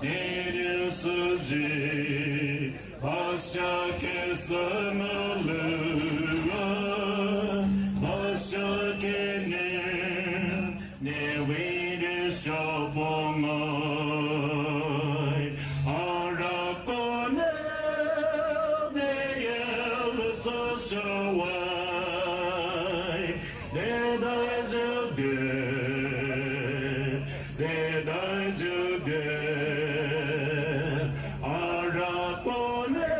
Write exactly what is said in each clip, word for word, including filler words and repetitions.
Nene suji, basha ke samalua, basha ke ne, ne wini shapongai, ara kone, ne yel so shawai. Nedai zube, nedai zube, ara kone,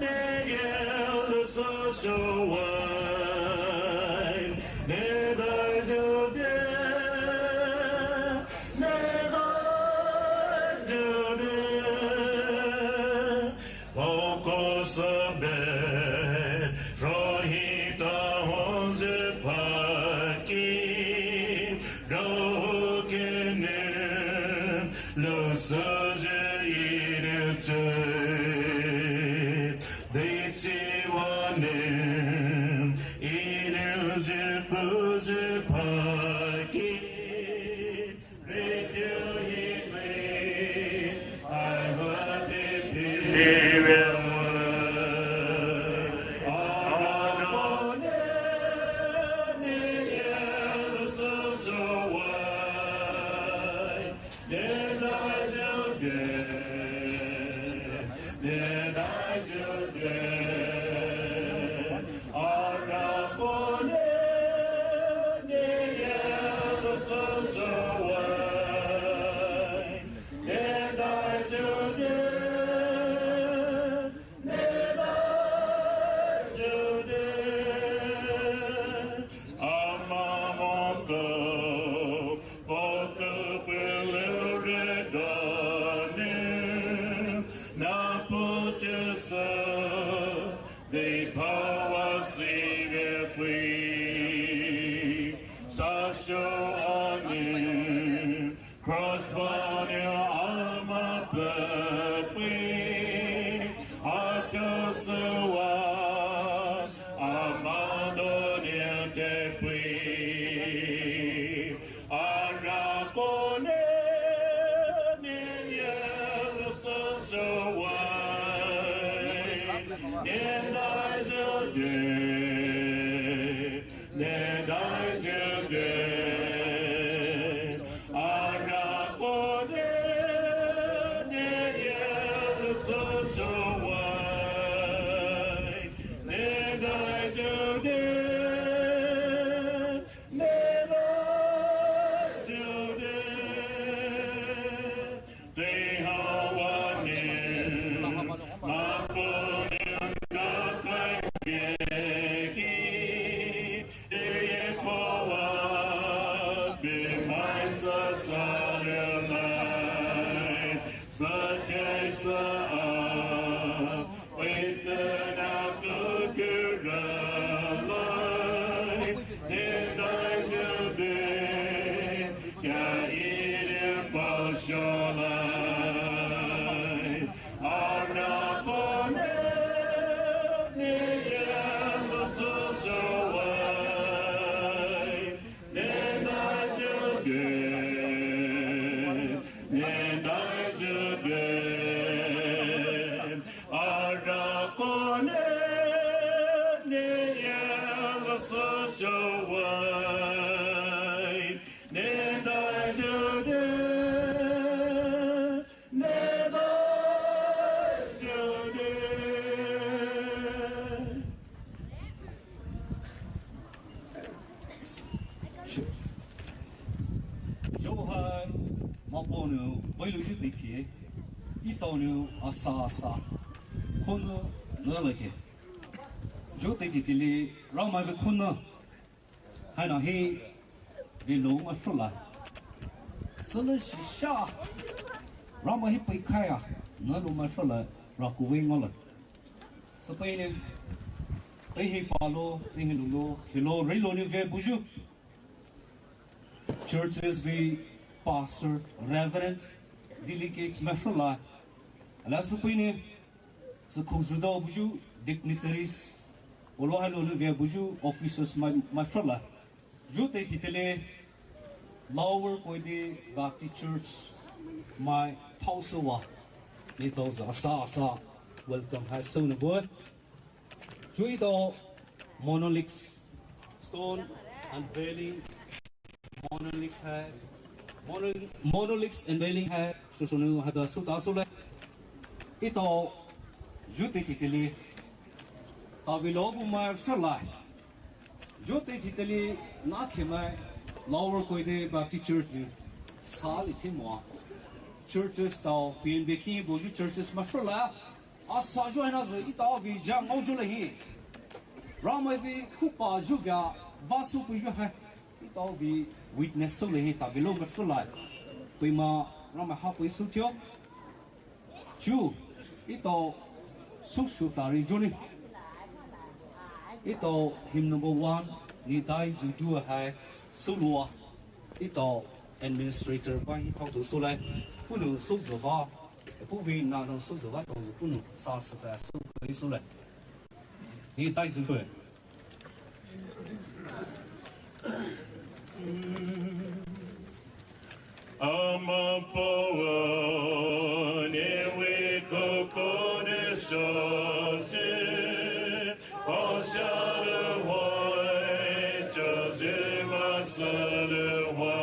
ne yel so shawai. Nedai zube, nedai zube. Poko sabe, rohita honze paki, rohukene, lusaze inutse, ditiwane, inuze puze paki. Cross vane ama pepe, akosewa, ama done tepe, ara kone, ne yel so shawai, ne dai zode. Nedai zode, ara kone, ne yel so shawai. Nedai zode, nedai zode. Zhohai Mapao nou veilouyu teithe, etao nou asa asa, khonou nülakhe. Zho teithe teile Ramai vei khonou haina hi veloumai phrülai. Sülou shisha Ramai hi peikhaia nüloumai phrülai, rakovei ngaolai. Süpei nou teihi palo, teihi lolo, hilo reilo nou vebuyu, churches vei pastor, reverend, delegates mai phrülai. Alia süpei nou sükhouzüda buyu, dignitaries, olo hailo nou vebuyu, officers mai mai phrülai. Zho teithe teile Lower Koide Baptist Church mai thaosouwa, neletao zü asa asa welcome hai sounü bue. Chuo etao monoliths, stone unveiling, monoliths hai, mono-, monoliths unveiling hai, sousou nou haida souta soulai. Etao zhutei thiteli, tavilou bu mai hrülai. Zhutei thiteli nakhemai Lower Koide Baptist Church nou sali thimoa churches tao P N B B buyu churches mai hrülai. Asa zhu haina zü etao vei zha ngaoyu lahi. Ramai vei khupa zhuvea vah sou puyu hai. Etao vei witness sou lahi tavilou mai hrülai. Puhma Ramai ha pei sou tio. Chuo, etao sousou tari zhuni. Etao hymn number one, Nedai Zhudu hai souloua. Etao administrator pa hi thao tu soulai. Puhnou souzüva, puhvei nanou souzüva taozü puhnou sa sata sou pei soulai. Nedai Zhudu. Ama pawa ne we kokone shaje, ashale wai, shaje masale wai.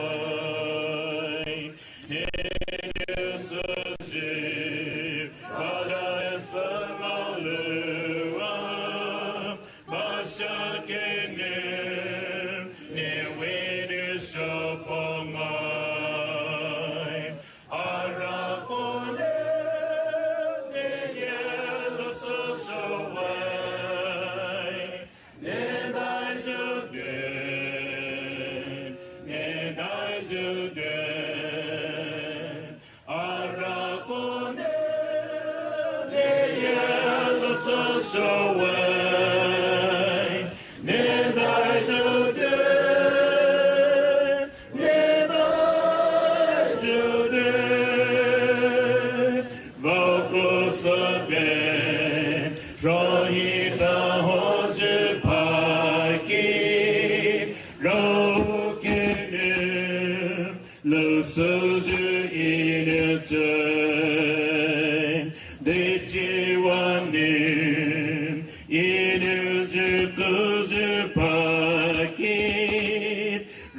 Lüsüzü inüzü, dechiwanim inüzü kuzü paki,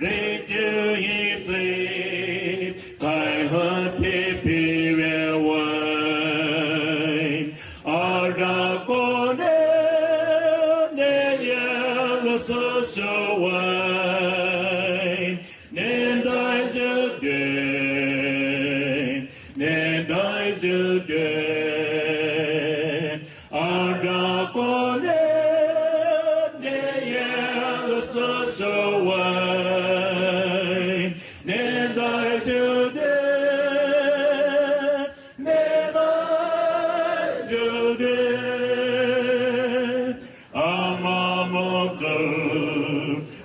retu hiti kaiha pipi wewain. Ara kone ne yellow social wine. Nedai zhudin, nedai zhudin. Ara kone ne yellow social wine. Nedai zhudin, nedai zhudin. Ama moku,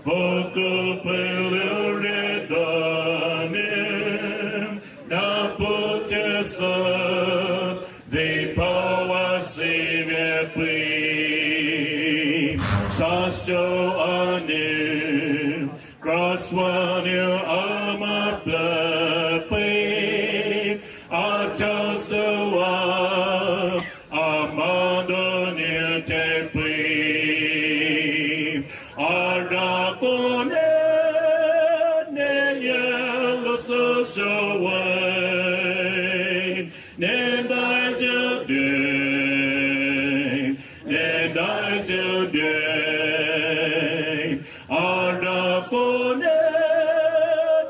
moku pelu redanim, naputesa, de pawa sive pui. Sasto anim, Cross one you ama pepe, atos tua, amando new tepe. Ara kone ne yellow social wine. Nedai zhudin, nedai zhudin. Ara kone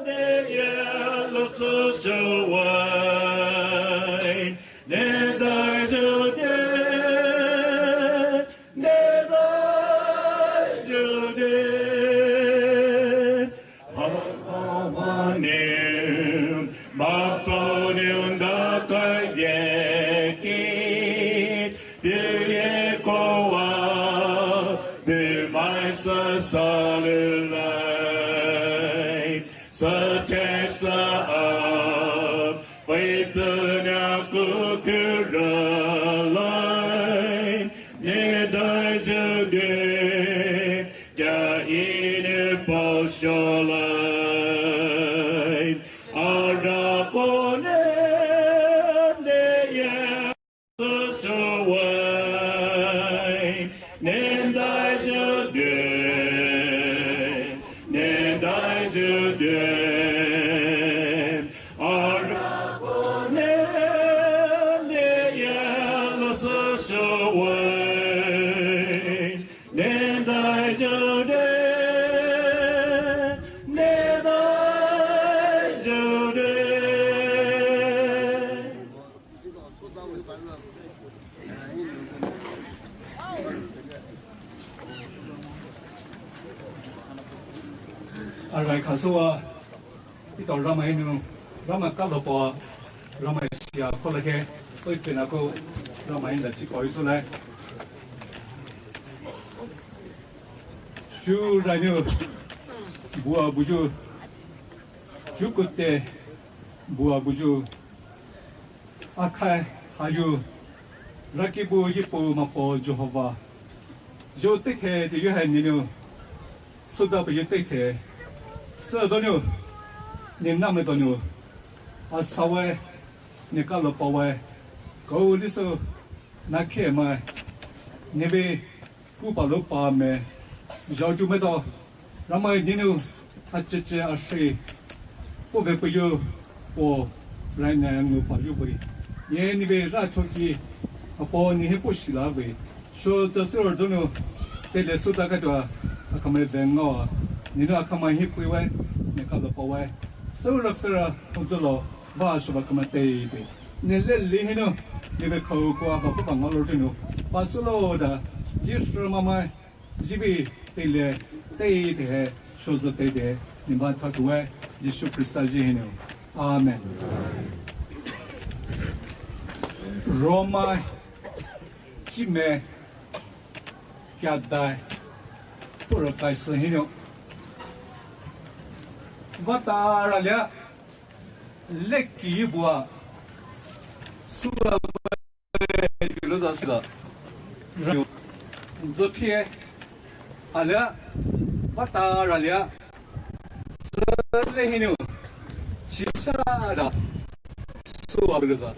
ne yellow social wine. Nedai zhudin, nedai zhudin. Mapanim, mapanim dakai yeki, piye kowa, pimaisa salulai, satesa ap, Paipunya kukuralai, nedai zhudin, ja inu pausholai. Ara kone Arai khasoua, etao Ramai hinou, Ramai kalo pa, Ramai sia kholakhe, oi pena ko, Ramai hinou chikoi sule. Shu rainou, bua buyu, shu kute, bua buyu. Akhai hayu, rakibu yipu mapo Jehovah. Yo teithe te yu hai nenou, suda pe yu teithe. Sü donou, ne name donou. Asawe, ne kalo pawe. Kou lisu, na khe mai. Nebe, Ku pa lo pa me, zhao ju me do, Ramai nenou, acheche ashri, po ve pe yu, po, rai ne ngu pa yu ve. Ye ni ve ra choki, apo ni he po shi la ve. Sho za se or zono, te le su da ka dwa, akame ve ngo, nenou akama hi pui we, ne ka lo pa we. Su ra fe ra, ho zo lo, va sho ba kama te ve. Ne le li hinou, ne ve khou kwa ba po ba ngo lo zono, pa su lo da, ji shi ma mai, Jibi teile, teithe, shozo teithe, nimba thatuwe, Jisu Krista ji hinou. Amen. Roma, chime, kiadai, puro kaisa hinou. Vata ralia, leki bua, sua Luza siza. Zepie. Alia. Vata ralia. Zele hinou. Shisha da. Sua luza.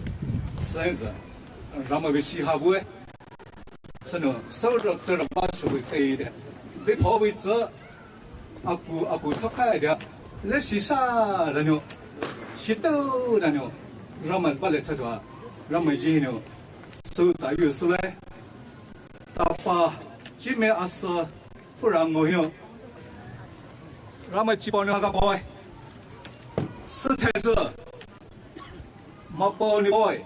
Senza. Rama be shi ha bue. Sano. Saudra kera ba shu be kai de. Be pa be ze. Aku, aku thakai dia, le shisha ranu, shitu ranu, Ramai bale thadua, Ramai ji hinou, su ta yu su le, ta fa, ji me asa, pura ngo hinou, Ramai ji pao nou haka boy, su thai su, ma pao ni boy,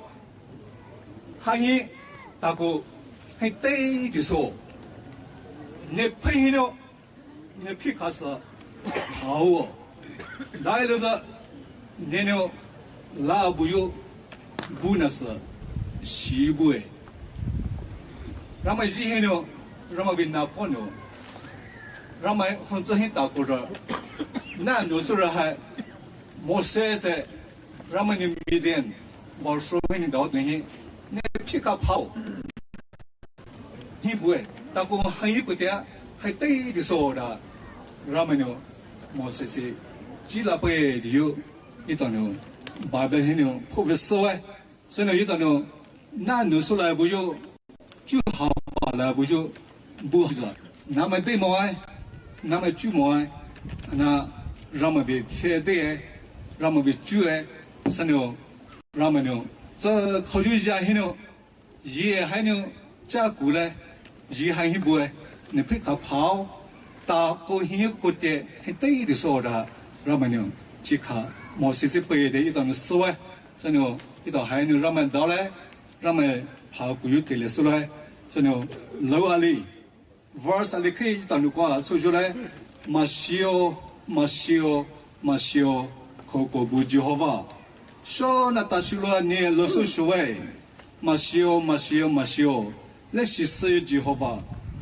ha hi, ta ku, hi tei ji so, ne phei hinou, Ne phikasa hao. Dai loza nenou la buyu bunasa shibue. Ramai ji hinou, Ramai bi na ponou. Ramai honza hi ta kura. Na no sura hai. Moses e Ramai ni Midian, Barsho hinou dao tling hi, ne phika phao. Hi bue, ta ko hai kutia, hai tei di so da, Ramai nou, Moses si, ji la pe di yu, ito nou, Bible hinou, po ve so e, se nou ito nou, na nu so la buyu, ju ha pa la buyu, bu za. Namai dei mo ai, namai ju mo ai, na Ramai bi fe dei e, Ramai bi ju e, se nou, Ramai nou, za ko yu ja hinou, ye hai nou, ja ku le, ye hai hi bue, ne phika phao, ta ko hi ko te, hi tei di so da, Ramai nou, ji ka, Moses si pe de ito nou so e, se nou, ito hai nou Ramai dao le, Ramai phao ku yu te le so le, se nou, lo ali, verse ali khe ito nou kwa, so jo le, masio, masio, masio, ko ko bu Jehovah. Sho na ta shu lo ni lo so shu e. Masio, masio, masio. Le shi si Jehovah.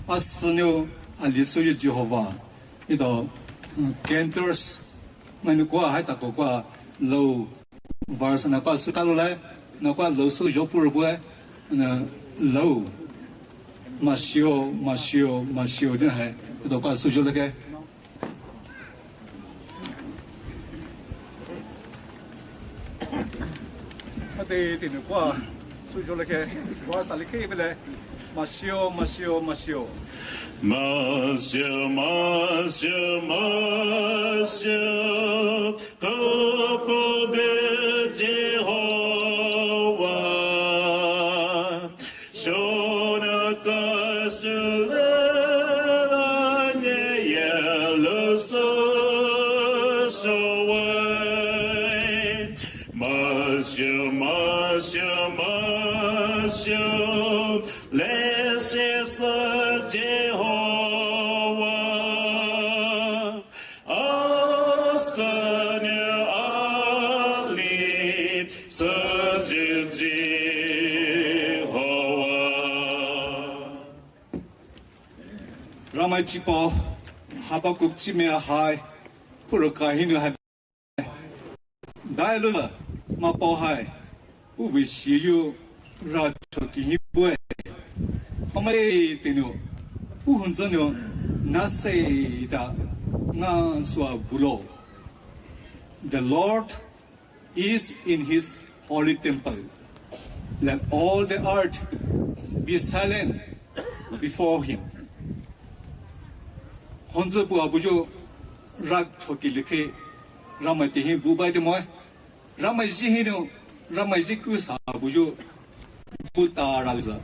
A si nou, a li so Jehovah. Ito, mm, Cantos, mai nou kwa, hai ta ko kwa, lo, Verse na kwa su kalo le, na kwa lo su jo puro bue, na lo. Masio, masio, masio, din hai, do kwa su jo le ke. Ate, te nou kwa su jo le ke, verse ali ke bele. Masio, masio, masio. Masio, masio, masio. Chipao Habakuk chime ahai, puro kahinou hai. Daiolouzü, Mapao hai, puhvei shiyu, rachoki hi bue. Pamai teinou, puh hunzünou, nasei da, nga sua bulo. The Lord is in his holy temple. Let all the earth be silent before him. Hunzü puh abuyu rachoki likhe Ramai tei hi bubai temoe. Ramai ji hinou, Ramai ji kusa abuyu buta ralzü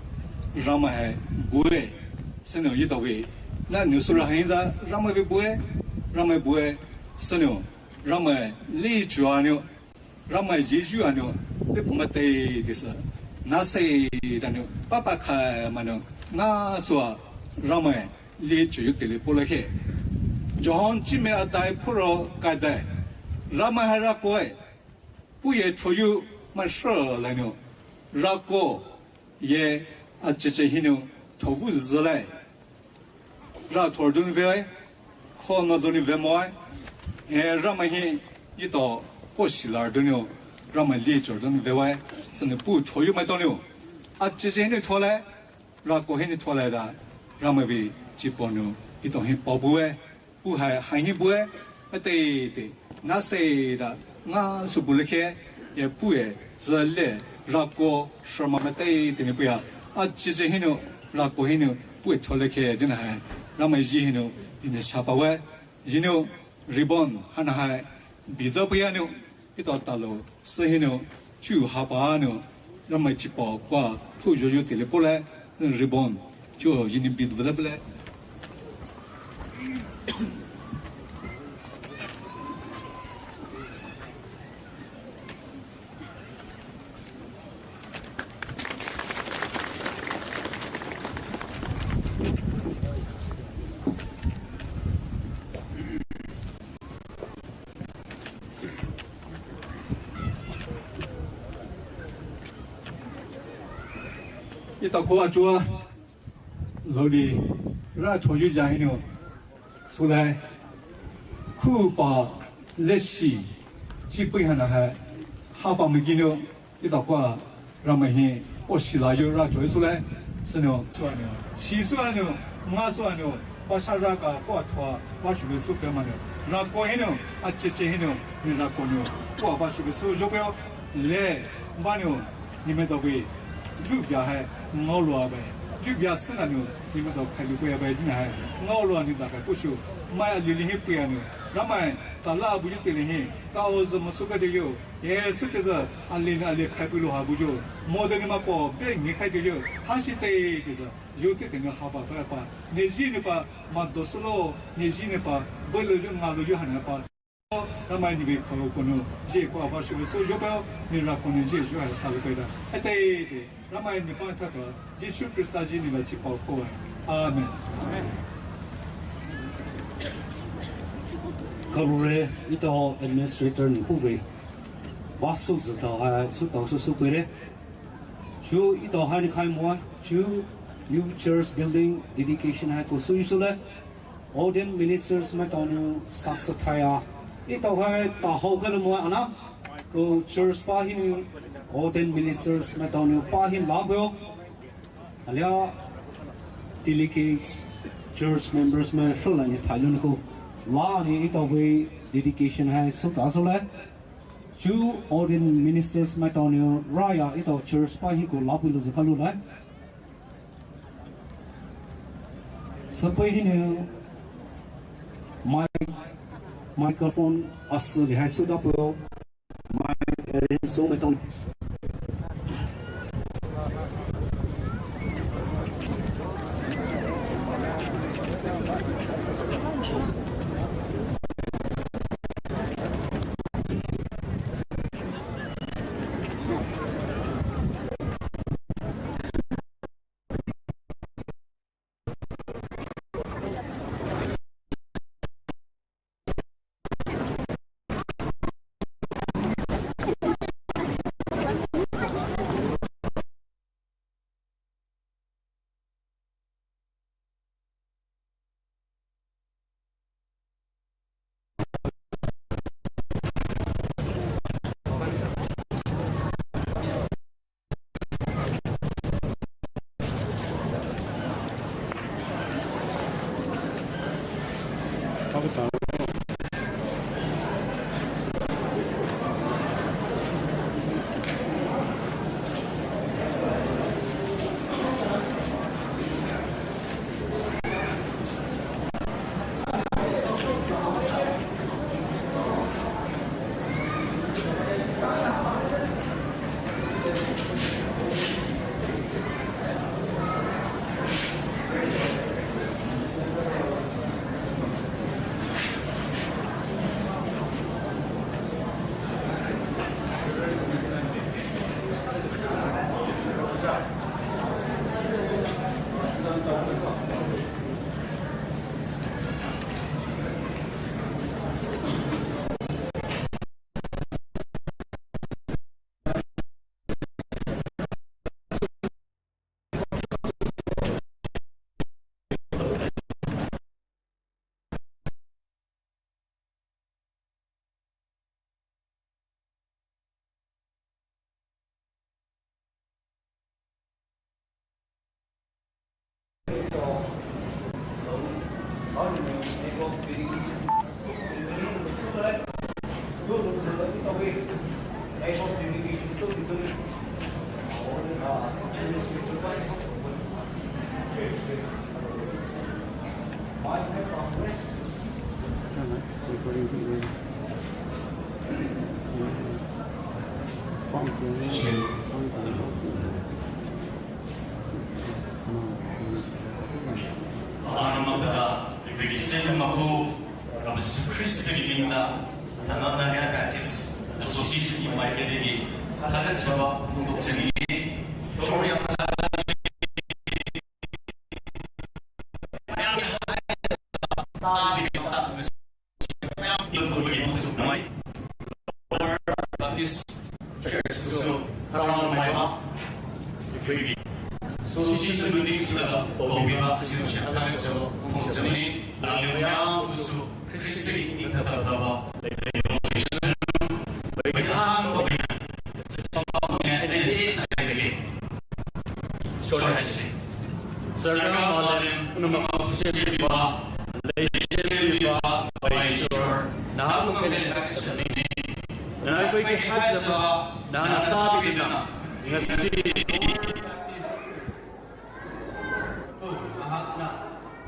Ramai hai bue. Sünou yitawe. Na nusura hinza Ramai be bue, Ramai bue. Sünou Ramai lichua nou, Ramai Jisu anou, te pamai tei tisa. Nasei danou, papa khai manou, nga sua Ramai lichua yu tele polakhe. Johan chime adai puro kaidai. Ramai hai rakoe. Puhye thoyu mai shrü lanou. Rako ye acheche hinou thobu zülai. Rathor donou vewe, khono donou vemoe, e Ramai hi yito koshi lar donou, Ramai lichor donou vewe, sünou puh thoyu maitaonou. Acheche hinou tholai, rako hinou tholai da, Ramai vei chipaonou, yito hi paobue. Puh hai hai hi bue, maitei tei, nasei da, nga sua bulakhe, ye puhye, züle, rako, shrüma maitei tei nou puhya, acheche hinou, rako hinou, puhye tholakhe, dina hai, Ramai ji hinou, ine shapawe, jinou, ribbon, hana hai, bida puhya nou, Ito talo, sü hinou, chu hapa nou, Ramai chipao kua, phu jojo tele pole, ribbon, chu yini bit bele pole. Ito kua chua, lodi, ra thoyu ja hinou, sulai, khupa, leshi, chipui hana hai, hapa mikinou, Ito kua Ramai hi, o shila yu ra choi sule, sünou. Sua nou, shi sua nou, nga sua nou, basha raka kua thua, bashu be su pe manou. Rako hinou, acheche hinou, ni rako nou, kua bashu be su jopeo, le, banou, ni me dobi, jubia hai, ngaolua bai, jubia sena nou, ni me do khailu kuya bai jina hai, ngaolua ni da kai kushu, mai alili hi puya nou, Ramai, tala buju tele hi, ka o zo masu ka de yo, Yesu Khrista, ali na ali khai pulu ha bujo. Mo de ni ma po, be ni khai de yo. Ha shi te Khrista. Yo te te ni ha pa pa pa. Ne ji ni pa, ma do solo, ne ji ni pa, bo lo yo nga lo yo ha na pa. Ramai ni be ko kono, je ko aba shu so yo pa, ni ra kono je jo ha sa lo pe da. Ha te te. Ramai ni pa ta ka, Jisu Khrista ji ni ba chi pa ko. Amen. Karure, ito administrator ni puve. Basu zütao hai, sutao su supire. Chu ito hai ni khai mo, chu new church building dedication hai ko su sule. Ordained ministers maitao nou sasa thaya. Ito hai ta hao ka mo ana. Ko church pa hinou ordained ministers maitao nou pa hin la bo. Alia delegates, church members mai shola ni thailun ko. La ni ito vei dedication hai suta sule. Chu ordained ministers maitao nou raya ito church pa hi ko lapu lo zakalu lai. Sapai hinou mic, microphone asu li hai suta po. Mic arrange so maitao nou. Aromatada, iphiki sendamaku, Rabi Jisu Khrista ki mingda, Tanana Baptist Association invite deki, thakan chaba, pungdok chani, shori yang Baptist Church so, harang mai ba. Iphiki association building sa, kobi ba, si, si, thakan chaba, pungdok chani, lang liu yang, so, Khrista ki ita ta ta ba. Bai ta ba. Sarkar malam, unama seliba, lei seliba, bai shor, nahak mukele, nahak bai ki hajaba, nahak tabi dina, ngasi. Nahak na,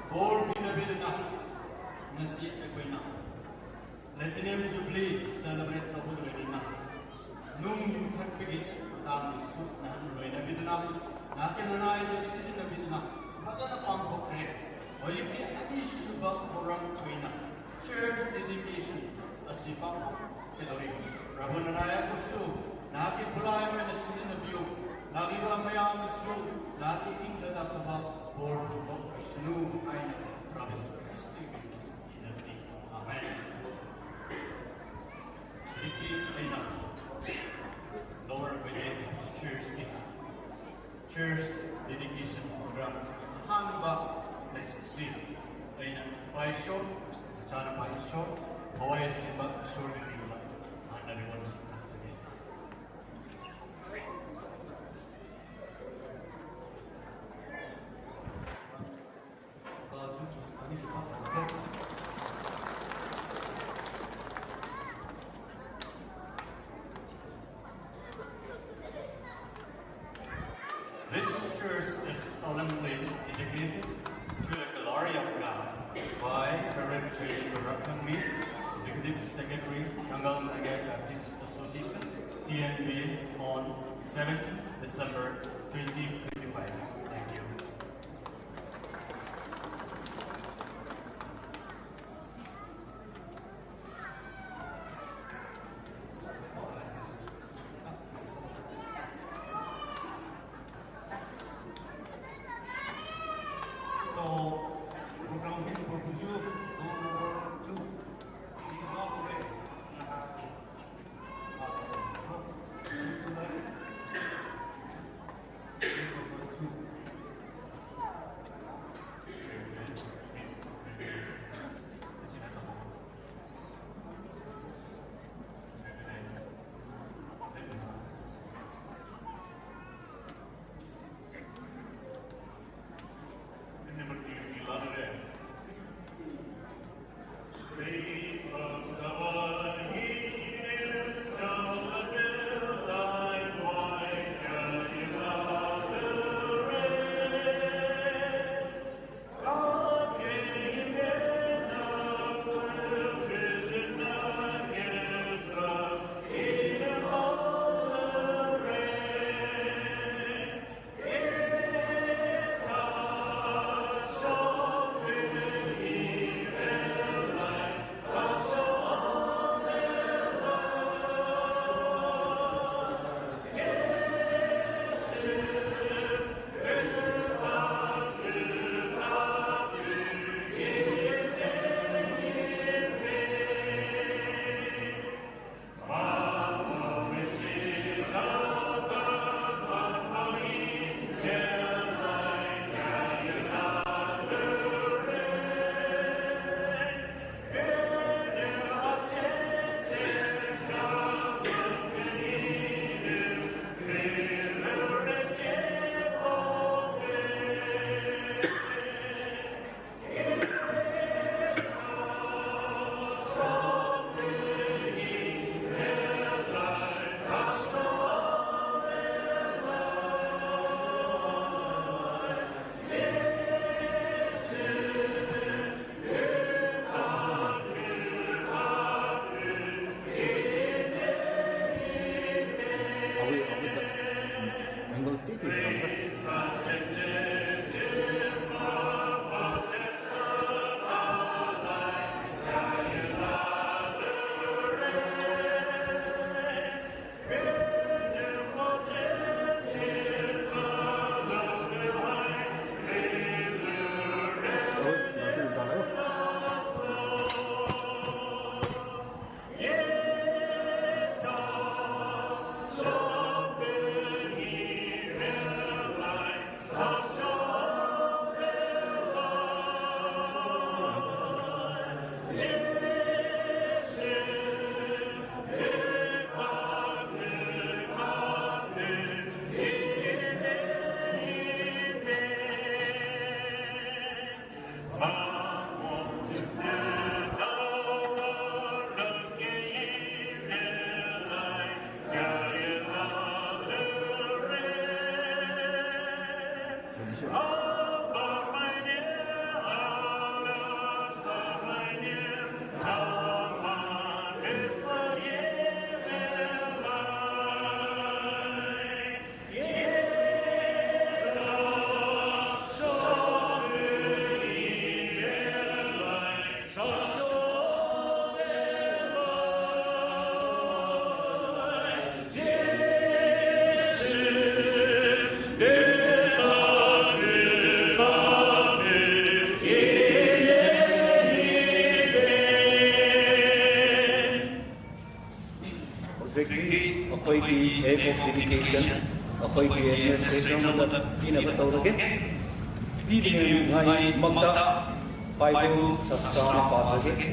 bor bina bina, ngasi ekoina. Platinum Jubilee celebrate na bu doi na. Nung yu khat pigi tam su na doi na bidna. Na ke na na yu season na bidna. Baza na pang ko kre. Oyu ke ani suba orang tuina. Church dedication. Asi pang ke dori. Rabu na na ya kusu. Na ke bulai me na season na biu. Na riwa me ya kusu. Na ke ing da na kaba. Bor bu sunu aina. Rabu Kristi. Amen. Diki aina. Lower Bede Church ki. Church dedication program. Hanba, let's see. Aina, paisho, chana paisho, Hawaii simba, short di ba. Hana riwan simba. This church is solemnly dedicated to the glory of God by Reverend J. Murakami, Executive Secretary, Kangal Naga Baptist Association, T N B, on seventeenth December twenty twenty-five. Thank you. ꯑꯩꯈꯣꯏꯒꯤ head of dedication, ꯑꯩꯈꯣꯏꯒꯤ administrator ꯑꯃꯗ ꯄꯤꯅꯕ ꯇꯧꯔꯒꯦ꯫ ꯄꯤꯗ꯭ꯔꯤꯉꯩ ꯃꯃꯥꯡꯗ Bible ꯆꯞ ꯆꯥꯅ ꯄꯥꯖꯒꯦ꯫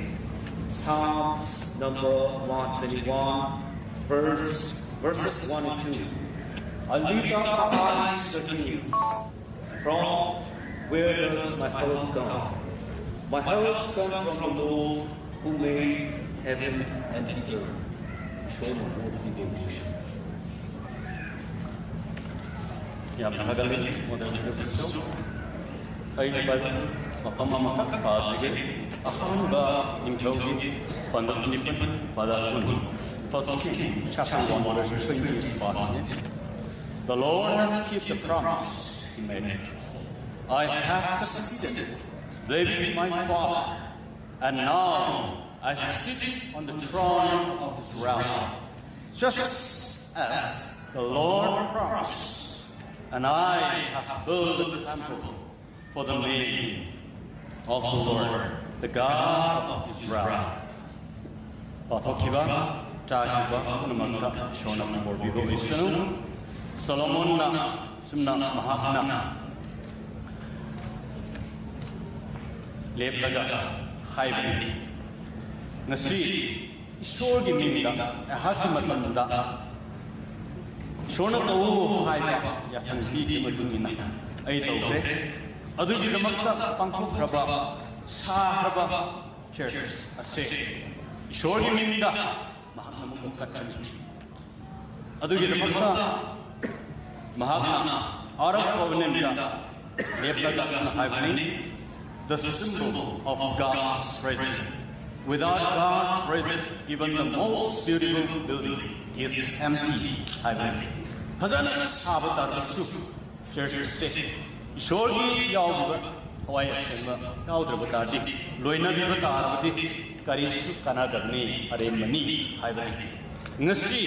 Psalms number one twenty-one, verse, verses one and two. I lift up my eyes to the hills. From where does my help come? My help comes from the Lord who made heaven and earth. ꯏꯁꯣꯔꯅ ꯄꯤꯕꯤꯕ ꯏꯁꯩ꯫ ꯌꯥꯝꯅ ꯊꯥꯒꯠꯂꯤ, ꯃꯣꯗꯦꯜ ꯄꯤꯕꯁꯨ꯫ ꯑꯩꯅ ꯕꯥꯏꯕꯜ ꯃꯐꯝ ꯑꯃꯈꯛ ꯄꯥꯖꯒꯦ꯫ ꯑꯍꯥꯟꯕ ꯅꯤꯡꯊꯧꯒꯤ ꯄꯟꯗꯨꯞ ꯅꯤꯄꯥꯟ, ꯄꯗ ꯀꯨꯟ꯫ First King, chapter one, verse twenty ꯄꯥꯖꯒꯦ꯫ The Lord has kept the promise he made. I have succeeded, David my father, and now I sit on the throne of his realm. Just as the Lord promised, and I have built a temple for the name of the Lord, the God of Israel. ꯄꯥꯊꯣꯛꯈꯤꯕ, ꯇꯥꯈꯤꯕ ꯄꯨꯝꯅꯃꯛꯇ ꯏꯁꯣꯔꯅ ꯄꯣꯟꯕꯤꯕ ꯑꯣꯏꯁꯅꯨ꯫ ꯁꯣꯂꯣꯃꯣꯟꯅ ꯁꯨꯝꯅ ꯃꯍꯥꯛꯅ ꯂꯦꯞꯂꯒ ꯍꯥꯏꯕꯅꯤ, ꯉꯁꯤ ꯏꯁꯣꯔꯒꯤ ꯃꯤꯡꯗ ꯑꯩꯍꯥꯛꯀꯤ ꯃꯇꯝꯗ ꯏꯁꯣꯔꯅ ꯇꯧ ꯍꯥꯏꯕ ꯌꯥꯊꯪ ꯄꯤꯈꯤꯕ ꯃꯇꯨꯡ ꯏꯟꯅ ꯑꯩ ꯇꯧꯈ꯭ꯔꯦ꯫ ꯑꯗꯨꯒꯤꯗꯃꯛꯇ ꯄꯥꯡꯊꯣꯛꯈ꯭ꯔꯕ, ꯁꯥꯈ꯭ꯔꯕ church ꯑꯁꯤ ꯏꯁꯣꯔꯒꯤ ꯃꯤꯡꯗ ꯃꯍꯥꯛꯅ ꯑꯃꯨꯛ ꯀꯠꯀꯅꯤ꯫ ꯑꯗꯨꯒꯤꯗꯃꯛꯇ ꯃꯍꯥꯛꯅ Ark of Covenant ꯗ ꯂꯦꯞꯂꯒ ꯑꯁꯨꯝꯅ ꯍꯥꯏꯕꯅꯤ, "The symbol of God's presence. Without God's presence, even the most beautiful building is empty," ꯍꯥꯏꯕꯅꯤ꯫ ꯐꯖꯅ ꯁꯥꯕ ꯇꯥꯔꯕꯁꯨ, church ꯑꯁꯤ ꯏꯁꯣꯔꯒꯤ ꯌꯥꯎꯕ, ꯊꯋꯥꯏ ꯑꯁꯦꯡꯕ ꯌꯥꯎꯗ꯭ꯔꯕ ꯇꯥꯔꯗꯤ, ꯂꯣꯏꯅꯕꯤꯕ ꯇꯥꯔꯕꯗꯤ ꯀꯔꯤꯁꯨ ꯀꯥꯟꯅꯗꯕꯅꯤ, ꯑꯔꯦꯝꯕꯅꯤ ꯍꯥꯏꯕꯅꯤ꯫ ꯉꯁꯤ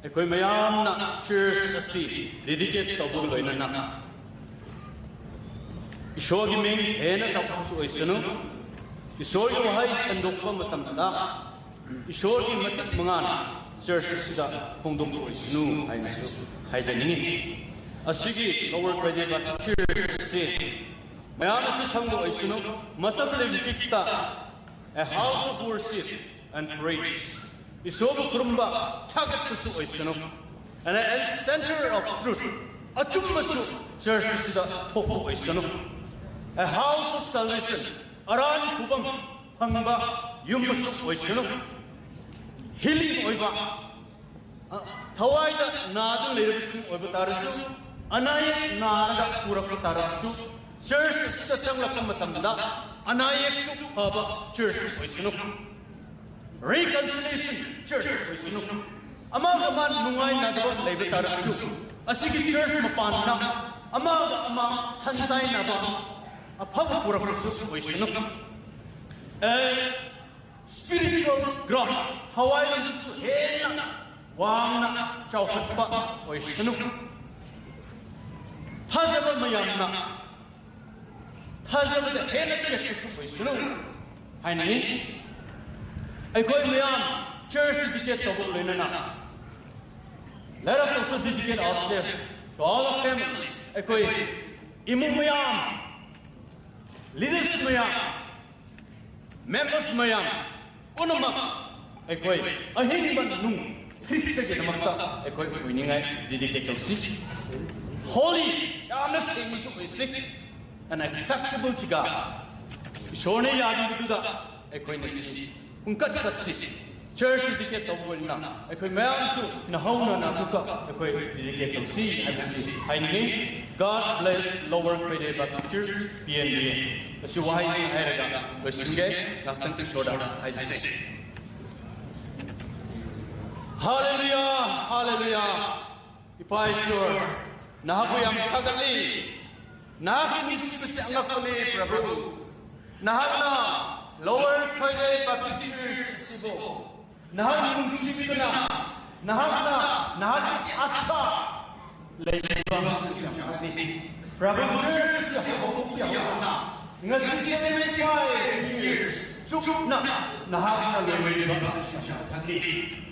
ꯑꯩꯈꯣꯏ ꯃꯌꯥꯝꯅ church ꯑꯁꯤ dedicate ꯇꯧꯕꯒ ꯂꯣꯏꯅꯅ ꯏꯁꯣꯔꯒꯤ ꯃꯤꯡ ꯍꯦꯟꯅ ꯆꯥꯎꯊꯣꯛꯄꯁꯨ ꯑꯣꯏꯁꯅꯨ꯫ ꯏꯁꯣꯔꯒꯤ ꯋꯥꯍꯩ ꯁꯟꯗꯣꯛꯄ ꯃꯇꯝꯗ ꯏꯁꯣꯔꯒꯤ ꯃꯇꯤꯛ ꯃꯉꯥꯜ church ꯑꯁꯤꯗ ꯐꯣꯡꯗꯣꯛꯄ ꯑꯣꯏꯁꯅꯨ ꯍꯥꯏꯅꯁꯨ ꯍꯥꯏꯖꯅꯤꯡꯉꯤ꯫ ꯑꯁꯤꯒꯤ Lower Khroideip Baptist Church ꯑꯁꯤ ꯃꯌꯥꯝꯅꯁꯨ ꯈꯪꯕ ꯑꯣꯏꯁꯅꯨ, ꯃꯇꯝ ꯂꯩꯕꯤꯛꯇ a house of worship and praise, ꯏꯁꯣꯔꯕꯨ ꯈꯨꯔꯨꯝꯕ, ꯊꯥꯒꯠꯄꯁꯨ ꯑꯣꯏꯁꯅꯨ, and a center of truth, ꯑꯆꯨꯝꯕꯁꯨ church ꯑꯁꯤꯗ ꯊꯣꯛꯄ ꯑꯣꯏꯁꯅꯨ, a house of salvation, ꯑꯔꯥꯟ ꯈꯨꯕꯝ ꯐꯪꯕ ꯌꯨꯝ ꯑꯃꯁꯨ ꯑꯣꯏꯁꯅꯨ꯫ Healing ꯑꯣꯏꯕ, ꯑ, ꯊꯋꯥꯏꯗ ꯅꯥꯗꯨꯅ ꯂꯩꯔꯕꯁꯤꯡ ꯑꯣꯏꯕ ꯇꯥꯔꯁꯨ, ꯑꯅꯥ ꯑꯌꯦꯛ ꯅꯥꯔꯒ ꯄꯨꯔꯛꯄ ꯇꯥꯔꯕꯁꯨ, church ꯑꯁꯤꯗ ꯆꯪꯂꯛꯄ ꯃꯇꯝꯗ ꯑꯅꯥ ꯑꯌꯦꯛꯁꯨ ꯐꯕ church ꯑꯣꯏꯁꯅꯨ꯫ Reconciliation church ꯑꯣꯏꯁꯅꯨ꯫ ꯑꯃꯒ ꯑꯃ ꯅꯨꯡꯉꯥꯏꯅꯗꯕ ꯂꯩꯕ ꯇꯥꯔꯕꯁꯨ, ꯑꯁꯤꯒꯤ church ꯃꯄꯥꯟꯅ ꯑꯃꯒ ꯑꯃ ꯁꯪꯇꯥꯏꯅꯕ ꯑꯐꯕ ꯄꯨꯔꯛꯄꯁꯨ ꯑꯣꯏꯁꯅꯨ꯫ ꯑꯦ, spiritual growth, ꯊꯋꯥꯏ ꯂꯝꯆꯠꯁꯨ ꯍꯦꯟꯅ ꯋꯥꯡꯅ ꯆꯥꯎꯈꯠꯄ ꯑꯣꯏꯁꯅꯨ꯫ ꯊꯥꯖꯕ ꯃꯌꯥꯝꯅ ꯊꯥꯖꯕꯗ ꯍꯦꯟꯅ ꯆꯦꯠꯄꯁꯨ ꯑꯣꯏꯁꯅꯨ ꯍꯥꯏꯅ ꯑꯩꯈꯣꯏ ꯃꯌꯥꯝ church dedicate ꯇꯧꯕ ꯂꯣꯏꯅꯅ, let us also dedicate ourselves to all the families, ꯑꯩꯈꯣꯏ ꯏꯃꯨꯡ ꯃꯌꯥꯝ, leaders ꯃꯌꯥꯝ, members ꯃꯌꯥꯝ ꯄꯨꯝꯅꯃꯛ ꯑꯩꯈꯣꯏ ꯑꯍꯤꯡꯕ ꯅꯨꯡ ꯈ꯭ꯔꯤꯁꯇꯒꯤꯗꯃꯛꯇ ꯑꯩꯈꯣꯏ ꯑꯣꯏꯅꯤꯡꯉꯥꯏ dedicate ꯇꯧꯁꯤ꯫ Holy, ꯌꯥꯝꯅ ꯁꯦꯡꯕꯁꯨ ꯑꯣꯏꯁꯤ, and acceptable to God. ꯏꯁꯣꯔꯅ ꯌꯥꯕꯤꯕꯗꯨꯗ ꯑꯩꯈꯣꯏꯅ ꯁꯤ ꯄꯨꯡꯀꯠ ꯀꯠꯁꯤ꯫ Church dedicate ꯇꯧꯕ ꯑꯣꯏꯅ ꯑꯩꯈꯣꯏ ꯃꯌꯥꯝꯁꯨ ꯅꯍꯧꯅꯅ ꯑꯃꯨꯛꯀ ꯑꯩꯈꯣꯏ dedicate ꯇꯧꯁꯤ ꯍꯥꯏꯕꯁꯤ ꯍꯥꯏꯅꯤꯡꯉꯤ꯫ God bless Lower Khroideip Baptist Church, P N B A. ꯑꯁꯤ ꯋꯥꯍꯩ ꯍꯥꯏꯔꯒ ꯂꯣꯏꯁꯤꯟꯒꯦ꯫ ꯉꯥꯛꯇꯪ ꯏꯁꯣꯔꯗ ꯍꯥꯏꯖꯁꯤ꯫ Hallelujah, hallelujah. ꯏꯄꯥ ꯏꯁꯣꯔ, ꯅꯍꯥꯛꯄꯨ ꯌꯥꯝ ꯊꯥꯒꯠꯂꯤ꯫ ꯅꯍꯥꯛꯀꯤ ꯅꯨꯡꯁꯤꯕꯁꯤ ꯑꯉꯛꯄꯅꯤ, ꯄ꯭ꯔꯚꯨ꯫ ꯅꯍꯥꯛꯅ Lower Khroideip Baptist Church ꯑꯁꯤꯕꯨ ꯅꯍꯥꯛꯅ ꯅꯨꯡꯁꯤꯕꯤꯗꯨꯅ, ꯅꯍꯥꯛꯅ, ꯅꯍꯥꯛꯀꯤ ꯑꯥꯁꯥ ꯂꯩꯕꯤꯕ ꯑꯁꯤ ꯌꯥꯝ ꯊꯥꯒꯠꯂꯤ꯫ ꯄ꯭ꯔꯚꯨ, church ꯑꯁꯤ ꯍꯧꯗꯣꯛꯄ ꯌꯥꯎꯅ ꯉꯁꯤ seventy-five years ꯆꯨꯞꯅ ꯅꯍꯥꯛꯅ ꯂꯣꯏꯅꯕꯤꯕ ꯑꯁꯤ ꯌꯥꯝ ꯊꯥꯒꯠꯂꯤ꯫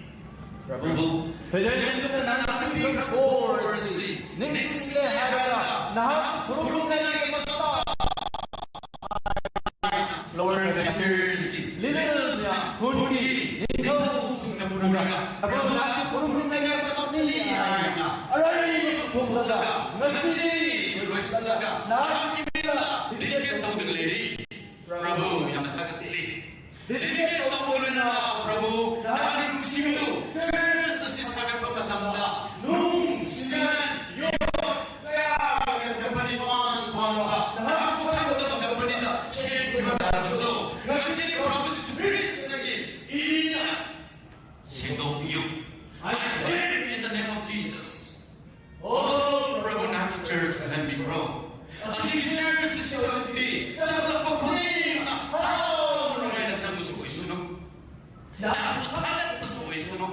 Prabhu, Prabhu, pheilei nang nana pipikha borsi, ningsle haira, nahak khurumnai makamta. Lower Baptist, leaders, khunki, ningkhou singna muraga, Prabhu nahak khurumnai makamta ni aina, arai khumlaga, ngasi, loislaga, nahak kimila, dedicate toding leiri. Prabhu, yang nahak kili. Dedicate tobulina, Prabhu, nahani lungsiu, church si saga pamatamda, lungsiu, yo, kaya, company man, man, nahani company da, shake pamatamda, so, ngasi ni Prabhu Jisu Christ lagi, ina, singdong you. I pray in the name of Jesus. Oh, Prabhu, nahaki church kahan bi, Prabhu. Asi church si kahan bi, chakla pakhuni na, hao, no mai na chang musu oisino. Na, talat musu oisino.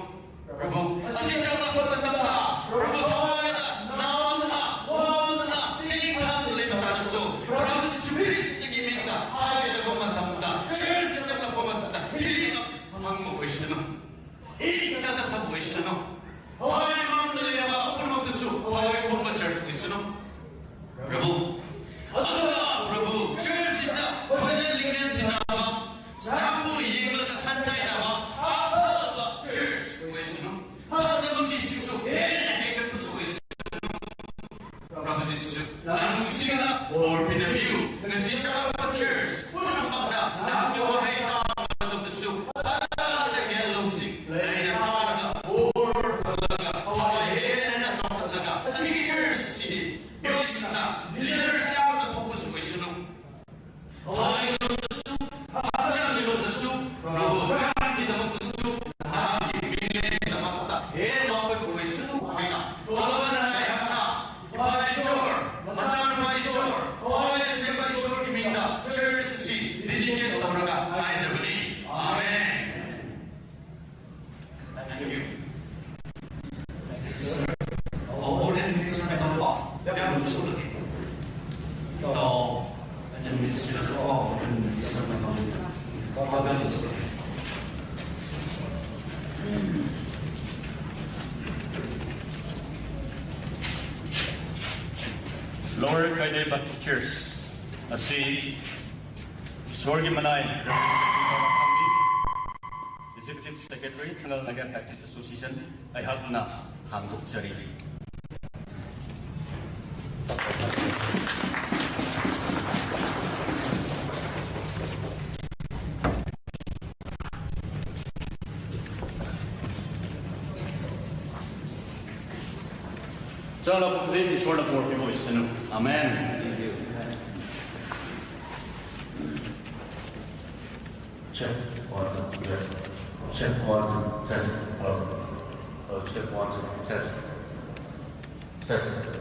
Prabhu, asi chakla pakhuni na, Prabhu, thawai na, na, na, na, na, ting thang le mata so. Prabhu, spirit lagi mita, hai le mata mata. Church si chakla pakhuni na, healing up, mang mo oisino. Ikata tap oisino. Hawai mamdalina ba, apun mamdasu, hawai pumba church oisino. Prabhu. Aga, Prabhu, church is the present legion tinaba. Sabu yingla kasantai naba, apa ba church oisino. Hada mamdisisu, eh, eh, kapusu oisino. Prabhu Jisu, nang singna, or pinabiu, ngasi sa pa church, puna magna, nang ke wahai ta, nang ke su, ada ke losing, laina ta, or palaga, hawai he na chapalaga, leaders ti, yo singna, leaders ya na focus ko sino. Hawai longdasu, hawai longdasu, Prabhu, chanti damakusu, nahaki minglen damakta, he damaku oisu, haina. Tolabana hai hana, ipai sor, masana pai sor, hawai se pai sor ki mingda, church si, dedicate toraga, hai sabani. Amen. Thank you. Thank you, sir. Our ordained minister, Madam Pao, they are also looking. So, Madam Minister, our ordained minister, Madam Pao, they are also looking. Lower Kaidei Baptist Church, asi, Sorgi Manai, Executive Secretary, Naga Baptist Association, aihakna hangdok chari. Chang la pukri, Ishwar la pukri, Ishwar la pukri. Amen. Check, one, two, yes. Check, one, two, test. Hello. Hello, check, one, two, test. Test.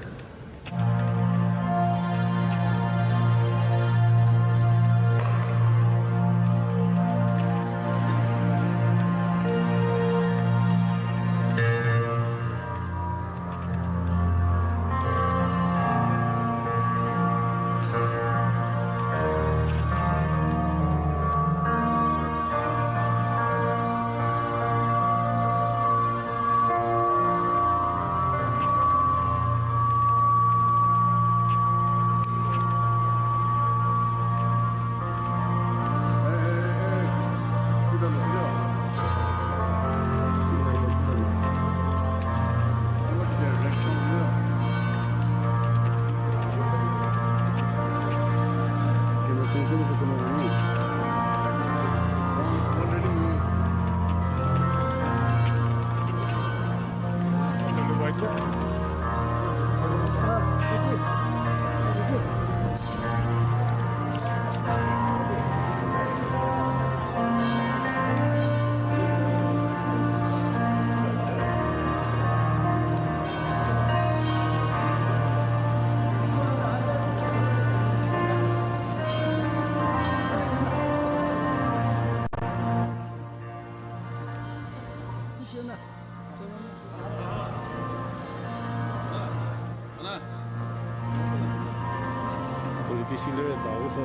Politician le tao so.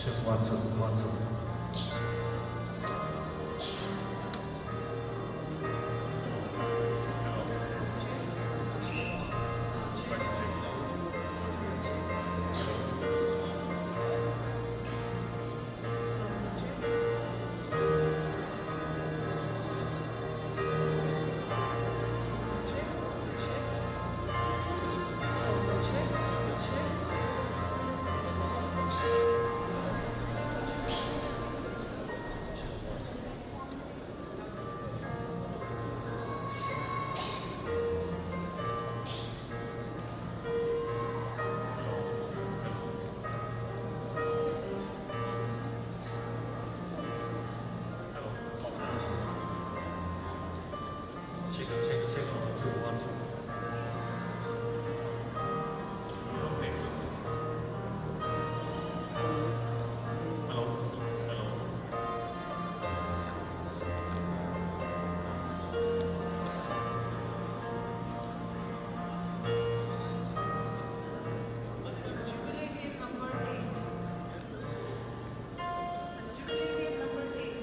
One, two, one, two. Check, check, check, one, two, one, two. Hello, hello. Jubilee gate number eight. Jubilee gate number eight.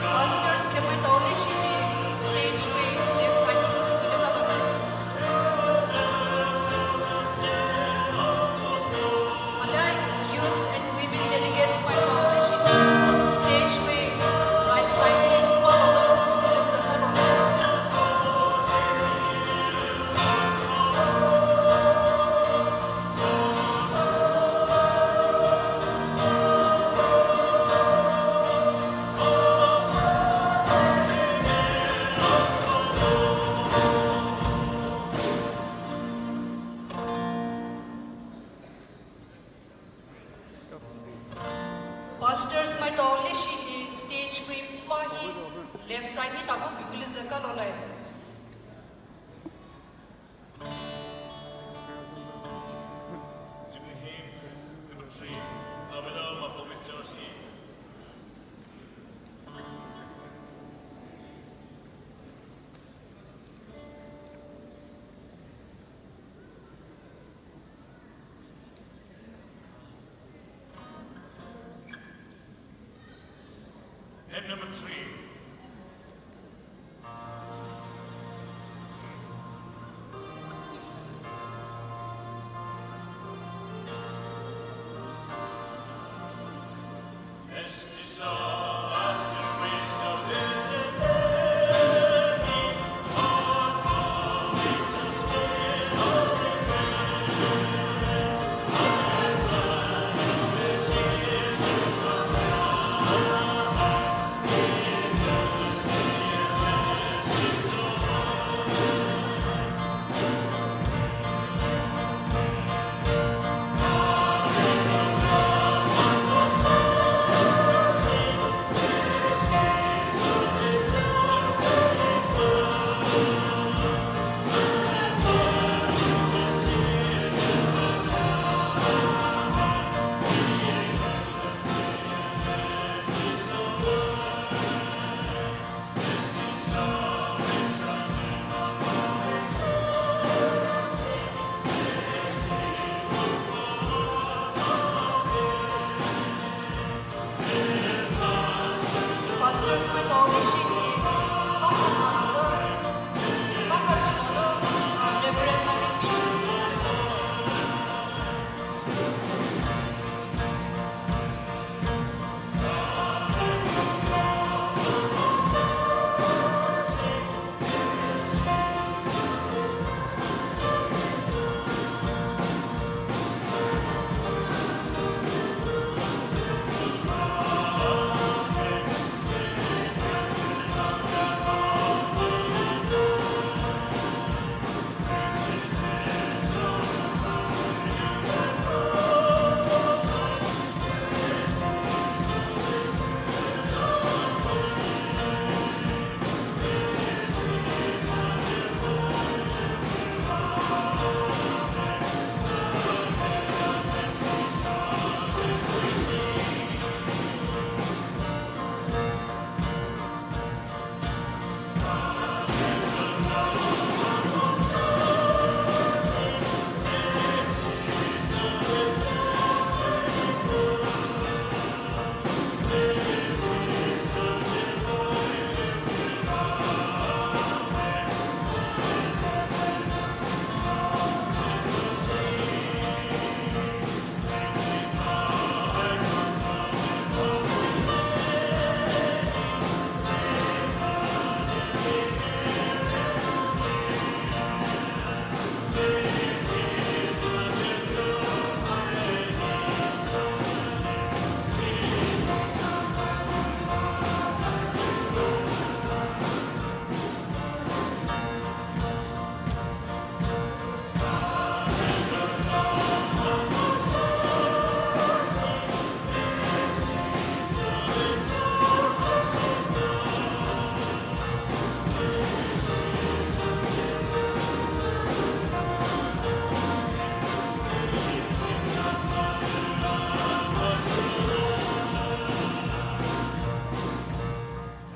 Pastors, kemai taoleshini stage way left side. Alai youth and women delegates mai taoleshini stage way right side. Pastors mai taoleshini stage way mai left side ni takou bibili zeka lolai. And number three.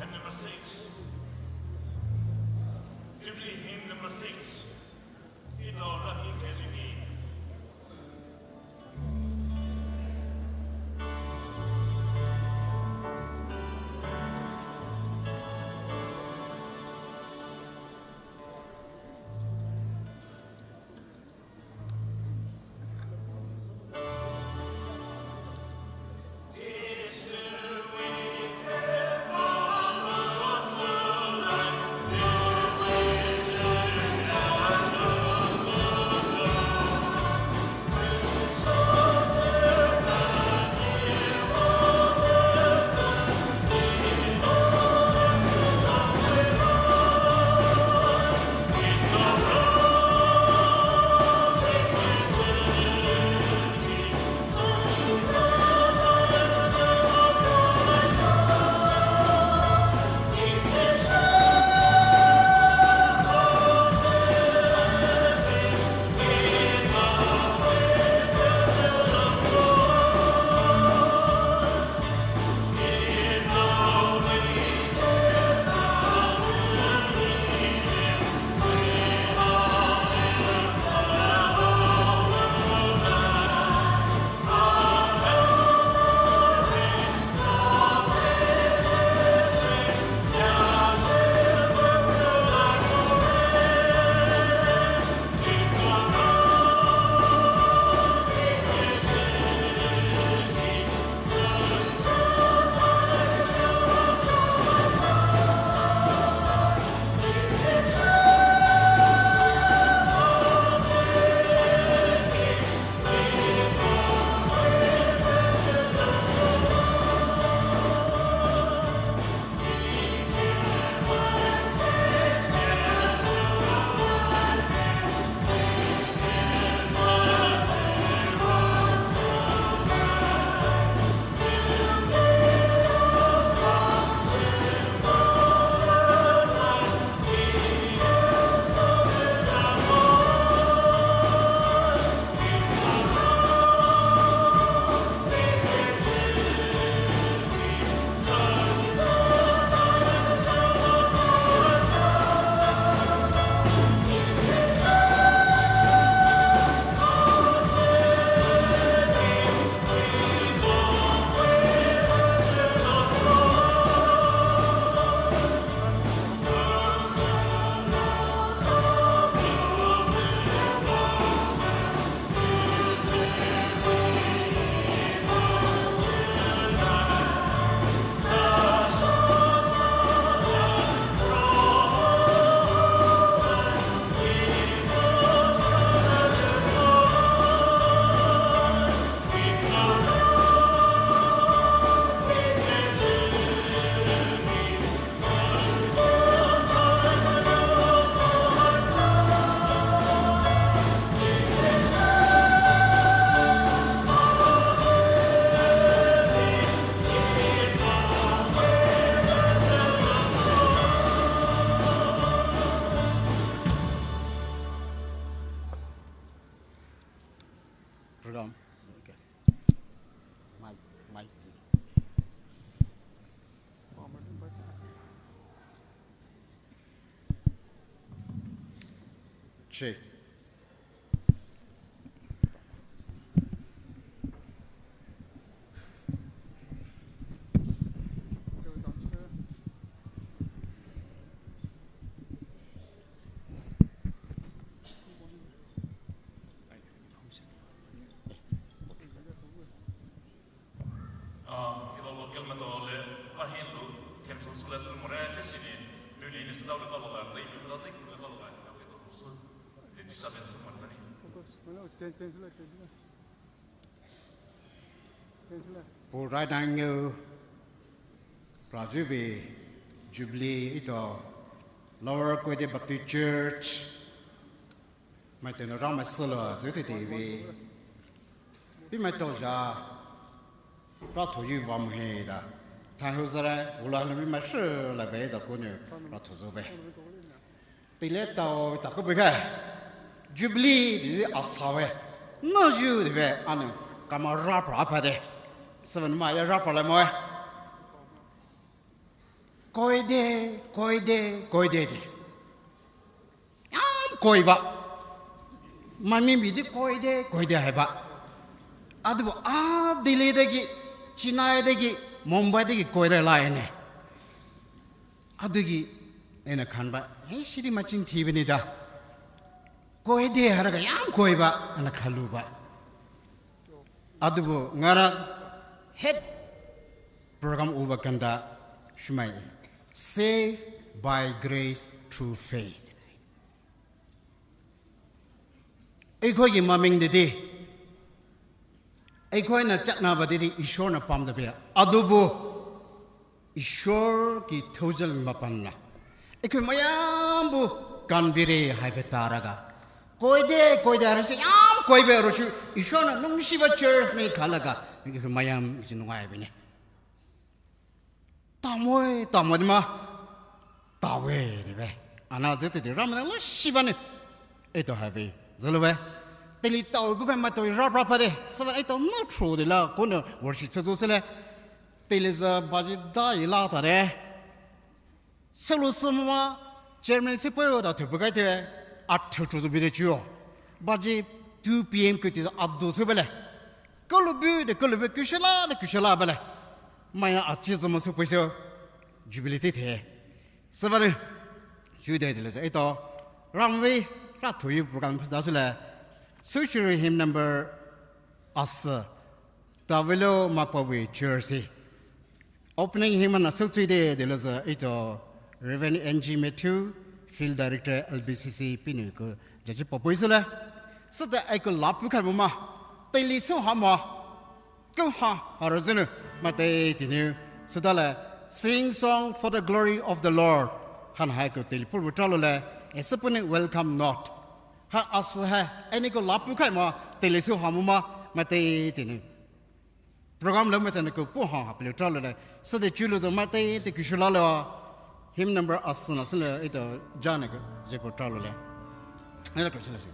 And number six. Jubilee hymn number six. Ito Raki Kezuki. Ram. Okay. Mic, mic. Che. Ah, ilo local maitao le, ahi lu, cancel sülai sü more, le sini, nuli ni sü dao le kalo la, le ipu dao le kalo la, le kalo sü, le disturbance sü more ni. Focus, mana, change, change sülai, change sülai. Change sülai. Purainangu, Prajuvi, Jubilee, ito, Lower Koide Baptist Church, maitao nou Ramai sülou zütete vei. Bimai touzha, rathoyu vamoe da. Thaihou zare, wulou hana bimai shilai vei da konou ratho zübue. Teile tao takou bukai. Jubilee di asawe. Nayu dive anu kama rapra apade. Seven mai rapra le moe. Koide, koide, koide di. Yam koiba. Mamimidi koide, koide haiba. Adubu a Delhi dagi, Chennai dagi, Mumbai dagi koire laine. Adugi, ena khanba, he shidi machin thibini da. Koide haraga yam koiba, ana khaluba. Adubu ngara head program uba kanda shumai. Saved by grace through faith. ꯑꯩꯈꯣꯏꯒꯤ ꯃꯃꯤꯡꯗꯗꯤ, ꯑꯩꯈꯣꯏꯅ ꯆꯠꯅꯕꯗꯗꯤ ꯏꯁꯣꯔꯅ ꯄꯥꯝꯗꯕ ꯌꯥꯏ꯫ ꯑꯗꯨꯕꯨ ꯏꯁꯣꯔꯒꯤ ꯊꯧꯖꯥꯜ ꯃꯥꯄꯟꯅ ꯑꯩꯈꯣꯏ ꯃꯌꯥꯝꯕꯨ ꯀꯟꯕꯤꯔꯦ ꯍꯥꯏꯕ ꯇꯥꯔꯒ, ꯀꯣꯏꯗꯦ, ꯀꯣꯏꯗꯦ ꯍꯥꯏꯔꯁꯨ, ꯌꯥꯝ ꯀꯣꯏꯕ ꯑꯣꯏꯔꯁꯨ, ꯏꯁꯣꯔꯅ ꯅꯨꯡꯁꯤꯕ churchꯅꯤ ꯈꯜꯂꯒ ꯑꯩꯈꯣꯏ ꯃꯌꯥꯝꯁꯤ ꯅꯨꯡꯉꯥꯏꯕꯅꯦ꯫ ꯇꯥꯃꯣꯏ, ꯇꯥꯃꯣꯗꯤ ꯃꯥ ꯇꯥꯎꯋꯦ ꯗꯤꯕꯦ꯫ ꯑꯅꯥ ꯖꯦ ꯇꯤꯗꯤ ꯔꯥꯝꯅ ꯂꯣꯏꯁꯤꯕꯅꯦ꯫ ꯑꯩ ꯇꯧ ꯍꯥꯏꯕꯤ ꯖꯂꯨꯕꯦ꯫ ꯇꯦꯂꯤ ꯇꯥꯎ ꯒꯨꯕꯦ ꯃꯥ ꯇꯧ ꯔꯥꯞ ꯔꯥꯞ ꯐꯗꯦ꯫ ꯁꯕꯦꯟ ꯑꯩ ꯇꯧ ꯅꯣ ꯊ꯭ꯔꯨ ꯗꯤꯂ ꯀꯣꯟꯅ worship ꯊꯨ ꯊꯨ ꯁꯤꯂꯦ꯫ ꯇꯦꯂꯤ ꯖ ꯕꯥꯖꯤ ꯗꯥ ꯏꯂꯥ ꯇꯥꯔꯦ꯫ ꯁꯦꯂꯨ ꯁꯨꯃ chairman ꯁꯤꯄꯣꯏ ꯗ ꯊꯨ ꯄꯨꯒꯥꯏ ꯇꯦ꯫ ꯑ ꯊꯨ ꯊꯨ ꯕꯤꯗꯦ ꯆꯤꯌꯣ꯫ ꯕꯥꯖꯤ two P M ꯀꯨꯇꯤ ꯑꯗꯨ ꯁꯨꯕꯦꯂꯦ꯫ ꯀꯂꯨꯕꯤ ꯗꯦ ꯀꯂꯨꯕꯤ ꯀꯨꯁꯂꯥ ꯗꯦ ꯀꯨꯁꯂꯥ ꯕꯦꯂꯦ꯫ ꯃꯌꯥ ꯑꯆꯤ ꯖꯃ ꯁꯨ ꯄꯩꯁꯣ꯫ Jubilee ꯇꯤ ꯊꯦ꯫ ꯁꯕꯥꯅꯤ꯫ ꯁꯨꯏꯗꯦ ꯗꯤꯂꯦ ꯁꯦ ꯑꯩ ꯇꯣ꯫ ꯔꯥꯝꯋꯤ ꯔꯥꯊꯨꯏ program ꯐꯖ ꯁꯨꯂꯦ꯫ ꯁꯨꯁꯤꯔꯤ hymn number ꯑꯁ꯫ ꯇꯥꯕꯤꯂꯣ ꯃꯄꯥꯕꯨ church ꯁꯤ꯫ Opening hymn ꯑꯅ ꯁꯨꯁꯤꯗꯦ ꯗꯤꯂꯦ ꯁꯦ ꯑꯩ ꯇꯣ꯫ Reverend N G Matthew, Field Director L B C C ꯄꯤꯅꯨ ꯀꯨ ꯖꯖꯤ ꯄꯄꯨꯏ ꯁꯨꯂꯦ꯫ ꯁꯨꯗ ꯑꯩ ꯀꯨ ꯂꯥꯄꯨ ꯈꯥꯏ ꯃꯃ꯫ ꯇꯦꯂꯤ ꯁꯨ ꯍꯥꯃ꯫ ꯀꯨꯝ ꯍꯥ ꯍꯥꯔꯖꯅꯨ ꯃꯇꯩ ꯇꯤꯅꯨ ꯁꯨꯗꯂꯦ, Sing Song for the Glory of the Lord ꯍꯥꯏꯅ ꯍꯥꯏ ꯀꯨ ꯇꯦꯂꯤ ꯄꯨꯔꯕꯨ ꯇ꯭ꯔꯥꯂꯣꯂꯦ꯫ ꯑꯦꯁꯄꯨꯅꯤ welcome note ꯍꯥ ꯑꯁ ꯍꯥꯏ ꯑꯦꯅꯤ ꯀꯨ ꯂꯥꯄꯨ ꯈꯥꯏ ꯃꯥ ꯇꯦꯂꯤ ꯁꯨ ꯍꯥꯃꯨ ꯃꯥ ꯃꯇꯩ ꯇꯤꯅꯨ꯫ Program ꯂꯧ ꯃꯇꯝꯗ ꯀꯨ ꯄꯨ ꯍꯥ ꯍꯥ ꯄꯦꯂꯨ ꯇ꯭ꯔꯥꯂꯣꯂꯦ꯫ ꯁꯨꯗ ꯆꯨꯂꯨ ꯗꯣ ꯃꯇꯩ ꯇꯤ ꯀꯨꯁꯨ ꯂꯥꯂꯣ꯫ Hymn number ꯑꯁꯅ ꯁꯤꯂꯦ ꯑꯩ ꯇꯣ ꯖꯥꯅ ꯀꯨ ꯖꯦ ꯄꯨ ꯇ꯭ꯔꯥꯂꯣꯂꯦ꯫ ꯑꯩ ꯂꯥ ꯀꯨ ꯁꯤꯂꯦ ꯁꯤ꯫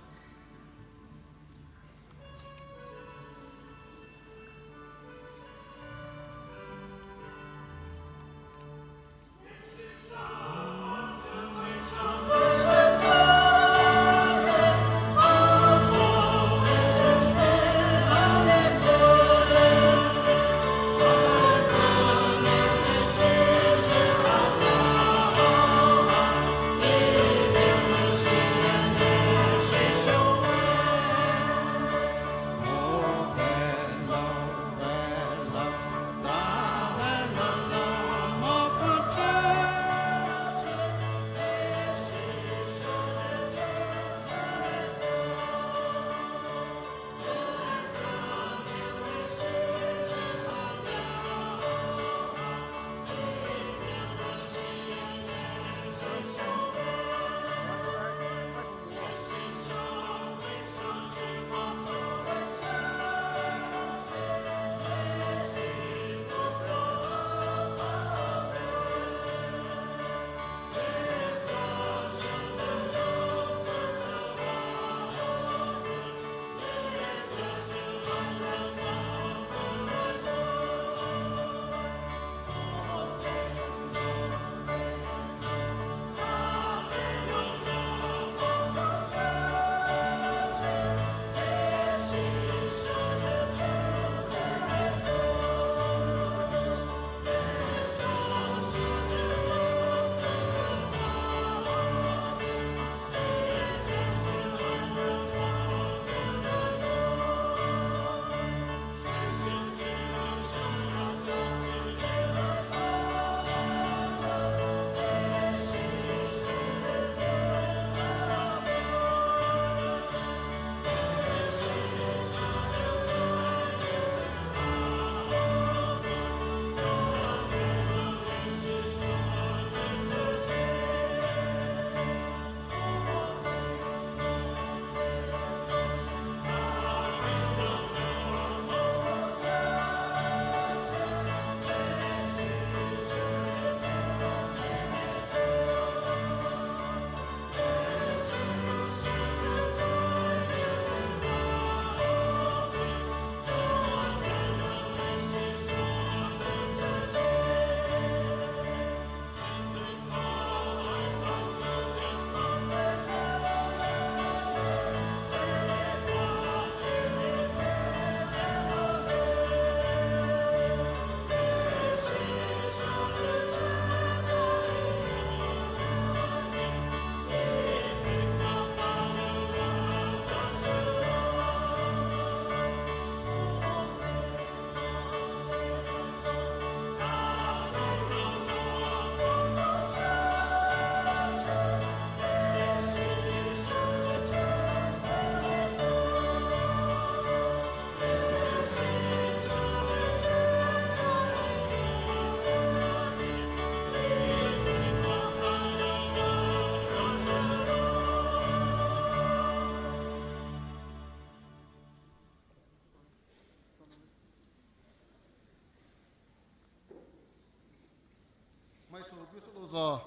Sü bisü louzü,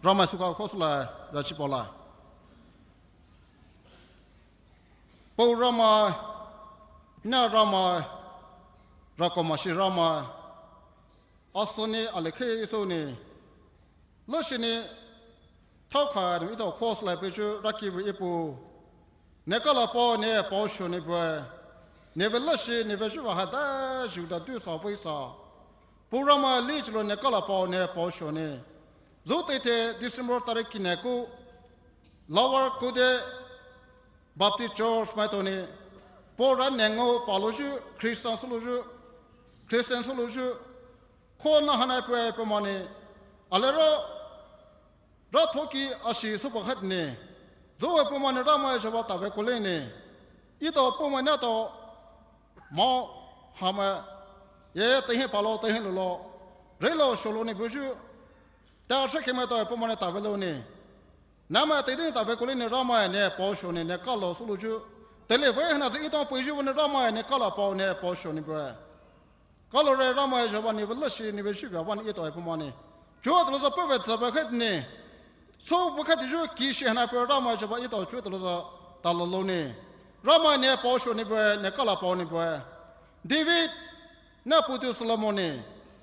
Ramai sükha khosü lai, yachi paolai. Paoyu Ramai, nahyu Ramai, rakomashi Ramai, asüni alikhei sü ni, lashini, thaokhai ni etao khosü lai peiyu raki vei Epu, ne kalo paoyu ne paosho ni bue, nevei lashi nevei zhuva hada zhuda du sa vei sa, Puo Ramai lichilou ne kalo paoyu ne paosho ni. Züteithe December tarikh kine ku Lower Kode Baptist Church maitao ni, puo ra ne ngao palouyu, Christian sülouyu, Christian sülouyu, kho na hanai pue puomai ni, alero, rathoki ashi süpa khat ni, züwe puomai ni Ramai Jihova tave koule ni, etao puomai ni tao, mao, hamai, ye tehe palou tehe loulo, reilou shoulou ni buyu, ta shekhe maitao puomai ni tave lou ni, nahmai teidei tave koule ni Ramai ne paosho ni ne kalo sülouyu, teile vei hana sü etao peiyu ni Ramai ne kalo paoyu ne paosho ni bue. Kalo re Ramai Jihova nevei lashi nevei zhuva vah ni etao puomai ni, chuo toulouzü puhvei tsüba khat ni, süba khat yu kishi hana pue Ramai Jihova etao chuo toulouzü talou lou ni, Ramai ne paosho ni bue ne kalo paoyu ni bue. David, nahpoutu Solomon ni,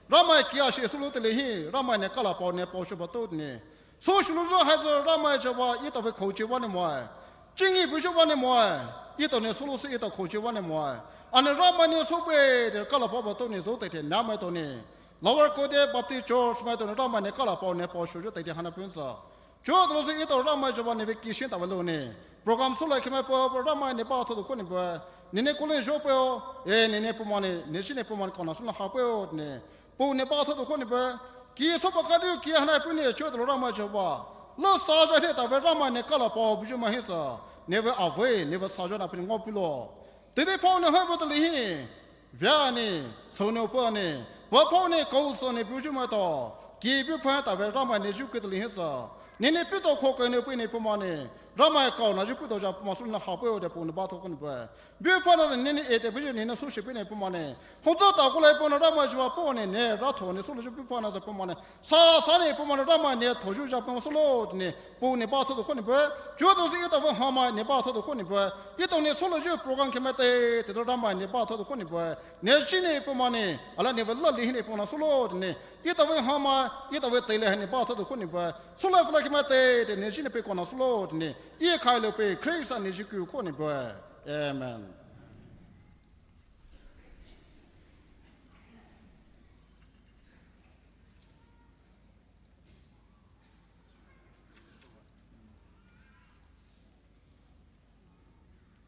Ramai kia shi sülou teile hi Ramai ne kalo paoyu ne paosho batou ni, süshulouyu haisü Ramai Jihova etao vei khouche vah ni moe, chingi buyu vah ni moe, etao ni sülousü etao khouche vah ni moe, ana Ramai ni sübüe de kalo pao batou ni züteithe nahmaitao ni, Lower Kode Baptist Church maitao ni Ramai ne kalo paoyu ne paoshoyu teithe hana puonsa, chuo toulouzü etao Ramai Jihova nevei kishi tave lou ni, program sülai khemai puo Ramai ne bathoutu kho ni bue, ne ne koule zho puo, e ne ne puomai ni ne zhih ne puomai ni kaona süna ha puo ni, puo ne bathoutu kho ni bue, ki süpa kadiu ki hanai puo ni chuo toulouzü Ramai Jihova, la saja hi tave Ramai ne kalo pao buyu mai hisü, nevei avei nevei saja na puo ni ngaopeilou, teidei paoyu ni haibu teile hi, via ni, sünou puo ni, puo paoyu ni kaosü ni buyu maitao, ki buyu phai tave Ramai ne zhih khe teile hisü, ne ne puletao kho khe ne puo ni puomai ni, Ramai kaonayu puletao ja puomai süna ha puo de puo ni bathou kho ni bue, buyu phana ne ne ete buyu ne ne süshi puo ni puomai ni, hongza ta koulai puo ni Ramai Jihova puo ni ne ratho ni sülouyu buyu phana sü puomai ni, sasa ni puomai ni Ramai ne thoyu ja puomai sülo ni, puo ni bathoutu kho ni bue, chuo toulouzü etao vei hamai ne bathoutu kho ni bue, etao ni sülouyu program khemai teithe zü Ramai ne bathoutu kho ni bue, ne zhih ne puomai ni ala nevei lali hi ne puona sülo ni, etao vei hamai etao vei teile hi ne bathoutu kho ni bue, sülai pfülai khemai teithe ne zhih ne pei kaona sülo ni, e khailou pei Khrista ne zhih ku kho ni bue. Amen.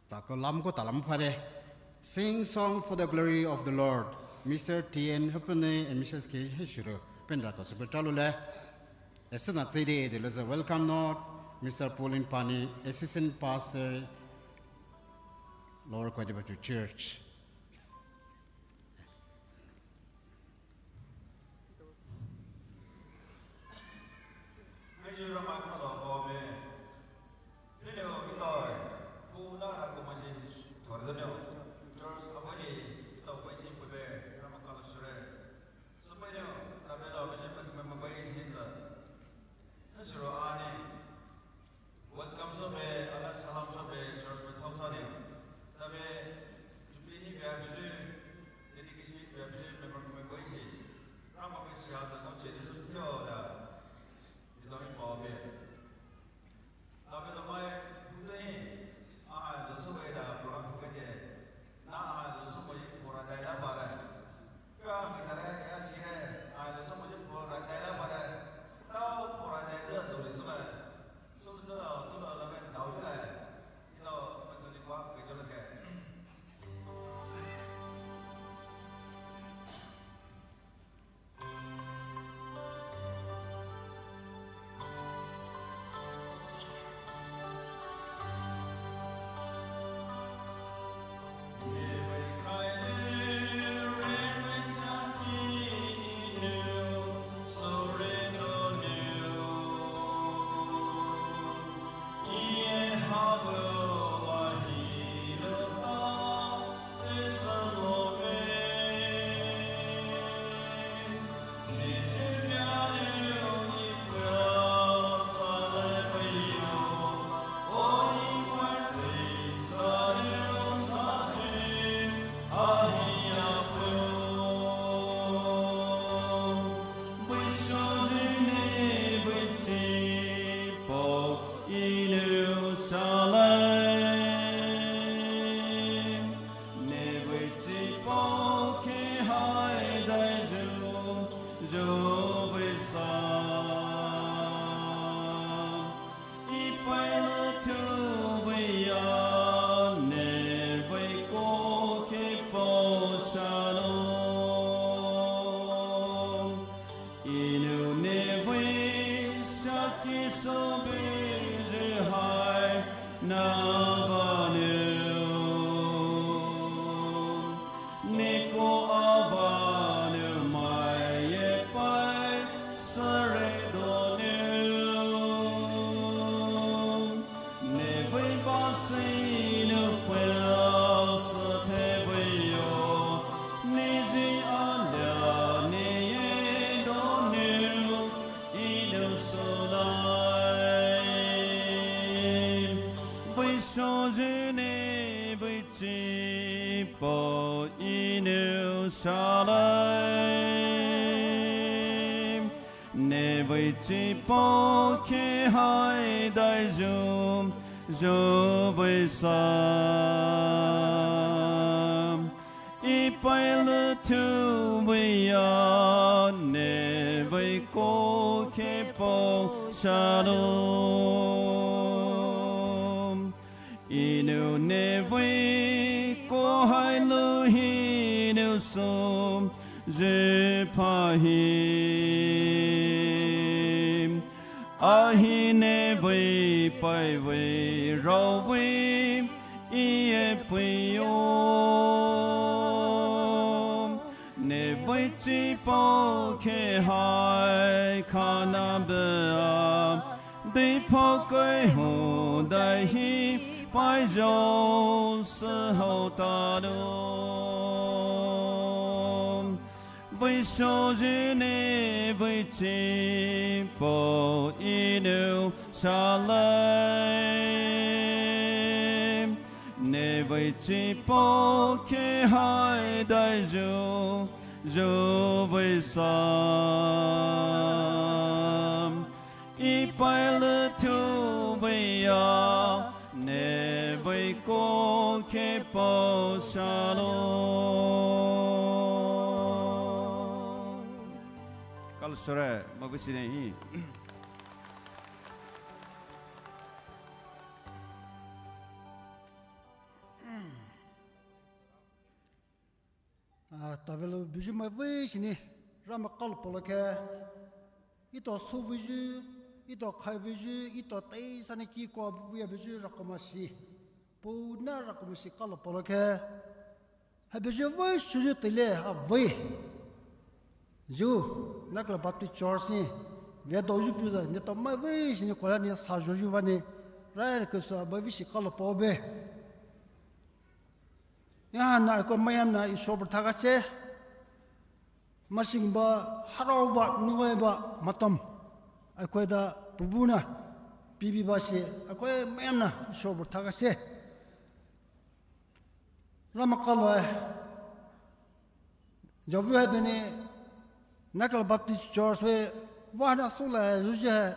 Takou lam ko talam phare. Sing song for the glory of the Lord. Mister T N Hapene and Missus K Heshiro. Penda ko super talule. Esena tsede de loza welcome note. Mister Paulin Pani, Assistant Pastor, Lower Kode Baptist Church. Ngai Ramai kalo paoyu. Nene o etao, puh na rakomashi thorei donou. Church abadi etao paisi pube Ramai kalo sure. Sapai nou, tabe lo mashi patumai mabai sisa. Nasiro ani. Welcome sobe, ala salam sobe, church me thao sa dio. Tabe, jubilee ni bia buzu, dedication ni bia buzu, member kume koisi. Ramai me siya sa no chede so tio da. Etao ni paobe. Nevei chipao khe hai daiyu, zhuvei sa. Ipai lüthuvei ya, nevei ko khe pao shalom. Enou nevei saki soubüyu hai na vanou. Neko avanou mai ye pai sare donou. Nevei ba seinou pao sa thevei yo. Neyi alia neye donou. Enou soulai. Vei shoyu nevei chipao enou shalai. Nevei chipao khe hai daiyu, zhuvei sa. Ipai lüthuvei ya, nevei ko khe pao shalom. Enou nevei ko hai lou hinou sou, zhe pa hi. Ahi nevei paivei raovei, iye pei yo. Nevei chipao khe hai kana bea, deiphao kai ho dai hi, pai zhou sü hao ta lou. Vei shoyu nevei chipao enou shalai. Nevei chipao khe hai daiyu, zhuvei sa. Ipai lüthuvei ya, nevei ko khe pao shalom. Kalo sore, mavisi ne hi. Ah, tavelo buyu mai vei sini, Ramai kalo polo khe, ito sou vei yu, ito khai vei yu, ito tei sani ki ko vei ya buyu rakomasi. Puna rakomasi kalo polo khe, ha buyu vei shuyu tele ha vei. Yu, Nakla Baptist Church ni, vei do yu buyu, ni to mai vei sini kola ni sa yu yu vani, rai ke sa mai vei si kalo po be. Yana ko mayamna Ishwar bur thakase. Masing ba, harau ba, nungai ba, matam. Akoi da pubuna, pibi ba se, akoi mayamna Ishwar bur thakase. Ramai kalo e. Javu hai bene, Nakla Baptist Church we, vana sula ruja,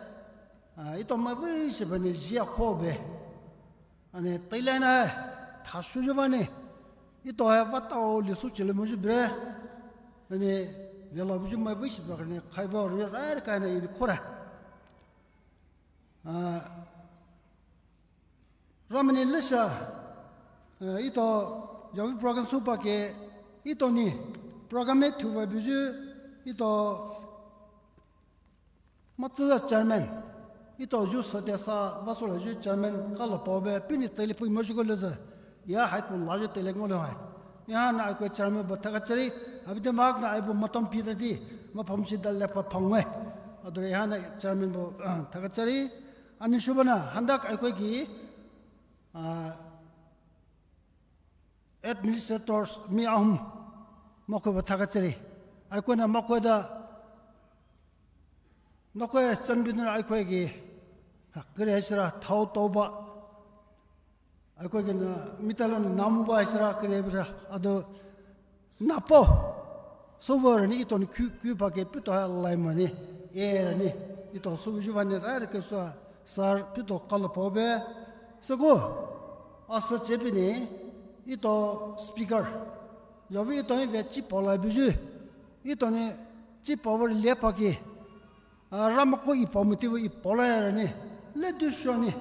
ah, ito mai vei se bene jia ko be. Ane, tailana, thasu ju vane, ito hai vata o lisu chile muju bre. Ane, vela buju mai vei se bene, khai va ri rai kai na ini khora. Ah, Ramani lesa, eh, ito, javu program supa ke, ito ni, program e thuva buju, ito, matsuza chairman, ito ju sa te sa, vaso la ju chairman, kalo pao be, pini tele pui mo ju ko leza, ya hai kun la ju tele ngole hai. Yana akoi chairman bo thakachari, abide mak na ai bo matom pi dadi, mapom si dal le pa phangwe. Adore yana chairman bo, thakachari, Ani shubana, handak akoi ki, ah, administrators mi ahum, makoi ba thakachari. Akoi na makoi da, nakoi chanbin na akoi ki, ha, kere sira, thao tao ba. Akoi ki na, mitalo na namu ba sira, kere bira, ado, Napo, sovo rani ito ni ku, ku pa ke pito ha lai mani, e rani, ito sovo ju vani ra ke sa, sar pito kalo pao be, sako, Asü chebi ni, etao speaker. Yaovei etao hi ve chi paolai buyu. Etao ni chi paova ri lepaki. Ah, Ramako i paomu tivo i paolai rani. Ledu shoni.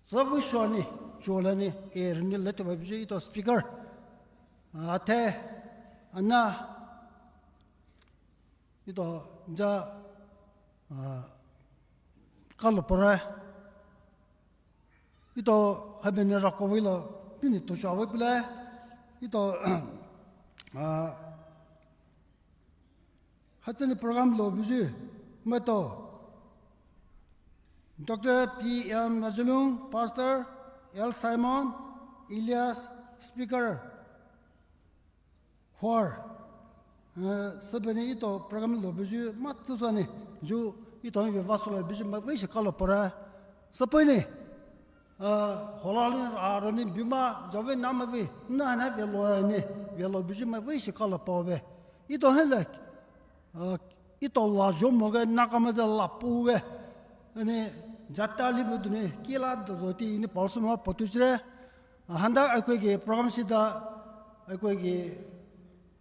Zavu shoni. Chuo lani. E rani ledu va buyu etao speaker. Ah, athe. Ana. Etao ja, ah, kalo paorai. Etao haibüa ni rako vei lo, pini to shawe pulai. Etao, ah, hatsüni program lo buyu, maitao. Doctor P M Nazulung, Pastor, L Simon, Elias, Speaker. Choir. Eh, sübüa ni etao program lo buyu matsü sani, ju etao hi ve vasoulai buyu maiveishi kalo paorai. Süpei ni, eh, hola li aroni bima, yaovei na maivei, na na ve lo ni, ve lo buyu maiveishi kalo paowe. Etao hi le, eh, etao la jo moge, na kama de la puwe. Ani, jata li bu duni, kila do ti ini paosuma potuchire. Handa aikoigi program sida, aikoigi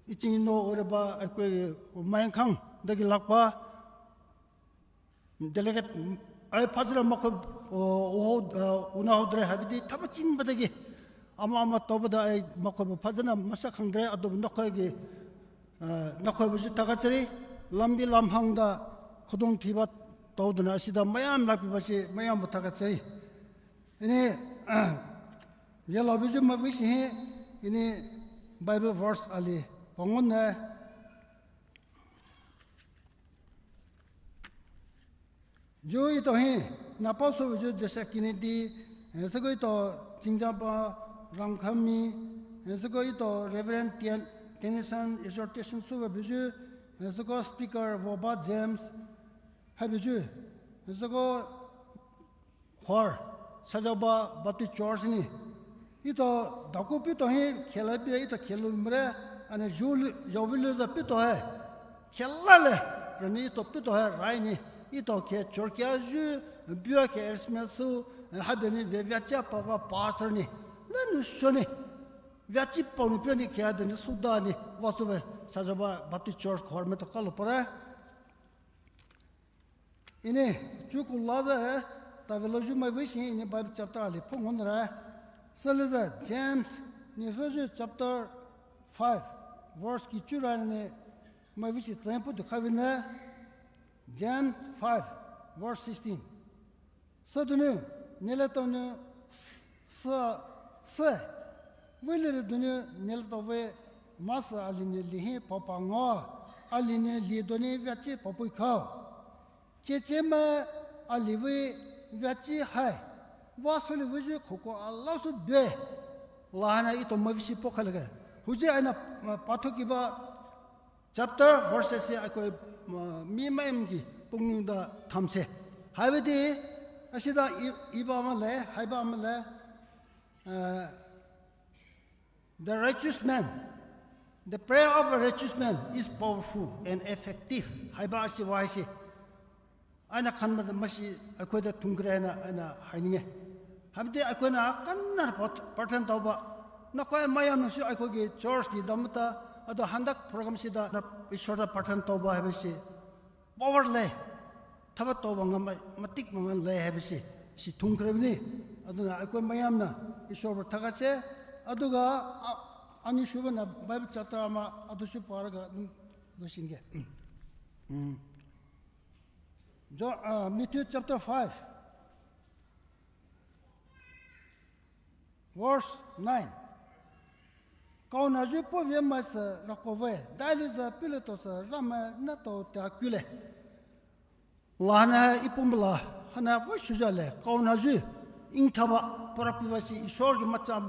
iching no oreba, aikoigi mayangkhang dagi lakpa. Delegate, ai phajira makho, o, o, o, una hodre habidi, thaba chinba dagi. Ama ama toba da ai makho phajana masa khangdre, ado nakhoigi, eh, nakho buyu thakachari, lambi lamhang da, khudong thiba, toduna sida, mayam lakpi bashi, mayam bu thakachari. Ini, yellow buyu maiveishi hi, ini Bible verse ali, pangon na. Ju etao hi, na paoso buyu Joseph Kennedy, eh, süko etao Jingjaba Ramkhami, eh, süko etao Reverend Tien-, Tennyson exhortation suva buyu, eh, süko speaker Voba James, hai buyu, eh, süko Choir, Sajaba Baptist Church ni. Etao daku pi etao hi khela pi etao khelu mre, ani ju yaovei lu za pi etao hai. Khela le, rani etao pi etao hai rai ni. Etao khe church kia ju, bia khe Christmas su, habeni ve via chia paoga pastor ni. Le nu sho ni. Via chi pao ni pi ni khe habeni suda ni. Vasu ve, Sajaba Baptist Church choir maitao kalo paorai. Ini, chuku laza, tavelo ju maiveishi ini Bible chapter ali phungon ra. Saliza James, ni roju chapter five, verse ki chura ni maiveishi tsempu tu khavina. James five, verse sixteen. Sadunu, neletonu, s-, sa, sa, vei lere dunu, neletove, masa alini lihi papa ngo, alini li doni viachi papui khao. Cheche ma alivi viachi hai. Vasuli viji khuko alasu be. Lahana etao maiveishi pokhalege. Huji aina, uh, pathokiba chapter verses se akoi, uh, mi maimgi pungnu da thamse. Haibadi, asida i-, iba male, haiba male, uh, The righteous man, the prayer of a righteous man is powerful and effective. Haiba asi wa asi. Aina khanma da masi akoi da thungkre aina, aina haininge. Hamte akoi na kanna pat-, patan tauba. Na koi mayam na su akoi ki church ki damta, ado handak program sida na Ishwar da patan tauba habisi. Power le, thaba toba nga ma-, matik manga le habisi, si thungkre bini. Aduna akoi mayamna, Ishwar ba thakase, aduga, a-, ani shuba na Bible chapter ama, adu shu paraga, mm, lusinge. Mm. Jo-, uh, Matthew chapter five. Verse nine. Kaona ju povie maise rakove, dailu za pileto se rame nato te akule. Lana ipumbla, hana vo shuja le, kaona ju, ingthaba, porapiba si, Ishwar ki macha,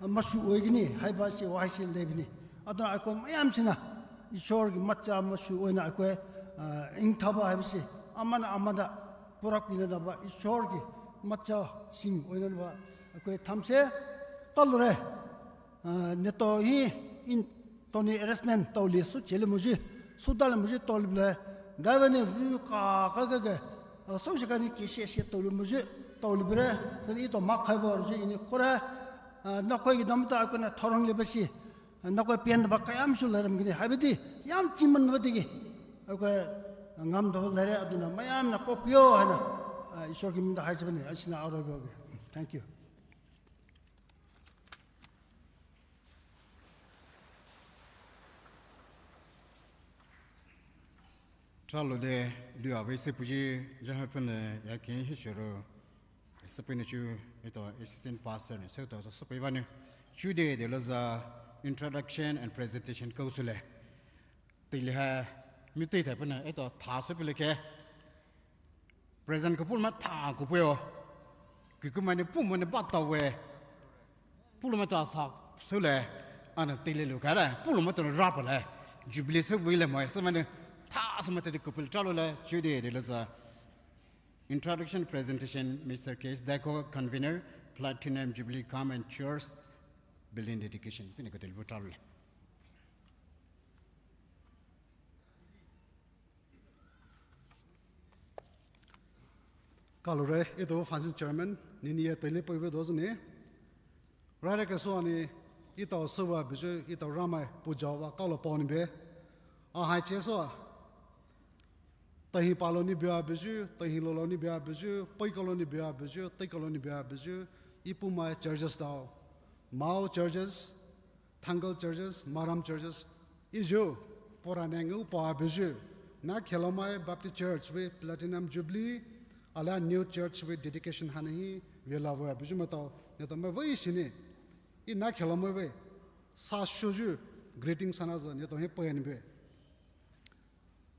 masu oigini, haiba si, wahai si lebini. Adon akoi mayam sina, Ishwar ki macha, masu oina akoi, ah, ingthaba habisi, amana amada, porapi na ba, Ishwar ki macha, sing oina ba, akoi thamse, kalure, ah, neto hi, in, toni arrangement taoli su chele muji, su dale muji taoli ble, daiva ne vu ka ka ka ka, ah, so shika ni kisi si taoli muji, Tao libure, sani ito makhai vore ju ini kore, ah, nakoi ki dam ta ako na thorong liba shi, ah, nakoi pian ba kayam shu laram gini, habidi, yam chiman ba digi. Ako ngam do lare aduna, mayam na kopyo hana, ah, Ishwar ki minda hai jibani, ashina aro byoge. Thank you. Tralo de, lua vei se puji, jaha pene, ya ken hishoro. Sapene chu, ito assistant pastor ne, se to sapei bane. Chu de, de lo za introduction and presentation ko sule. Teile ha, mi tei tha pene, ito tha se pele ke. Present ko pulma tha ko puyo. Kikumane pumane batawe. Pulma ta sa sule. Ana teile lo kare. Pulma to rap le. Jubilee se wile mo. Se mane tha se mate de kupil tralo le. Chu de, de lo za. Introduction presentation, Mister K S Dako, convener, Platinum Jubilee cum and church building dedication. Pine ko teile tralo le. Kalore, ito function chairman, nini ye teile peiwe dozene. Rare ke so ani, ito sewa biju, ito ramai puja wa kalo poni be. A hai che so. Tahi palo ni bia biju, tahi lolo ni bia biju, pei kalo ni bia biju, tei kalo ni bia biju, ipumai churches dao. Mao churches, Thangal churches, Maram churches, ijo, pora ne ngu pa biju, na Khelomai Baptist Church we Platinum Jubilee, ala new church we dedication hana hi, we la we biju matao, ne to me we sini, i na Khelomai we, sa shuju, greeting sana za, ne to hi poyan be.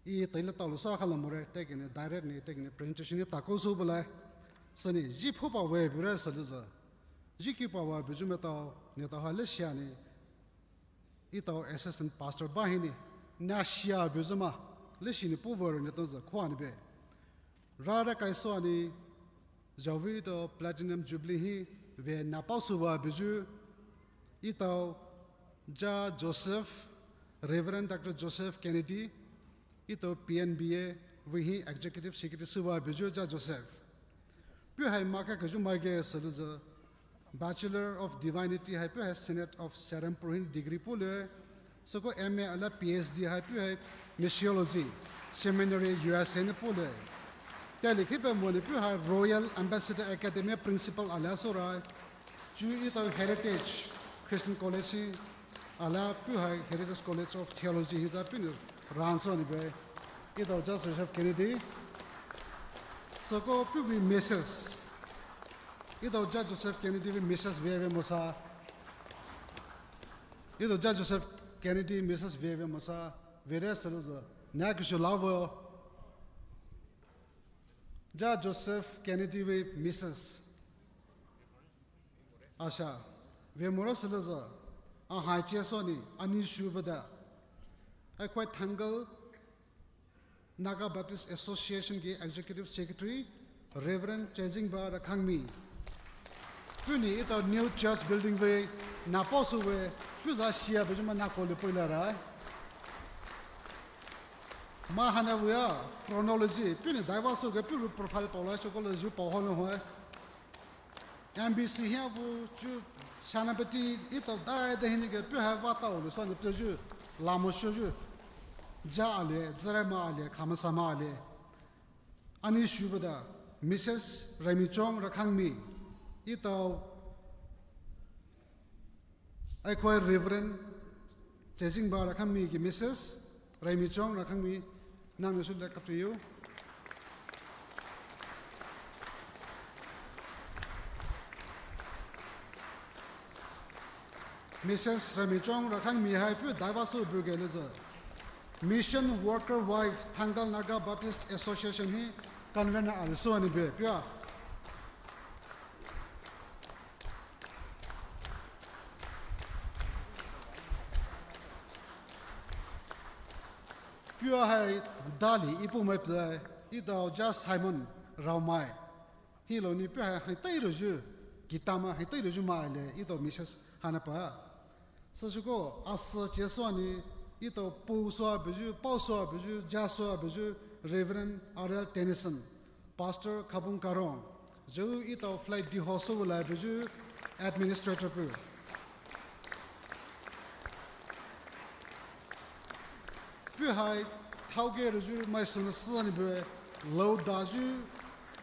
I teile talo sa khala more, tekene direct ne, tekene presentation ne tako so bala. Sani, ji phu pa we bire salu za. Ji ki pa wa biju me tao, ne tao ha le shia ne. I tao assistant pastor ba hi ne. Na shia biju ma, le shi ne pu vore ne tao za khwa ne be. Rara kai so ani, jawi to Platinum Jubilee hi ve na pau suwa biju, i tao Ja Joseph, Reverend Doctor Joseph Kennedy, i tao P N B A, we hi Executive Secretary suwa biju Ja Joseph. Pu hai maka kaju mai ge salu za, Bachelor of Divinity hai pu hai Senate of Serampore hin degree pule. Soko M A ala P H D hai pu hai Missiology Seminary U S A ne pule. Tali khipe mone pu hai Royal Ambassador Academy principal ala so rai. Chu i tao Heritage Christian College hi ala pu hai Heritage College of Theology hi za pu ne ran so ni be. I tao Joseph Kennedy. Soko pu we Missus I tao Ja Joseph Kennedy we Missus Veve Mosa. I tao Ja Joseph Kennedy Missus Veve Mosa. Vere salu za. Na kishu lavo. Ja Joseph Kennedy we Missus Asha. Ve mora salu za. A hai che so ni. Ani shu bada. Ai quite tangle. Naga Baptist Association ki Executive Secretary, Reverend Chezingba Rakhangmi. Puni i tao new church building we, na pau su we, pu za shia be juma na ko le pui la rai. Ma hana we a, chronology, puni daiwa su ge pu profile pau la, so ko le ju pau ho le hoi. M B C hia bu chu Senapati i tao dai dai hini ke pu hai wa tao le so ne pu ju la mo shu ju. Ja ale, Zerema ale, Khamasama ale. Ani shu bada, Missus Raimichong Rakhangmi, i tao, ai khoi Reverend Chezingba Rakhangmi ki Missus Raimichong Rakhangmi, nang ne su le kap to you. Missus Raimichong Rakhangmi hai pu daiwa su bu ge le ze. Mission Worker Wife Thangal Naga Baptist Association hi convener a le su ani be pia. Pia hai dali ipu mai plai, i tao Ja Simon Raomai. Hi lo ni pia hai hai tai ro ju, kitama hai tai ro ju mai le, i tao Missus Hanapa. Sa shuko, asa che so ani, i tao pu so a beju, pau so a beju, ja so a beju, Reverend Ariel Tennyson, Pastor Khabung Karong, Zhou etao flag deiho souwe lai buyu administrator puh. Puh hai thaoge royu mai sünü sü ani bue, loudayu,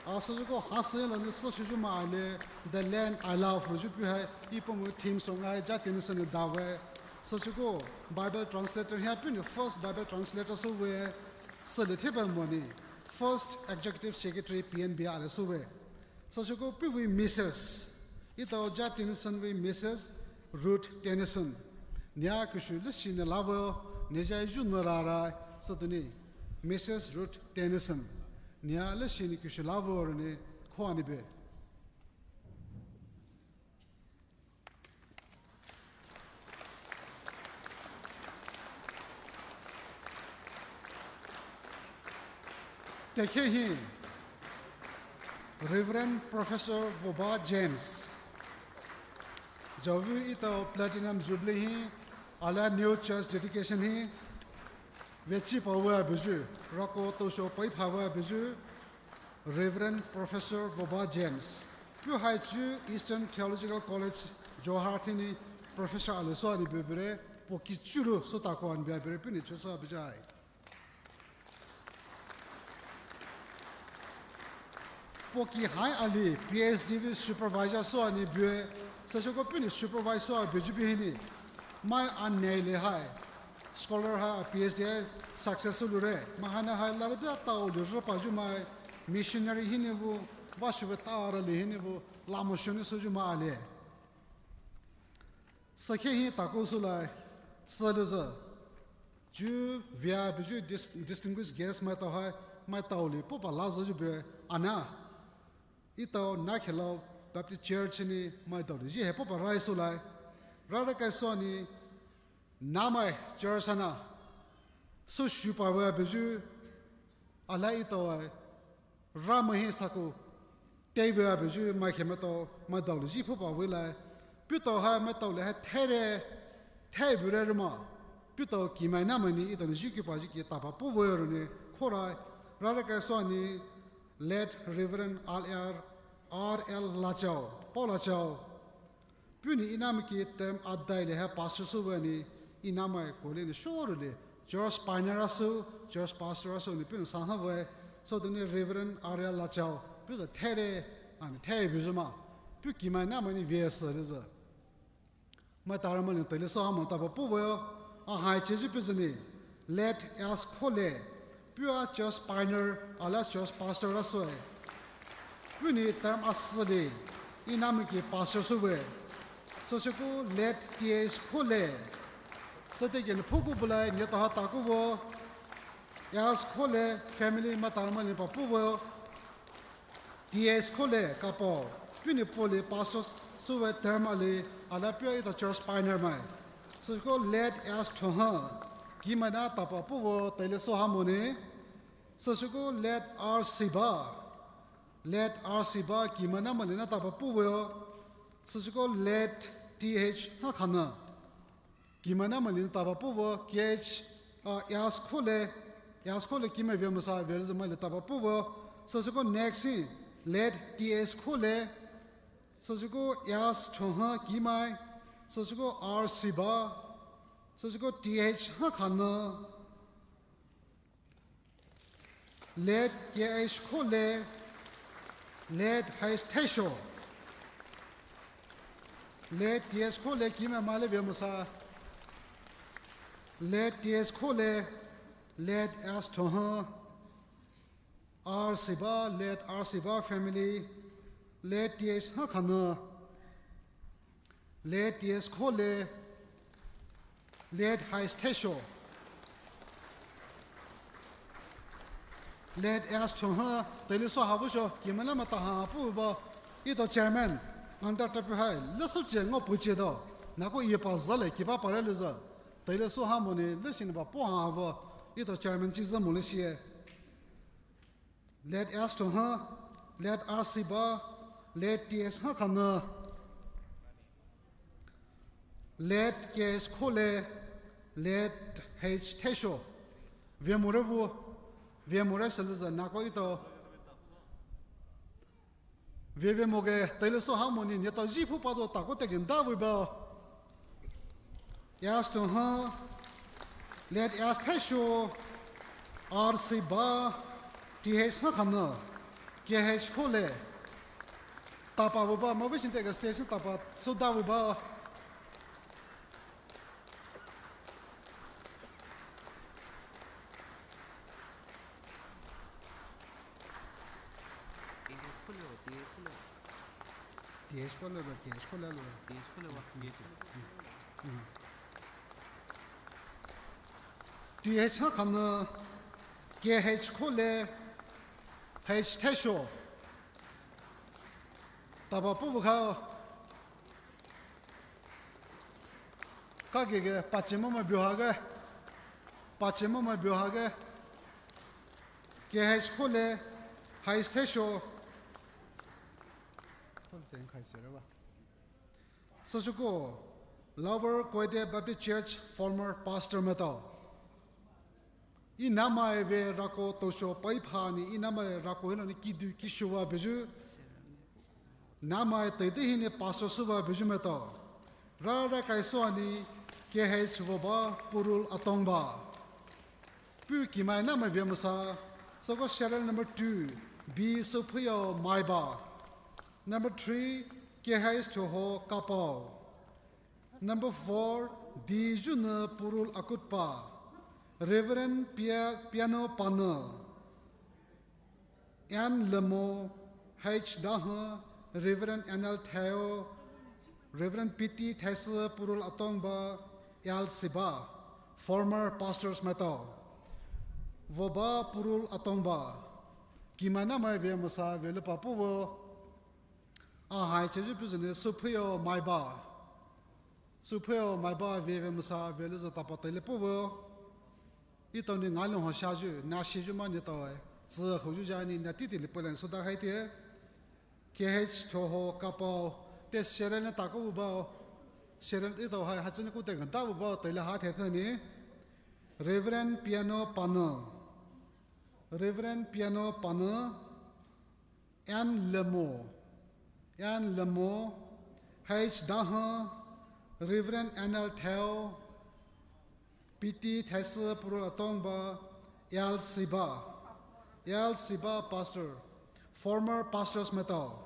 a süyu ko hasü la ni süshiyu mai le, The Land I Love royu puh hai, e puhmo theme song hai Jack Tennyson dawe. Süyu ko Bible translator hi puhnou first Bible translator souwe, süle theba moni, first executive secretary P N B ale souwe. Süyu ko puhvei Missus, etao Jack Tennyson vei Missus Ruth Tennyson. Nia kushu leshinü lawo, neja yu nü rara, sütuni Missus Ruth Tennyson. Nia leshinü kushu lawo roni khoani be. Tekhe hi Reverend Professor Voba James. Zhou etao Platinum Jubilee hi, ala new church dedication hi, vechi pawe buyu, rako tosho pai pawe buyu, Reverend Professor Voba James. Puh hai chu Eastern Theological College, Jorhat hini professor ale sou ani bebere, poki churu sou tako ani bebere puhnou chu sou abijai. Poki hai ali P H D vei supervisor sou ani bue, süyu ko puhnou supervisor buyu buhini. Mai anai le hai. Scholar hai, P H D hai success lure. Mahana hai larabia tao lure payu mai. Missionary hini wu, washuwe tara le hini wu, lamo shoni souyu mai ale. Sükhe hi tako soulai, sülezü. Ju via buyu dis-, distinguished guest maitao hai, maitao le popa lazü ju bue, ana. Etao Nakhelao Baptist Church ni maitao le ji he popa rai soulai. Rara kai sou ani, namai church ana. Süshu pawe buyu, ala etao ai. Ramai hi sako, tei vei abuyu mai khe maitao, maitao le ji phupa vei lai. Puletao hai maitao le hai thaire, thai bure ruma. Puletao ki mai na mai ni etao ni ji ki pa ji ki tapa pu vei runi, khorai, rara kai sou ani, late Reverend R L, R L Lachao, Paul Lachao. Puhni inamiki term adai le hai pastor sou vei ni inamai kole ni shoruli. Church pioneer asou, church pastor asou ni puhni sang ha vei. Sou tuni Reverend R L Lachao, puhza thaire, ani thai buyu ma. Puh ki mai na mai ni vei sü le zü. Mai tara mai ni tele sou ha mai tapa pu vei o. A hai cheji puh zü ni. Late S Khole, puh a church pioneer, ala church pastor asou e. Puhni term asüli, inamiki pastor sou vei. Süsüko late T S Khole. Süte gen phuku bulai, ni tao ha taku vo. S Khole family mai tara mai ni pa pu vei o. T S Khole kapo, puhni poli pastor sou vei term ali, ala puh a etao church pioneer mai. Süsüko late S Thoha, ki mai na tapa pu vei o, tele sou ha mo ni. Süsüko late R Siba, late R Siba, ki mai na mai ni na tapa pu vei o. Süsüko late T H Hakhana. Ki mai na mai ni tapa pu vei o, K H, uh, S Khole, S Khole ki mai vei masa, vei zü mai ni tapa pu vei o. Süsüko next hi, late T S Khole, süsüko S Thoha ki mai, süsüko R Siba, süsüko T H Hakhana, late K H Khole, late H S Thesho. Late T S Khole ki mai mai le vei masa. Late T S Khole, late S Thoha, R Siba, late R Siba family, late T H Hakhana. Late T S Khole, late H S Thesho, late S Thoha, tele sou ha vei sho, ki mai na mai tapa ha pu vei o, etao chairman, ngandar tapi hai, le sou che ngo pu che do, nako ye pa zale, ki pa pa le le zü, tele sou ha mo ni, le shin pa pu ha vei o, etao chairman chi zü mo le shi e. Late S Thoha, late R Siba, late T S Hakhana, late K S Khole, late H Thesho. Vei mo re vei, vei mo re sü le zü nako etao. Veve moge, teile sou ha moni, ne tao ji phu pa do tako te gen da vei ba. Yas to ha, let yas thesho, R C ba, T H ha khana, K H khole. Tapa vei ba, ma vei sin te ga station tapa, sou da vei ba. T H khole ba, K H khole lo. T H khole ba, K H khole. T H ha khana, K H khole, H thesho. Tapa pu bu khao. Ka ge ge, pache mama bioha ge. Pache mama bioha ge. K H khole, H thesho. Khole ten khai se re ba. Sashuko, Lower Koide Baptist Church, former pastor maitao. Ih nahmai ve rako tousho pai phani, ih nahmai rako hina ni kidu kishuva beju. Nahmai teidei hini pastor suva beju maitao. Rara kaiso ani K H voba Purul Atongba. Pu kimai nahmai ve masa, soko serial number two, B Sophuyo Maiba. Number three, K H Thoho Kapao. Number four, D Juna Purul Akutpa, Reverend Pia-, Piano Pana, N Lemo, H Daha, Reverend N L Theo, Reverend P T Thaisa Purul Atongba, L Siba, former pastors maitao. Voba Purul Atongba, kimai nahmai ve masa ve le papu vo. Ahai cheju puzune Sophuyo Maiba. Sophuyo Maiba ve ve masa ve le za tapa teile pu vo. Ito ni ngai lung ho sha ju, na shi ju ma ni tao ai. Zi ho ju ja ni na titi le pu lan su da hai te. K H Thoho Kapao. Te serial na tako bu bao. Serial ito hai ha zini ku te gan da bu bao teile ha the ni. Reverend Piano Pana. Reverend Piano Pana. N Lemo, N Lemo, H Daha, Reverend N L Theo, P T Thaisa Purul Atongba, L Siba, L Siba Pastor, former pastors maitao.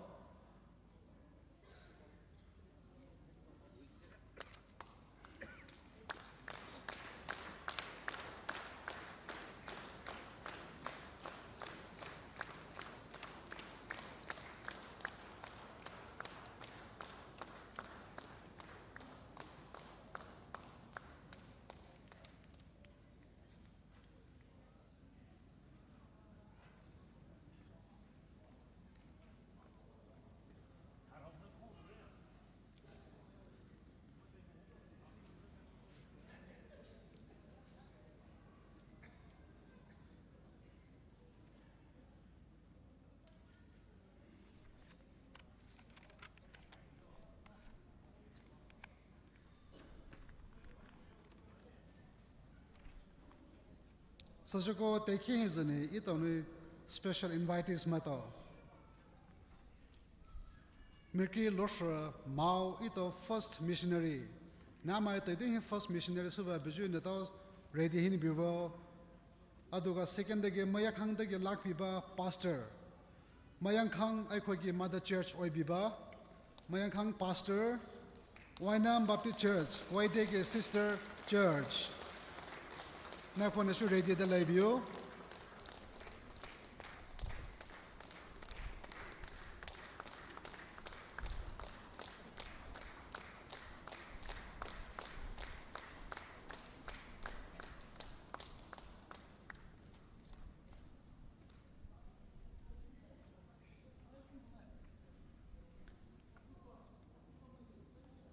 Sashuko teki hi zani ito ni special invitees maitao. Miki Losra Mao ito first missionary. Namai tei ding hi first missionary suva biju ne tao ready hini bivo. Aduga second dagi Mayakhang dagi lakpiba pastor. Mayangkhang ꯑꯩꯈꯣꯏꯒꯤ mother church ꯑꯣꯏꯕꯤꯕ, Mayangkhang pastor, Wainam Baptist Church, Waidege sister church. ꯅꯈꯣꯏꯅꯁꯨ ready ꯗ ꯂꯩꯕꯤꯌꯨ꯫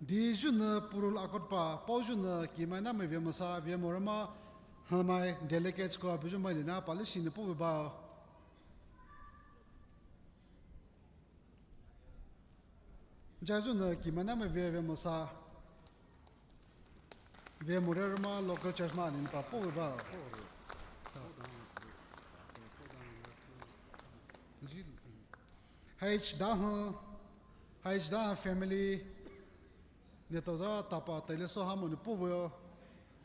Di juna purul akotpa, pao juna kimai namai vemasa, vemorama, hamai delegates ko abiju mai lina pali sini pu ba. Jajuna kimai namai ve, vemasa. Vemorama local church ma nin pa pu ba. Ji. Haichi dahu, haichi dahu family, neletao zü tapa teile sou ha mo ni puwo.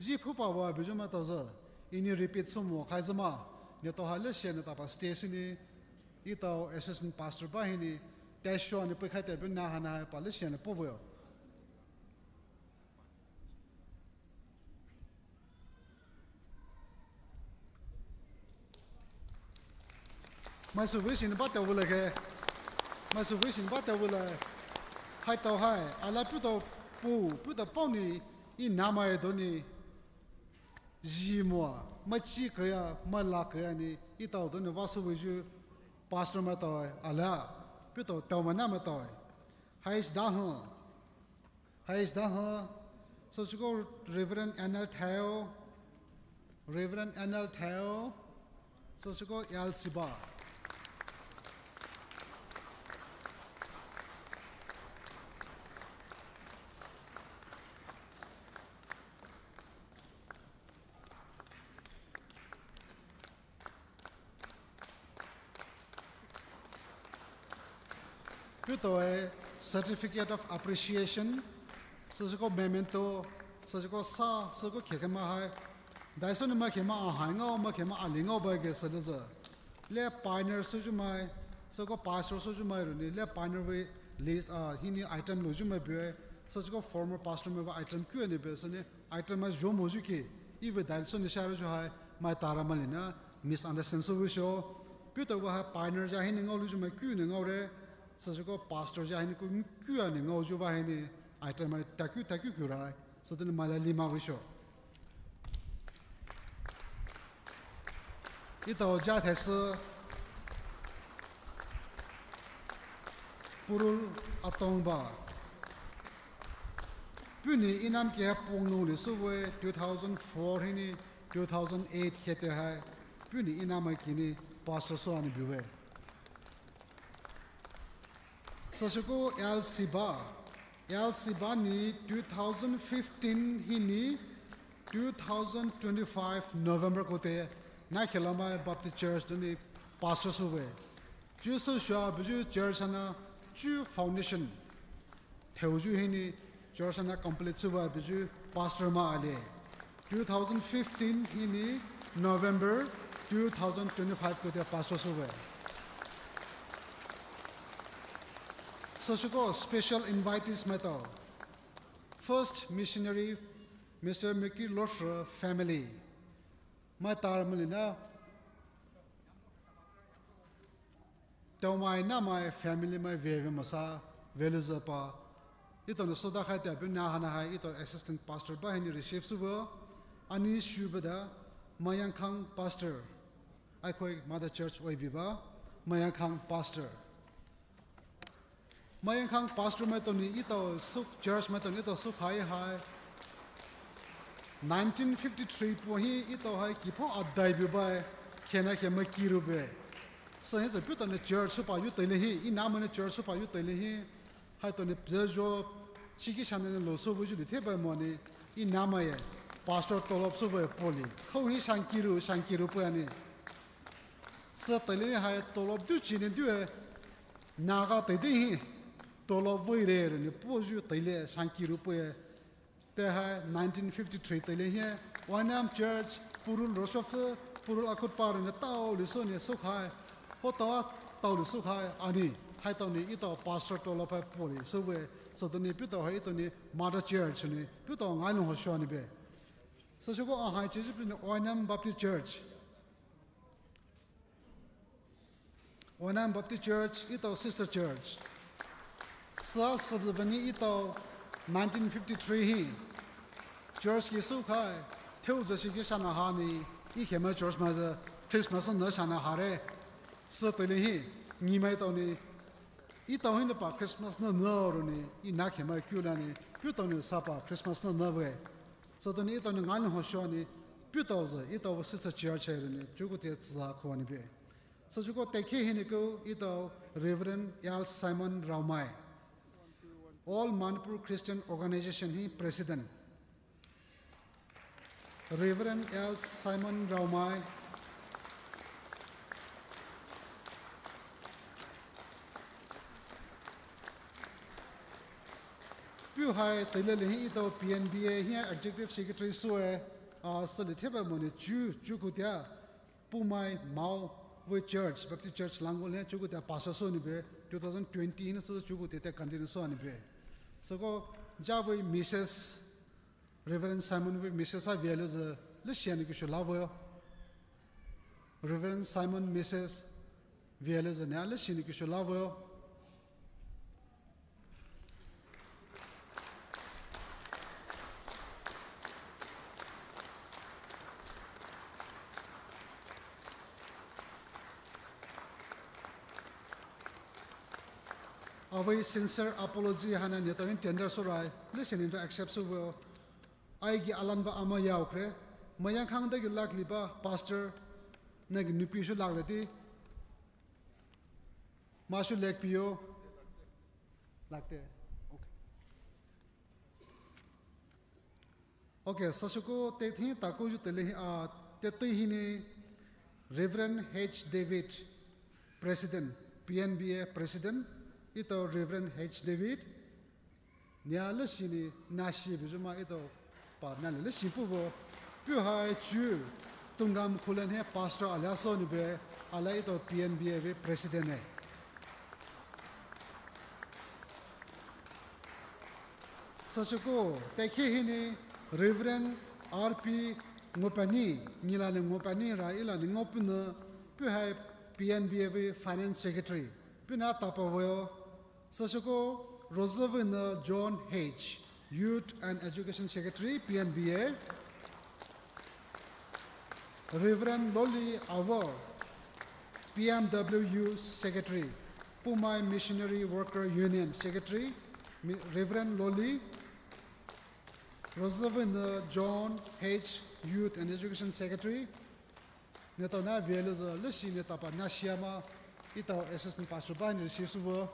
Ji phupa wa buyu maitao zü, ini repeat sou mo khai zü ma, neletao ha leshiani tapa stage ni, etao assistant pastor ba hinou, taisho ani pei khai tea bu na ha na hai pa leshiani puwo. Mai sou vei shin ba tao wulai ke. Mai sou vei shin ba tao wulai. Haitao hai, ala putao pu, putao pao ni, e namai dou ni. Ji mo, mai chi kaya, mai la kaya ni, etao dou ni wa sou veiyu, pastor maitao, ala, putao tao mai na maitao. Haichi dahu. Haichi dahu, sou shuko Reverend Anel Thayo, Reverend Anel Thayo, sou shuko L C ba. Putao e Certificate of Appreciation, sou shuko memento, sou shuko sa, sou shuko khekhe ma hai. Dai sou ni ma khe ma a hai ngao, ma khe ma a li ngao ba ke sou le zü. Le pioneer souyu mai, sou shuko pastor souyu mai ru ni, le pioneer vei list, ah, hinou item louyu mai bue, sou shuko former pastor mai wa item kua ni bue, sou ni item mai zhu moyu ke, e vei dai sou ni sha ru zhu hai, mai tara mai li na, misunderstand sou vei sho. Putao wa hai pioneer ya hinou ngao louyu mai kua ni ngao re, sou shuko pastor ya hinou ku kua ni ngaoyu wa hinou, item mai taku taku ku rai, sou dou ni mai la li ma vei sho. Etao ja thai sü Purul Atongba. Puhnou e nam khe pong nou li sou vei two thousand four hinou two thousand eight khe te hai. Puhnou e namai kinou pastor sou ani bue. Sou shuko L C ba. L C ba ni two thousand fifteen hinou two thousand twenty-five November koute Nakhelamai Baptist Church dou ni pastor sou vei. Chuo sou shua buyu church ana chuo foundation. Theuyu hinou church ana complete sou vei buyu pastor ma ale. Two thousand fifteen hinou November two thousand twenty-five koute pastor sou vei. Sou shuko special invitees maitao. First missionary, Mister Miki Losra family. Mai tara mai li na. Tao mai namai family mai veve masa, vele zü pa. Etao ni souda khai tea bu na ha na hai, etao assistant pastor ba hinou receive sou vei. Ani shu bada, Mayangkhang pastor. Aikhoi mother church oi bi ba, Mayangkhang pastor. Mayangkhang pastor maitao ni etao sou church maitao ni etao sou khai hai. Nineteen fifty-three po hi etao hai kipho adai bu bai, khena khe mai kiru be. Sou hi zü putao ni church sou pa yu teile hi, e namai ni church sou pa yu teile hi. Haitao ni pyejo, chiki shana ni lo sou veiyu li the bai mo ni, e namai e, pastor tolop sou vei po li. Khou hi shan kiru, shan kiru po ani. Sou teile hai tolop du chi ni du e, Naga teidei hi, tolop vei re re ni puyu teile shan kiru po e. Te hai nineteen fifty-three teile hi, Oinam Church, Purul Roshofe, Purul Akhutpa re ni tao li sou ni sou khai, ho tao a tao li sou khai, ani, haitao ni etao pastor tolop hai po li sou vei, sou dou ni putao hai etao ni mother church ni, putao ngai lung ho shua ni be. Sou shuko a hai chi ju pi ni Oinam Baptist Church. Oinam Baptist Church, etao sister church. Sa sabani etao nineteen fifty-three hi. Church ki sou khai, theu zü shi ki shana ha ni, e khe mai church mai zü Christmas na shana ha re. Sou teile hi, ni maitao ni, etao hinou pa Christmas na na ru ni, e na khe mai kula ni, putao ni sa pa Christmas na na vei. Sou dou ni etao ni ngai lung ho shua ni, putao zü, etao sister church hai ru ni, chuko te zü kho ni be. Sou shuko te khe hinou ko etao Reverend L Simon Raomai. All Manipur Christian Organization hi president. Reverend L Simon Raomai. Puhai teile le hi etao P N B A hi executive secretary süe, ah, süli theba mone chu, chu kutia, Poumai Mao vei church, Baptist Church Langol hi chu kutia pastor sü ni be, two thousand twenty hi na sü chu kutia te continue sü ni be. Süko ja vei Missus Reverend Simon vei Missus a via le zü, le shia ni kishu la vei. Reverend Simon Missus via le zü, ne le shia ni kishu la vei. Avei sincere apology haina neletao hi tender sürai, le shia ni to accept sü vei. Aigye alanba ama yaokre, mayang khang dagi lakliba pastor, nagi nupi shu lakladi, mashu lekpio, lakte, okay. Okay, sashuko te thi taku yu tele, ah, te tui hi ni Reverend H David, President, P N B A President, etao Reverend H David, nia le shia ni nashi bizuma etao pa na le le shi pu vei, puhai chu, Tungam Khullen hi pastor alia sü ni be, alia etao P N B A vei President e. Sashuko, te khe hi ni Reverend R P Ngopani, nila ni Ngopani ra ila ni Ngopuna, puhai P N B A vei Finance Secretary, puna tapa vei. Sashuko, rozü vei na John H, Youth and Education Secretary, P N B A. Reverend Loli Awo, P M W Youth Secretary, Poumai Missionary Worker Union Secretary, Mi-, Reverend Loli, rozü vei na John H, Youth and Education Secretary, neletao na via le zü, le shia ni tapa na shia ma, etao assistant pastor ba ni receive sü vei.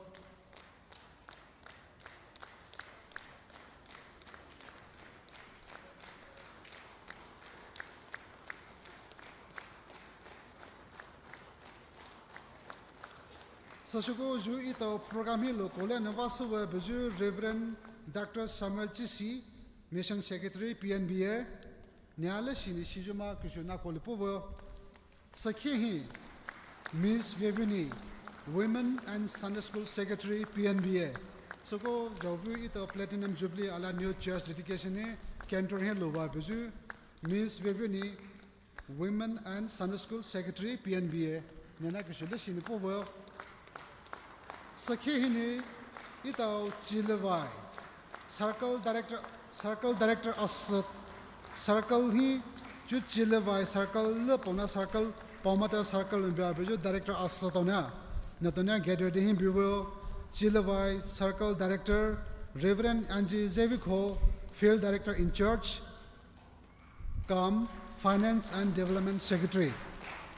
Sashuko yu etao program hi lo koule ni vah sü vei buyu Reverend Doctor Samuel Chisi, Mission Secretary, P N B A, nia le shia ni shiyuma kishu na koule pu vei. Sakhi hi, Miss Vevuni, Women and Sunday School Secretary, P N B A. Süko jaovu etao Platinum Jubilee alia new church dedication ni, cantor hi lo vah buyu, Miss Vevuni, Women and Sunday School Secretary, P N B A, nena kishu le shia ni pu vei. Sakhi hi ni, etao Chilevai, Circle Director, Circle Director asü, Circle hi, chu Chilevai Circle le paona Circle, Paomata Circle bia buyu Director asü tao na. Neletao na gather de hi bu vei, Chilevai Circle Director, Reverend Angie Zeviko, Field Director in Charge, cum Finance and Development Secretary,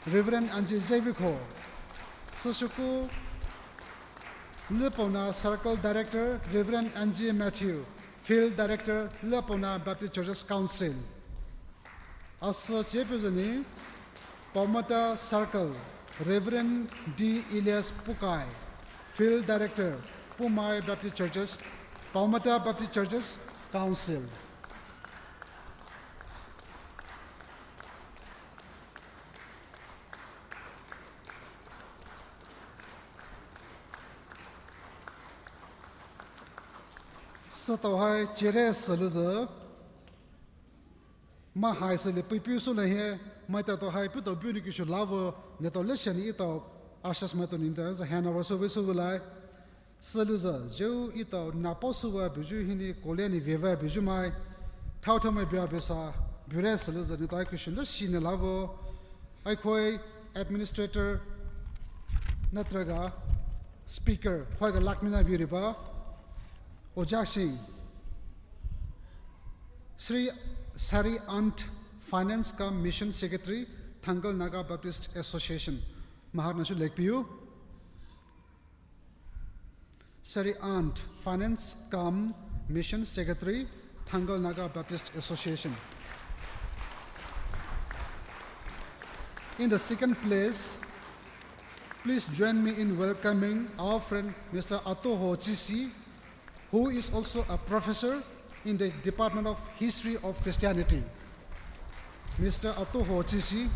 Reverend Angie Zeviko. Sashuko, le paona Circle Director, Reverend Angie Matthew, Field Director, le paona Baptist Churches Council. Asü chepe zani, Paomata Circle, Reverend D Elias Pukai, Field Director, Poumai Baptist Churches, Paomata Baptist Churches Council. Sütao hai chere sülüzü. Mahai süli puipiu sü na hi, maitao hai puto biu ni kishu la vei, neletao le shia ni etao, ushers maitao ni ta, hand over sü vei sü vei lai. Sülüzü, jeu etao napo sü vei buyu hi ni koule ni vei vei buyu mai, thao thao mai bia bisa, bure sülüzü neletao kishu le shia ni la vei, Aikhoi administrator natraga speaker khoiga lakmina biriba, Ojaksing, Sri Sari Ant, Finance cum Mission Secretary, Thangal Naga Baptist Association, mahakna shu lekpiu. Sari Ant, Finance cum Mission Secretary, Thangal Naga Baptist Association. In the second place, please join me in welcoming our friend Mister Atoho Chisi, who is also a professor in the Department of History of Christianity, Mister Atoho Tsisi.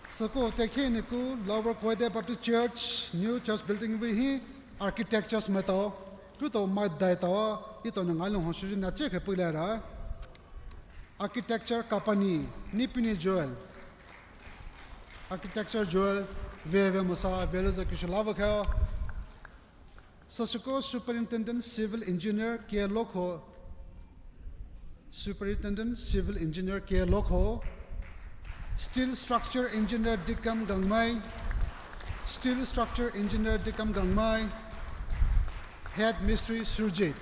Süko tekhe niku Lower Koide Baptist Church, new church building vei hi architectures maitao, puletao mai daitao, etao ne ngaolou hong shuyu nache khe puletao. Architecture company, Nipini Joel. Architecture Joel, veve masa, vele za kishu lava khe. Sasuko Superintendent Civil Engineer K Lokho. Superintendent Civil Engineer K Lokho. Steel Structure Engineer Dikam Gangmai. Steel Structure Engineer Dikam Gangmai. Head Mistri Surjit.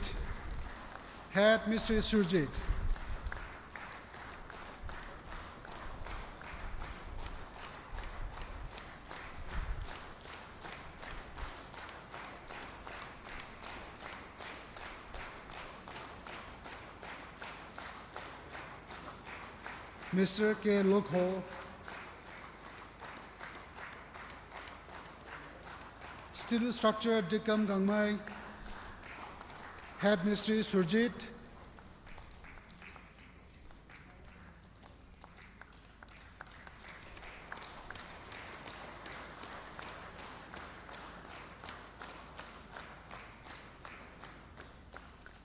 Head Mistri Surjit. Mister K Lokho. Steel Structure Dikam Gangmai. Head Mistri Surjit.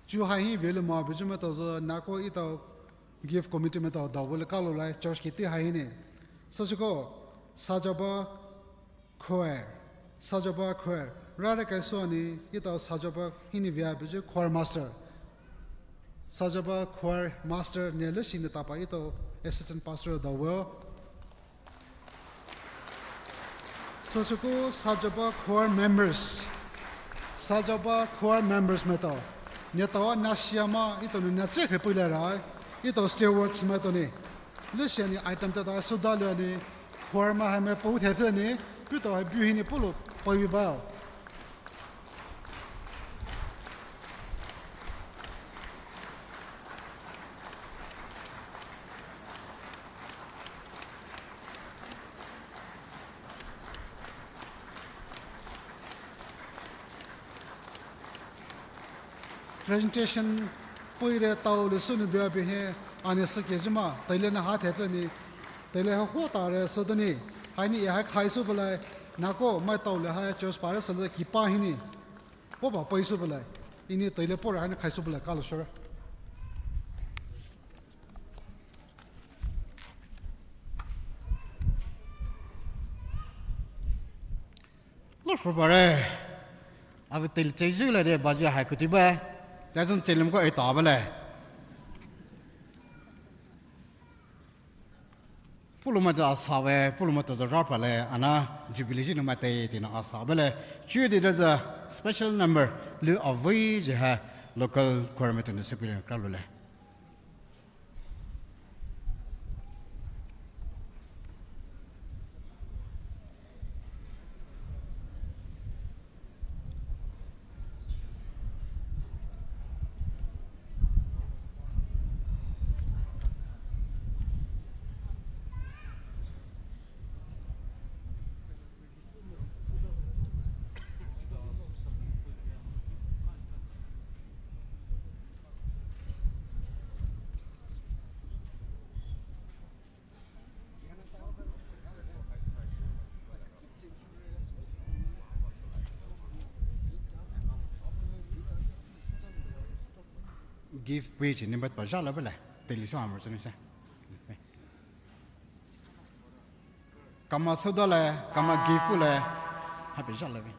Chu hai hi vele ma biju maitao za nako etao gift committee maitao dao vele kalo lai church kiti hai hi ne. Sasuko Sajaba Choir. Sajaba Choir. Rare kai suani etao Sajaba hini via biju choir master. Sajaba Choir master ne leshi ne tapa etao assistant pastor dao vele. Sasuko Sajaba Choir members. Sajaba Choir members maitao. Neletao nasiama etao ne nache khe puletao. Etao stewards maitao ne. Leshi ni item tata suda le ni. Choir ma hai me pau the phe ni. Puletao hai biu hi ni pulo pau bao. Presentation puire tao le suni bia bihe ani sike jima taile na ha the ni taile ha ho tare so ni hai ni hai khai su bulai nako maitao le hai church pare so le kipa hi ni po ba pai su bulai ini taile pora hai ni khai su bulai kalo shora. Lo shobare. Ave tel cheju la de baji hai kuti ba. Tazun chelem ko eta bale. Puluma da sawe, puluma da rapa le, ana jubilee ji numa te tina asa bale. Chu de da special number lu avui je ha local choir me tene superior kalo le. Gift page ni bat pa jala bele, teli so amor sini sa. Kama soda le, kama gift ku le, happy jala be.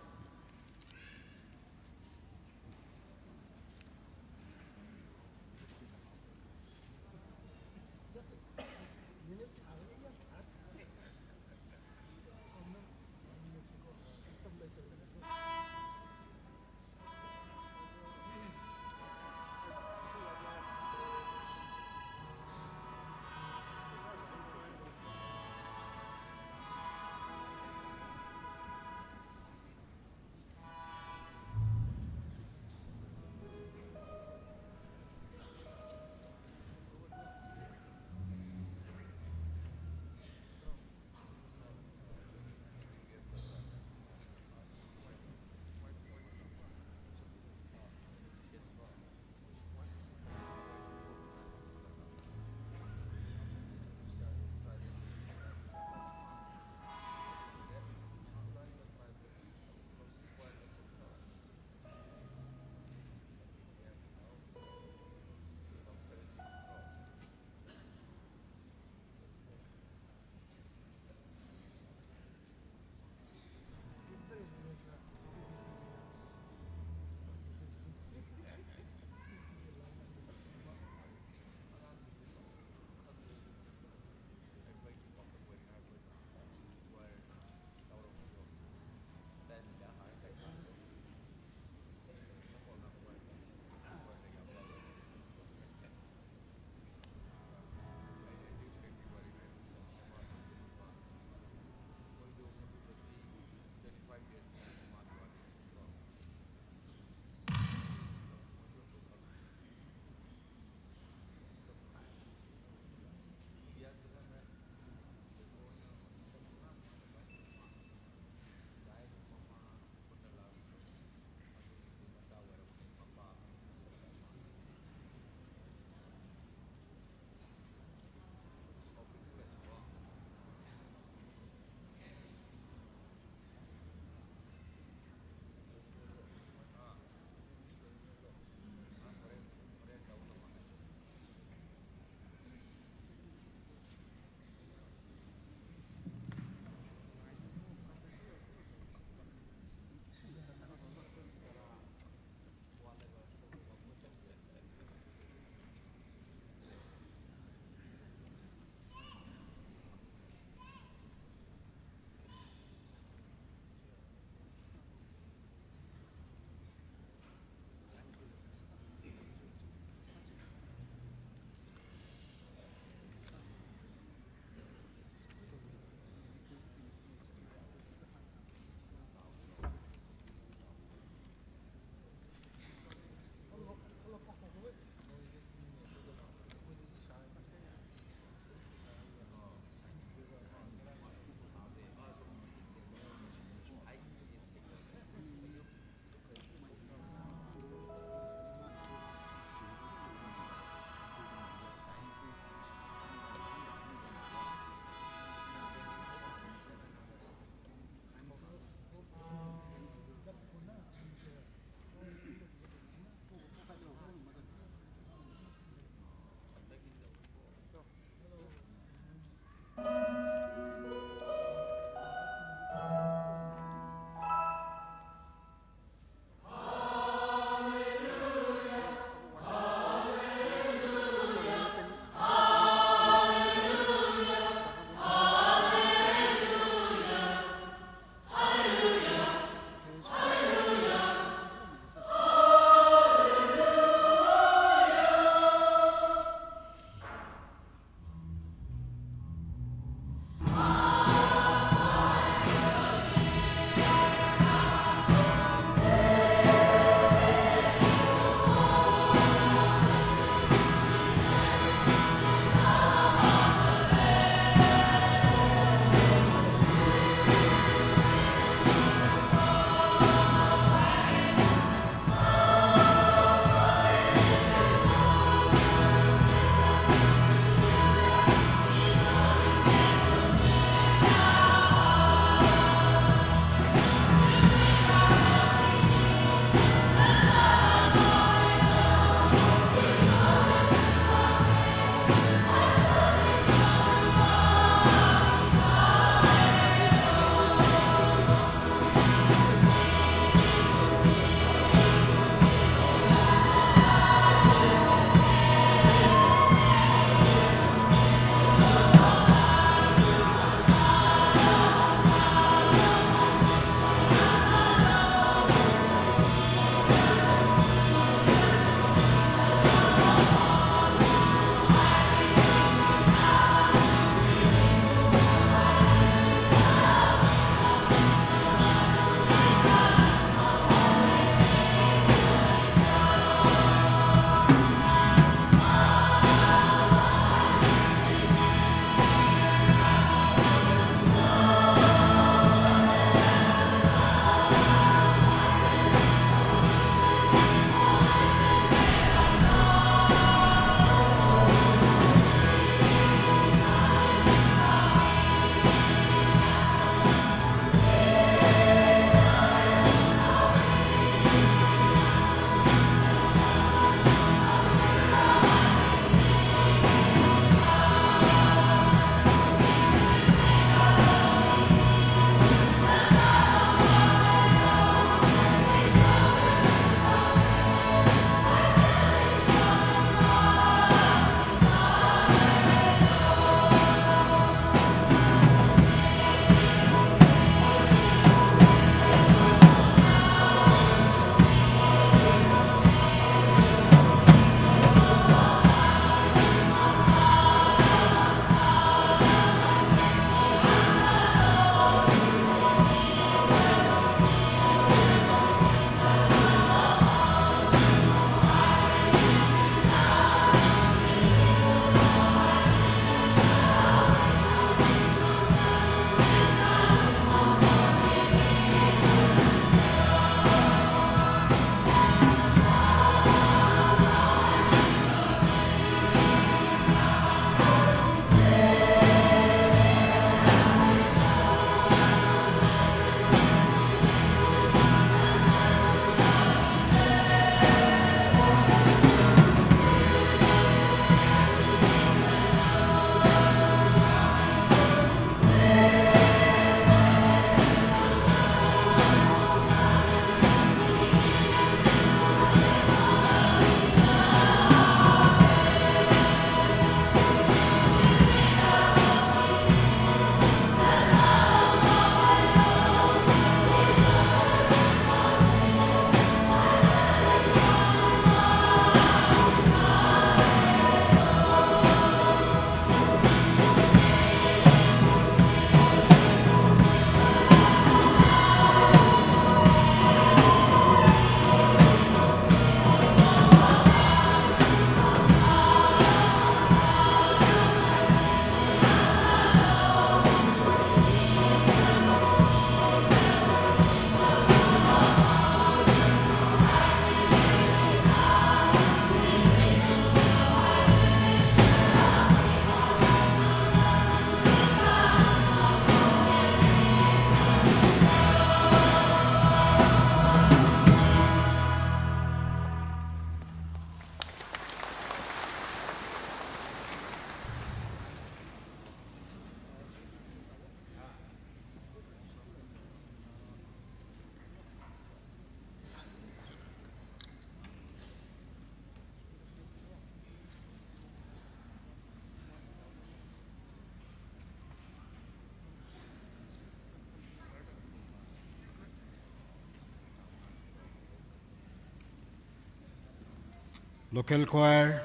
Local choir,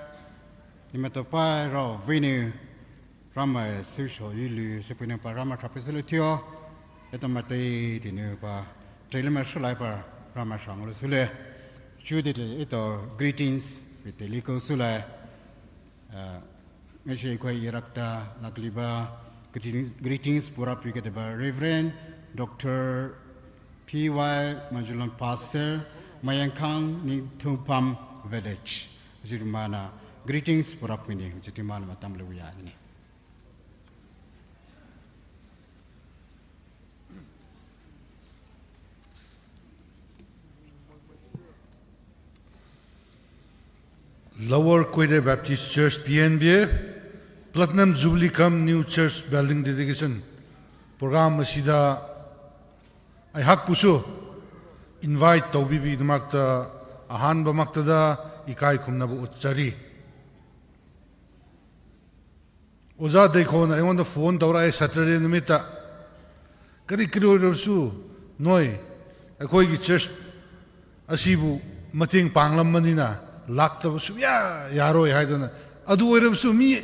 nimaitao pa rao veinou, Ramai süsho yulu, süpei nou pa Ramai thapei süle thio, eto maitao teinou pa, trailer mai shulai pa, Ramai shanglo süle. Chuo teitei eto greetings, pei teiliko sülai. Ah, ngashi ekhoi irakta lakliba, greeting-, greetings pura piketeba Reverend Doctor P Y Manjulam Pastor, Mayangkang Ningthoupham Village. Jiri mana greetings pura pini, jiri mana matam lewuya ini. Lower Koide Baptist Church, P N B, Platinum Jubilee cum New Church Building Dedication program asida aihakpusu invite taobibi damakta ahanba maktada ikai khumnaba utsari. Oja Deikhona aingwanda phone taora ai Saturday numitta. Kari kari oirabsu, noi, eikhoigi church asibu mateng panglam manina, laktabasu ya, yaroi haiduna. Adu oirabsu mi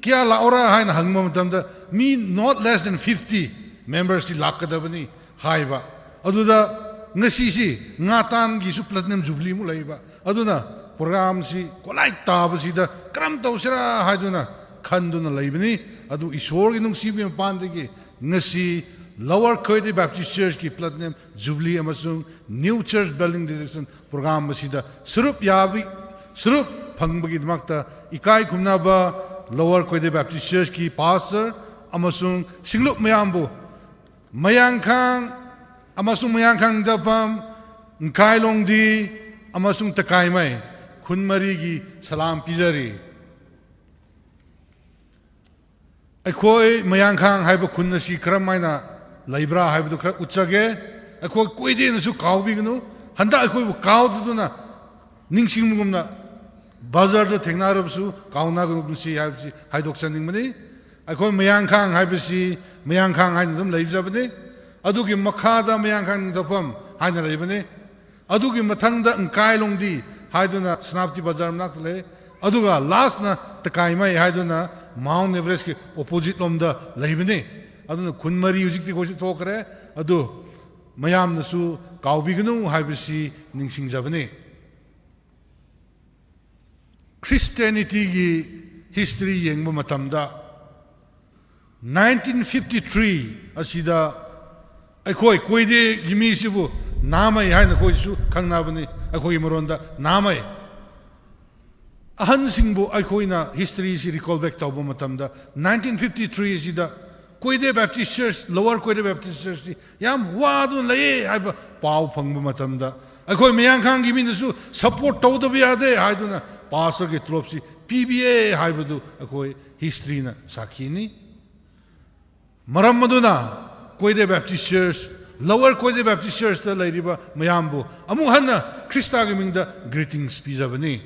kaya laora haina hangma matamda, mi not less than fifty members ti lakkadabani haiba. Aduda ngasisi, ngatan gisu Platinum Jubilee mu laiba. Aduna program si kolai tabasida karam taosira haiduna khanduna laibani. Adu Isorgi nungsibui mapandagi ngasi Lower Koide Baptist Church ki Platinum Jubilee amasung New Church Building Dedication program asida sarup yabi, sarup phangbagi damakta ikai khumnaba Lower Koide Baptist Church ki pastor amasung singlup mayambu Mayangkang, amasung Mayangkang Ningthoupham, Nkailongdi, amasung Takaimai, khunmarigi salam pijari. Eikhoi Mayangkang haiba khun asi karam maina laibra haiba du khara utsage, eikhoi koide nasu kaobi ganu, handa eikhoibu kaoduduna, ningsing mugumna, bazar da thengnarabsu, kaona gumsi haibsi, haidok chaning mani. Eikhoi Mayangkang haibsi, Mayangkang haina dum laibjabani. Adugi makhada Mayangkang Ningthoupham haina laibani. Adugi mathangda Nkailongdi haiduna Senapati Bazar manakta lei. Aduga last na Takaimai haiduna Mount Everest ki opposite lomda laibani. Aduna khunmari hujikti koisi thokre. Adu mayamnasu kaobi ganu haibsi ningsing jabani. Christianity gi history yengba matamda, nineteen fifty-three asida eikhoi koide gimi sibu Namai haina koisu khangnabani, eikhoi maronda Namai. Ahansingbu eikhoina history si recall back taoba matamda, nineteen fifty-three asida Koide Baptist Church, Lower Koide Baptist Church ti yam waduna lei haiba pao phangba matamda, eikhoi Mayangkang gimi nasu support taodabi yade haiduna pastor gi tulop si pibiye haiba du eikhoi history na sakhini. Maram aduna Koide Baptist Church, Lower Koide Baptist Church ta lairiba mayambu amu hanna Khrista gi mingda greetings pijabani.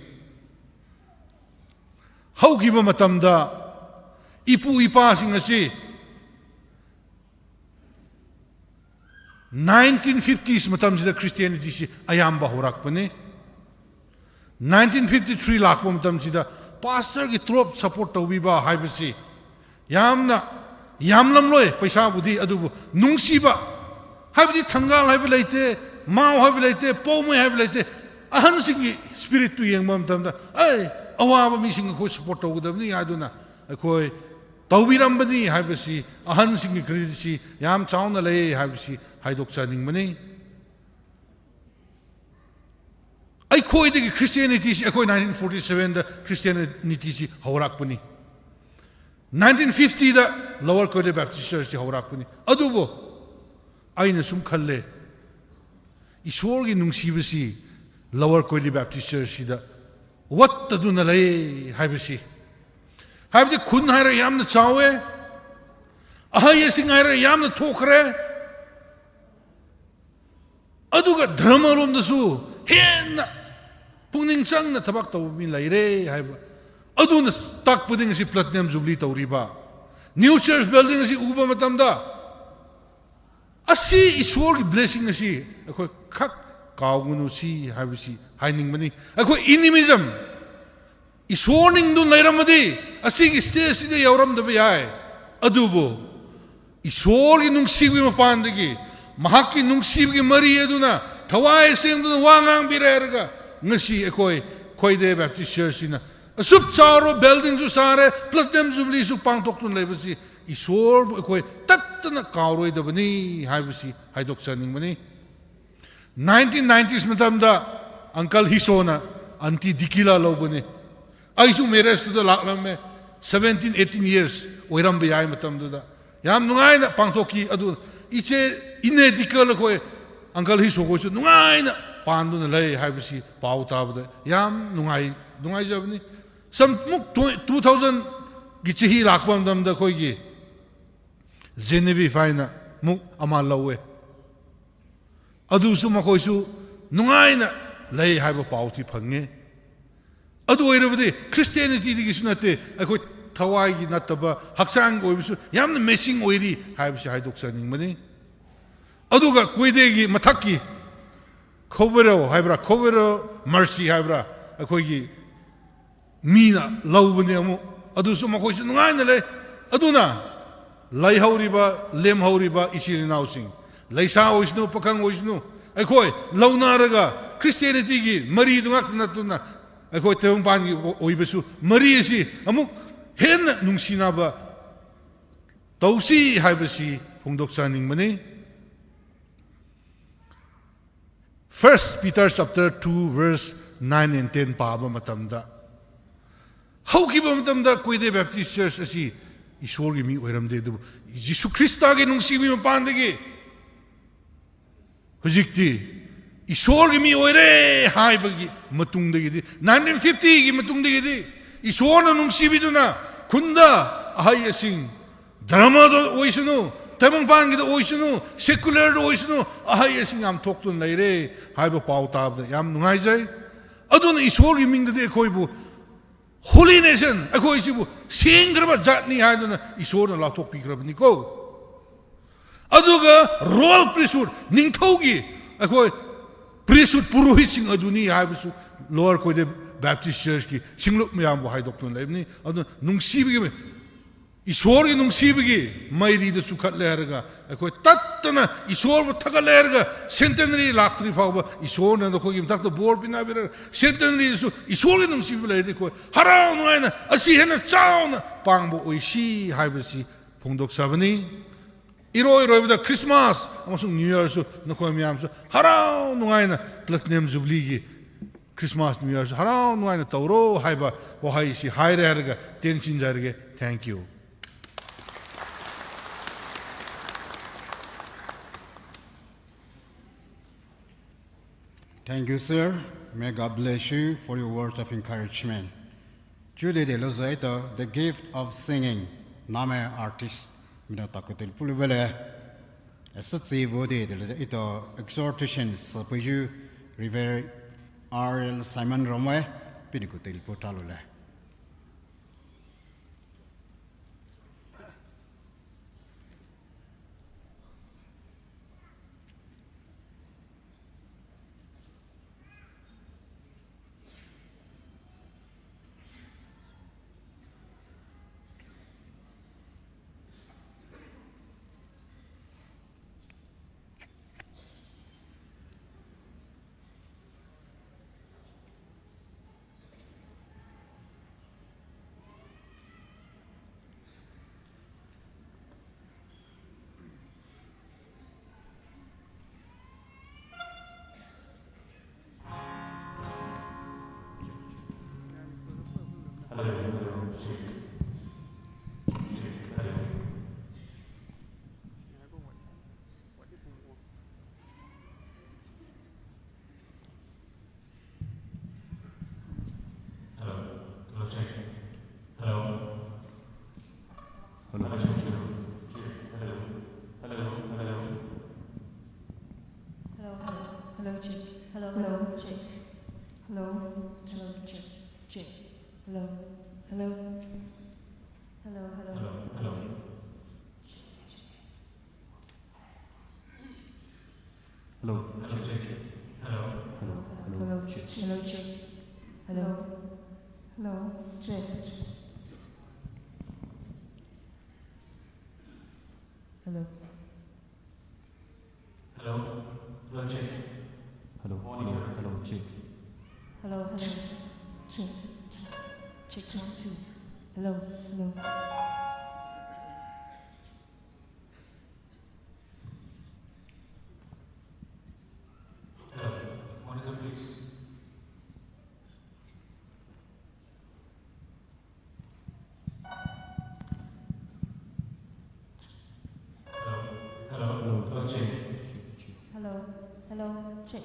Haokiba matamda ipu ipa sing asi nineteen fifties matam sida Christianity si ayamba horakbani. Nineteen fifty-three lakba matam sida pastor gi tulop support taobiba haibasi yamna, yamlamloi, paisa budi adubu nungsiba haibadi thangal haiba leite, mao haiba leite, paomai haiba leite, ahansinggi spirit tu yengba matamda, ai, awaba mising khoi support taogudabani haiduna, eikhoi taobirambani haibasi, ahansinggi credit si yam chaona lei haibasi haidok chaning mani. Eikhoidagi Christianity si, eikhoi nineteen forty-seven da Christianity si horakbani. Nineteen fifty da Lower Koide Baptist Church si horakbani. Adubu, aina sum khalle, Isorgi nungsibasi Lower Koide Baptist Church sida wattaduna lei haibasi. Haibadi khun haira yamna chaoe, ahai asing haira yamna thokre, aduga drama lomdasu hena pungning changna thabak taomi leire haiba. Aduna takpading si Platinum Jubilee taoriba, New Church Building si uba matamda, asi Isorgi blessing asi eikhoi khak kaogunu si haibasi hainingmani. Eikhoi animism, ꯏꯁꯣꯔ ꯅꯤꯡꯗꯨꯅ ꯂꯩꯔꯝꯃꯗꯤ ꯑꯁꯤꯒꯤ stage ꯁꯤꯗ ꯌꯧꯔꯝꯗꯕ ꯌꯥꯏ꯫ ꯑꯗꯨꯕꯨ ꯏꯁꯣꯔꯒꯤ ꯅꯨꯡꯁꯤꯕꯒꯤ ꯃꯄꯥꯟꯗꯒꯤ, ꯃꯍꯥꯛꯀꯤ ꯅꯨꯡꯁꯤꯕꯒꯤ ꯃꯔꯤ ꯑꯗꯨꯅ ꯊꯋꯥꯏ ꯁꯦꯡꯗꯨꯅ ꯋꯥ ꯉꯥꯡꯕꯤꯔꯦ ꯍꯥꯏꯔꯒ ꯉꯁꯤ ꯑꯩꯈꯣꯏ ꯈꯣꯏꯗꯦ Baptist Church ꯁꯤꯅ ꯑꯁꯨꯛ ꯆꯥꯎꯔꯕ building ꯁꯨ ꯁꯥꯔꯦ, Platinum Jubilee ꯁꯨ ꯄꯥꯡꯊꯣꯛꯇꯨꯅ ꯂꯩꯕꯁꯤ ꯏꯁꯣꯔꯕꯨ ꯑꯩꯈꯣꯏ ꯇꯠꯇꯅ ꯀꯥꯎꯔꯣꯏꯗꯕꯅꯤ ꯍꯥꯏꯕꯁꯤ ꯍꯥꯏꯗꯣꯛꯆꯅꯤꯡꯕꯅꯤ꯫ Nineteen nineties ꯃꯇꯝꯗ Uncle ꯍꯤꯁꯣꯅ Aunty ꯗꯤꯀꯤꯂꯥ ꯂꯧꯕꯅꯤ꯫ ꯑꯩꯁꯨ marriage ꯇꯨꯗ ꯂꯥꯛꯂꯝꯃꯦ꯫ Seventeen, eighteen years ꯑꯣꯏꯔꯝꯕ ꯌꯥꯏ ꯃꯇꯝꯗꯨꯗ꯫ ꯌꯥꯝ ꯅꯨꯡꯉꯥꯏꯅ ꯄꯥꯡꯊꯣꯛꯈꯤ꯫ ꯑꯗꯨ ꯏꯆꯦ ꯏꯅꯦ ꯗꯤꯀꯤꯂꯥ ꯈꯣꯏ, Uncle ꯍꯤꯁꯣ ꯈꯣꯏꯁꯨ ꯅꯨꯡꯉꯥꯏꯅ ꯄꯥꯟꯗꯨꯅ ꯂꯩ ꯍꯥꯏꯕꯁꯤ ꯄꯥꯎ ꯇꯥꯕꯗ ꯌꯥꯝ ꯅꯨꯡꯉꯥꯏ-, ꯅꯨꯡꯉꯥꯏꯖꯕꯅꯤ꯫ ꯁꯝ-, ꯑꯃꯨꯛ tw-, two thousand ꯒꯤ ꯆꯍꯤ ꯂꯥꯛꯄ ꯃꯇꯝꯗ ꯑꯩꯈꯣꯏꯒꯤ Genevieve ꯍꯥꯏꯅ ꯑꯃꯨꯛ ꯑꯃ ꯂꯧꯋꯦ꯫ ꯑꯗꯨꯁꯨ ꯃꯈꯣꯏꯁꯨ ꯅꯨꯡꯉꯥꯏꯅ ꯂꯩ ꯍꯥꯏꯕ ꯄꯥꯎꯗꯤ ꯐꯪꯉꯦ꯫ ꯑꯗꯨ ꯑꯣꯏꯔꯕꯗꯤ Christianity ꯗꯒꯤꯁꯨ ꯅꯠꯇꯦ, ꯑꯩꯈꯣꯏ ꯊꯋꯥꯏꯒꯤ ꯅꯠꯇꯕ ꯍꯛꯆꯥꯡꯒꯤ ꯑꯣꯏꯕꯁꯨ ꯌꯥꯝꯅ matching ꯑꯣꯏꯔꯤ ꯍꯥꯏꯕꯁꯤ ꯍꯥꯏꯗꯣꯛꯆꯅꯤꯡꯕꯅꯤ꯫ ꯑꯗꯨꯒ ꯈꯣꯏꯗꯦꯒꯤ ꯃꯊꯛꯀꯤ ꯈꯣꯕꯦꯔꯣ ꯍꯥꯏꯕ꯭ꯔꯥ, ꯈꯣꯕꯦꯔꯣ ꯃꯔꯁꯤ ꯍꯥꯏꯕ꯭ꯔꯥ, ꯑꯩꯈꯣꯏꯒꯤ ꯃꯤꯅ ꯂꯧꯕꯅꯤ ꯑꯃꯨꯛ꯫ ꯑꯗꯨꯁꯨ ꯃꯈꯣꯏꯁꯨ ꯅꯨꯡꯉꯥꯏꯅ ꯂꯩ꯫ ꯑꯗꯨꯅ ꯂꯩꯍꯧꯔꯤꯕ, ꯂꯦꯝꯍꯧꯔꯤꯕ ꯏꯆꯤꯜ ꯏꯅꯥꯎꯁꯤꯡ, ꯂꯩꯁꯥ ꯑꯣꯏꯁꯅꯨ, ꯄꯥꯈꯪ ꯑꯣꯏꯁꯅꯨ, ꯑꯩꯈꯣꯏ ꯂꯧꯅꯔꯒ Christianity ꯒꯤ ꯃꯔꯤꯗꯨ ꯉꯥꯛꯇ ꯅꯠꯇꯅ ꯑꯩꯈꯣꯏ ꯇꯥꯏꯕꯪꯄꯥꯟꯒꯤ ꯑꯣꯏꯕꯁꯨ ꯃꯔꯤ ꯑꯁꯤ ꯑꯃꯨꯛ ꯍꯦꯟꯅ ꯅꯨꯡꯁꯤꯅꯕ ꯇꯧꯁꯤ ꯍꯥꯏꯕꯁꯤ ꯐꯣꯡꯗꯣꯛꯆꯅꯤꯡꯕꯅꯤ꯫ First Peter chapter two verse nine and ten ꯄꯥꯕ ꯃꯇꯝꯗ, ꯍꯧꯈꯤꯕ ꯃꯇꯝꯗ ꯈꯣꯏꯗꯦ Baptist Church ꯑꯁꯤ ꯏꯁꯣꯔꯒꯤ ꯃꯤ ꯑꯣꯏꯔꯝꯗꯦ, ꯑꯗꯨꯕꯨ ꯖꯤꯁꯨ ꯈ꯭ꯔꯤꯁꯇꯒꯤ ꯅꯨꯡꯁꯤꯕꯒꯤ ꯃꯄꯥꯟꯗꯒꯤ ꯍꯧꯖꯤꯛꯇꯤ ꯏꯁꯣꯔꯒꯤ ꯃꯤ ꯑꯣꯏꯔꯦ ꯍꯥꯏꯕꯒꯤ ꯃꯇꯨꯡꯗꯒꯤꯗꯤ, nineteen fifty ꯒꯤ ꯃꯇꯨꯡꯗꯒꯤꯗꯤ ꯏꯁꯣꯔꯅ ꯅꯨꯡꯁꯤꯕꯤꯗꯨꯅ ꯈꯨꯟꯗ ꯑꯍꯩ ꯑꯁꯤꯡ, ꯙꯔꯃꯗ ꯑꯣꯏꯁꯅꯨ, ꯇꯥꯏꯕꯪꯄꯥꯟꯒꯤꯗ ꯑꯣꯏꯁꯅꯨ, secular ꯗ ꯑꯣꯏꯁꯅꯨ, ꯑꯍꯩ ꯑꯁꯤꯡ ꯌꯥꯝ ꯊꯣꯛꯇꯨꯅ ꯂꯩꯔꯦ ꯍꯥꯏꯕ ꯄꯥꯎ ꯇꯥꯕꯗ ꯌꯥꯝ ꯅꯨꯡꯉꯥꯏꯖꯩ꯫ ꯑꯗꯨꯅ ꯏꯁꯣꯔꯒꯤ ꯃꯤꯡꯗꯗꯤ ꯑꯩꯈꯣꯏꯕꯨ holy nation, ꯑꯩꯈꯣꯏ ꯁꯤꯕꯨ ꯁꯦꯡꯈ꯭ꯔꯕ ꯖꯥꯠꯅꯤ ꯍꯥꯏꯗꯨꯅ ꯏꯁꯣꯔꯅ ꯂꯥꯎꯊꯣꯛꯄꯤꯈ꯭ꯔꯕꯅꯤꯀꯣ꯫ ꯑꯗꯨꯒ royal priesthood, ꯅꯤꯡꯊꯧꯒꯤ ꯑꯩꯈꯣꯏ priesthood, ꯄꯨꯔꯣꯍꯤꯠꯁꯤꯡ ꯑꯗꯨꯅꯤ ꯍꯥꯏꯕꯁꯨ Lower ꯈꯣꯏꯗꯦ Baptist Church ꯀꯤ ꯁꯤꯡꯂꯨꯞ ꯃꯌꯥꯝꯕꯨ ꯍꯥꯏꯗꯣꯛꯇꯨꯅ ꯂꯩꯕꯅꯤ꯫ ꯑꯗꯨꯅ ꯅꯨꯡꯁꯤꯕꯒꯤ, ꯏꯁꯣꯔꯒꯤ ꯅꯨꯡꯁꯤꯕꯒꯤ ꯃꯩꯔꯤꯗ ꯆꯨꯈꯠꯂꯦ ꯍꯥꯏꯔꯒ, ꯑꯩꯈꯣꯏ ꯇꯠꯇꯅ ꯏꯁꯣꯔꯕꯨ ꯊꯥꯒꯠꯂꯦ ꯍꯥꯏꯔꯒ, centenary ꯂꯥꯛꯇ꯭ꯔꯤ ꯐꯥꯎꯕ ꯏꯁꯣꯔꯅ ꯅꯈꯣꯏꯒꯤ ꯃꯊꯛꯇ ꯕꯣꯔ ꯄꯤꯅꯕꯤꯔꯒ, centenary ꯗꯁꯨ ꯏꯁꯣꯔꯒꯤ ꯅꯨꯡꯁꯤꯕ ꯂꯩꯔꯗꯤ ꯑꯩꯈꯣꯏ ꯍꯔꯥꯎ ꯅꯨꯡꯉꯥꯏꯅ ꯑꯁꯤ ꯍꯦꯟꯅ ꯆꯥꯎꯅ ꯄꯥꯡꯕ ꯑꯣꯏꯁꯤ ꯍꯥꯏꯕꯁꯤ ꯐꯣꯡꯗꯣꯛꯆꯕꯅꯤ꯫ ꯏꯔꯣꯏ ꯏꯔꯣꯏꯕꯗ Christmas ꯑꯃꯁꯨꯡ New Year ꯁꯨ ꯅꯈꯣꯏ ꯃꯌꯥꯝꯁꯨ ꯍꯔꯥꯎ ꯅꯨꯡꯉꯥꯏꯅ Platinum Jubilee ꯒꯤ Christmas, New Year ꯁꯨ ꯍꯔꯥꯎ ꯅꯨꯡꯉꯥꯏꯅ ꯇꯧꯔꯣ ꯍꯥꯏꯕ ꯋꯥꯍꯩꯁꯤ ꯍꯥꯏꯔꯦ ꯍꯥꯏꯔꯒ ꯇꯦꯟꯁꯤꯟꯖꯔꯒꯦ꯫ Thank you. Thank you, sir. May God bless you for your words of encouragement. Chiudede louzü ito, the gift of singing, name artist mina takutel pulu vele. Esatsi vode de louzü ito, exhortation sapuyu, Reverend R L Simon Romwe, piniku tel putalule. Hello. Hello, check. Hello. Hello, check. Hello. Hello, hello. Hello, hello. Hello, check. Hello, hello, check. Hello, hello, check, check. Hello, hello. Hello, hello. Hello, hello. Hello. Hello, check, check. Hello. Hello, hello. Hello, check, check. Hello, check. Hello. Hello, check. Hello. Hello. Hello, check. Hello, hello. Check, check, check. Check, one, two. Hello, hello. Hello, monitor, please. Hello, hello, hello, check. Hello, hello, check.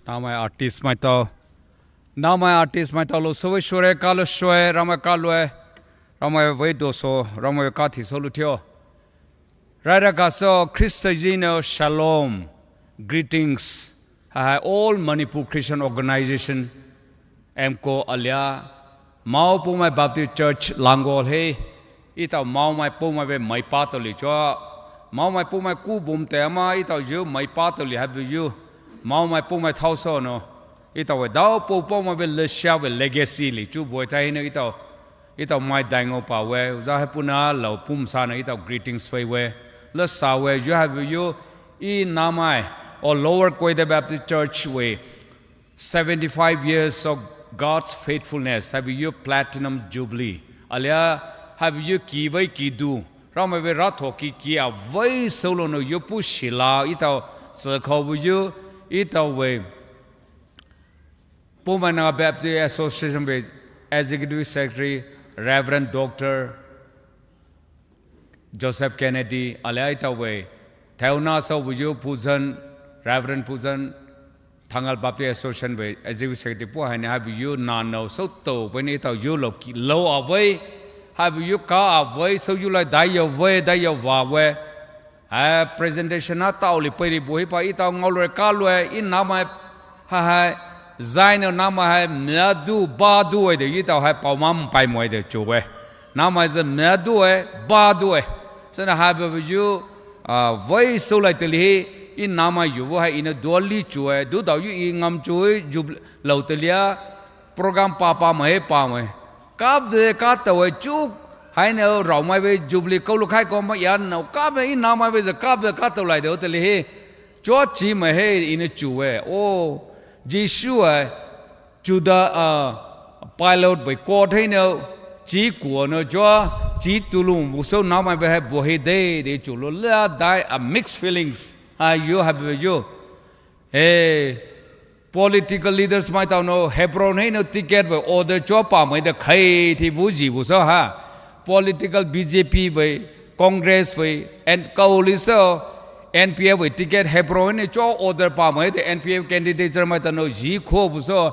Naomai artist maitao, naomai artist maitao lo sovei shure kalo shwe, Ramai kaloe, Ramai vei doso, Ramai kathiso lutheo. Raira gaso Christian Union Shalom greetings. Haihai All Manipur Christian Organization, M C O alia, Maopoumai Baptist Church Langol hi, etao Maomai Poumai vei maipa tali chua, Maomai Poumai ku bum te ama etao yu maipa tali habu yu, Maomai Poumai thaoso no, etao vei dao pou Poumai vei lesia vei legacy li chu boi tai hino etao, etao mai daingo pa vei, uza hai puna lao pum sa na etao greetings vei vei, lesa vei yu habu yu, e naomai, O Lower Koide Baptist Church vei seventy-five years of God's faithfulness, haibu yu Platinum Jubilee. Alia, haibu yu kivei kidu. Ramai vei ratho ki ki avei soulonou yu pushila, etao, tsükhao bu yu, etao vei. Poumai Naga Baptist Association vei Executive Secretary, Reverend Doctor Joseph Kennedy, alia etao vei. Thaona sou bu yu Puzan, Reverend Puzan, Thangal Baptist Association vei Executive Secretary pu haina haibu yu nanou sou tou, vei ni etao yu lou ki lou avei. Haibu yu ka avei, sou yu lai dai yao vei, dai yao va vei. Hai presentation na taoli peiri bu hipa etao ngaoloure kaloue, e namai ha hai, zaino namai hai mia du, ba du e de, etao hai paoma mpaimo e de chu e. Namai zai mia du e, ba du e. Sena haibu yu, ah, vei soulai tali hi, e namai yu vei hai ina dua li chu e, du dao yu e ngam chu e, ju lou talia, program papa mai pamai. Kap de ka tao e chu, haina raomai vei Jubilee kaolou khai ko ma yan nao kap e e namai vei zai kap de ka tao lai de tali hi. Chua chi mai he ina chu e. O, Jisu e, Juda, ah, Pilate vei court haina, chi kuo no chua, chi tulu bu sou namai vei hai bu he de, de chu lou la dai a mixed feelings. Hai yu, haibu yu. Hey, political leaders maitao nou Hebron haina ticket vei order chua pamai de khai thi vuji bu sou ha. Political B J P vei, Congress vei, and kaoli sou, N P F vei ticket Hebron haina chua order pamai de N P F candidature maitao nou ji kho bu sou.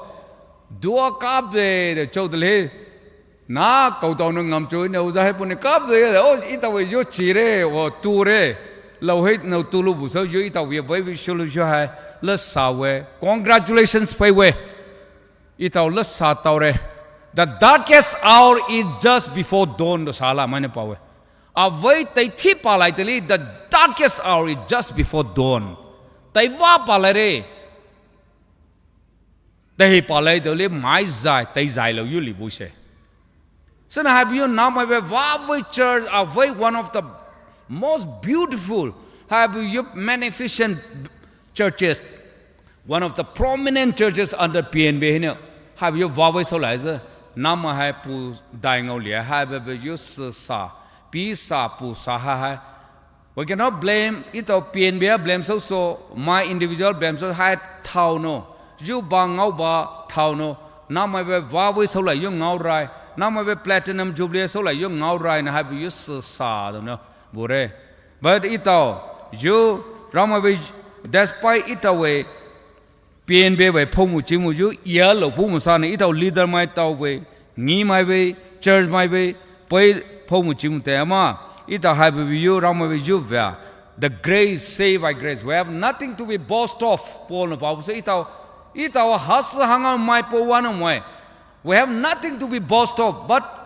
Dua kap de, de chou de le. Na, kaotao nou ngam chu, na uza hai puni kap de, o, etao vei yu chire, o, ture. Lou hai nou tulu bu sou yu etao vei vei vei shulu yu hai, la sa vei. Congratulations pei vei. Etao la sa taore. The darkest hour is just before dawn, do sala, maine pa vei. Avei tai thi palai tali, the darkest hour is just before dawn. Tai va palai re. Tahi palai dou le mai zai, tai zai lou yu li bu se. Sena haibu yu namai vei vavei church, avei one of the most beautiful, haibu yu magnificent churches, one of the prominent churches under P N B haina. Haibu yu vavei soulai zai, namai hai pu dai ngao lia, haibu yu sisa, pi sa pu sa ha hai. We cannot blame, etao P N B a blame sou sou, mai individual blame sou hai thao nou. Yu ba ngao ba thao nou. Namai vei vavei soulai yu ngao rai. Namai vei Platinum Jubilee soulai yu ngao rai na haibu yu sisa dou nou. Bure. But etao, yu, ramai vei, despite etao vei, P N B vei phoumu chimu yu, ia lou phoumu sa ne, etao leader maitao vei, ngi mai vei, church mai vei, pei phoumu chimu te ama, etao haibu vei yu, ramai vei yu vei. The grace, saved by grace. We have nothing to be boast of. Paul nou pau se etao, etao hasi hanga mai po wa nou mai. We have nothing to be boast of, but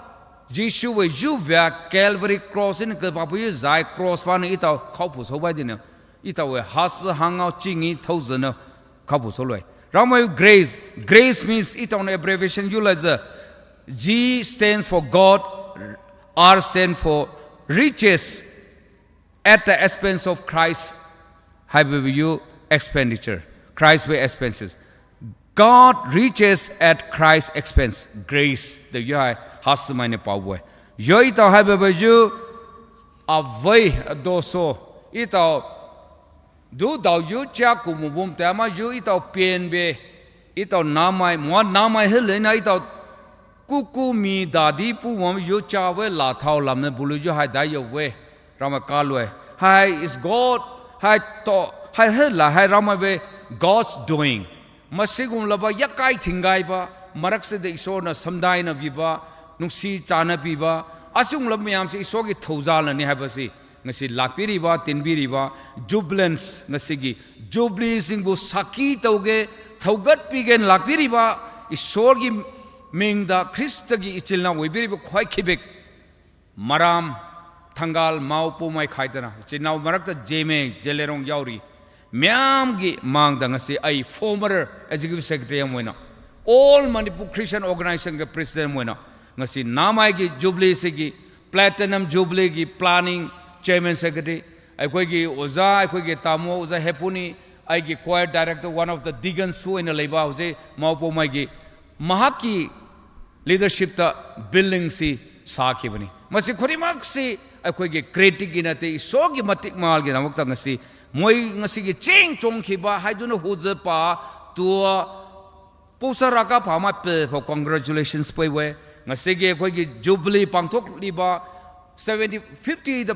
Jisu vei yu vei Calvary cross in ke papu yu zai cross wa nou etao khao pu sou bai di nou. Etao vei hasi hanga chingi thousand nou. Khao pu sou loi. Ramai grace. Grace means etao nou abbreviation yu lai zai. G stands for God, R stand for riches at the expense of Christ. Haibu yu expenditure. Christ vei expenses. God riches at Christ's expense. Grace. De yu hai hasi mai ne pau vei. Yu etao haibu yu avei doso. Etao Du dao yu cha kumu bum te ama yu etao P N B, etao namai, mua namai hele na etao kuku mi dadi pu mua yu cha vei la thao lam ne bulu yu hai dai yo vei. Ramai kalue. Hai is God, hai to, hai hela, hai ramai vei God's doing. Masigum laba yakai thingai ba, marak se de Isor na samdai na biba, nungsi chana biba, asung laba miyam se Isor ki thouza la ni hai ba si. Ngasi lakpiriba, tinbiriba, jubilants, ngasi ki jubilee singbu saki tauge, thaugat pigen lakpiriba, Isor ki mingda Krista ki ichilna wibiriba khoi khibik. Maram, Thangal, Mao, Poumai khaitana. Ichilna marakta jeme, jelerong yauri. Miyam ki mangda ngasi ai former executive secretary am wena. All Manipur Christian Organization ki president am wena. Ngasi namai ki jubilee se ki platinum jubilee ki planning chairman secretary, ꯑꯩꯈꯣꯏꯒꯤ ꯑꯣꯖꯥ, ꯑꯩꯈꯣꯏꯒꯤ ꯇꯥꯃꯣ ꯑꯣꯖꯥ ꯍꯦꯄꯨꯅꯤ, ꯑꯩꯒꯤ choir director, one of the deacons ꯁꯨ ꯑꯩꯅ ꯂꯩꯕ ꯍꯧꯖꯤꯛ ꯃꯥꯎꯄꯣꯃꯥꯏꯒꯤ, ꯃꯍꯥꯛꯀꯤ leadership ꯇ building ꯁꯤ ꯁꯥꯈꯤꯕꯅꯤ꯫ ꯃꯁꯤ ꯈꯨꯗꯤꯡꯃꯛꯁꯤ ꯑꯩꯈꯣꯏꯒꯤ credit ꯀꯤ ꯅꯠꯇꯦ, ꯏꯁꯣꯔꯒꯤ ꯃꯇꯤꯛ ꯃꯉꯥꯜꯒꯤꯗꯃꯛꯇ ꯉꯁꯤ ꯃꯣꯏ ꯉꯁꯤꯒꯤ ꯆꯦꯡ ꯆꯣꯡꯈꯤꯕ ꯍꯥꯏꯗꯨꯅ ꯍꯨꯖꯄ ꯇꯨ ꯄꯨꯁꯔꯥꯀꯥ ꯐꯥꯃ ꯄꯦ ꯐꯥꯎ congratulations ꯄꯤꯋꯦ꯫ ꯉꯁꯤꯒꯤ ꯑꯩꯈꯣꯏꯒꯤ jubilee ꯄꯥꯡꯊꯣꯛꯂꯤꯕ seventy, fifty ꯗ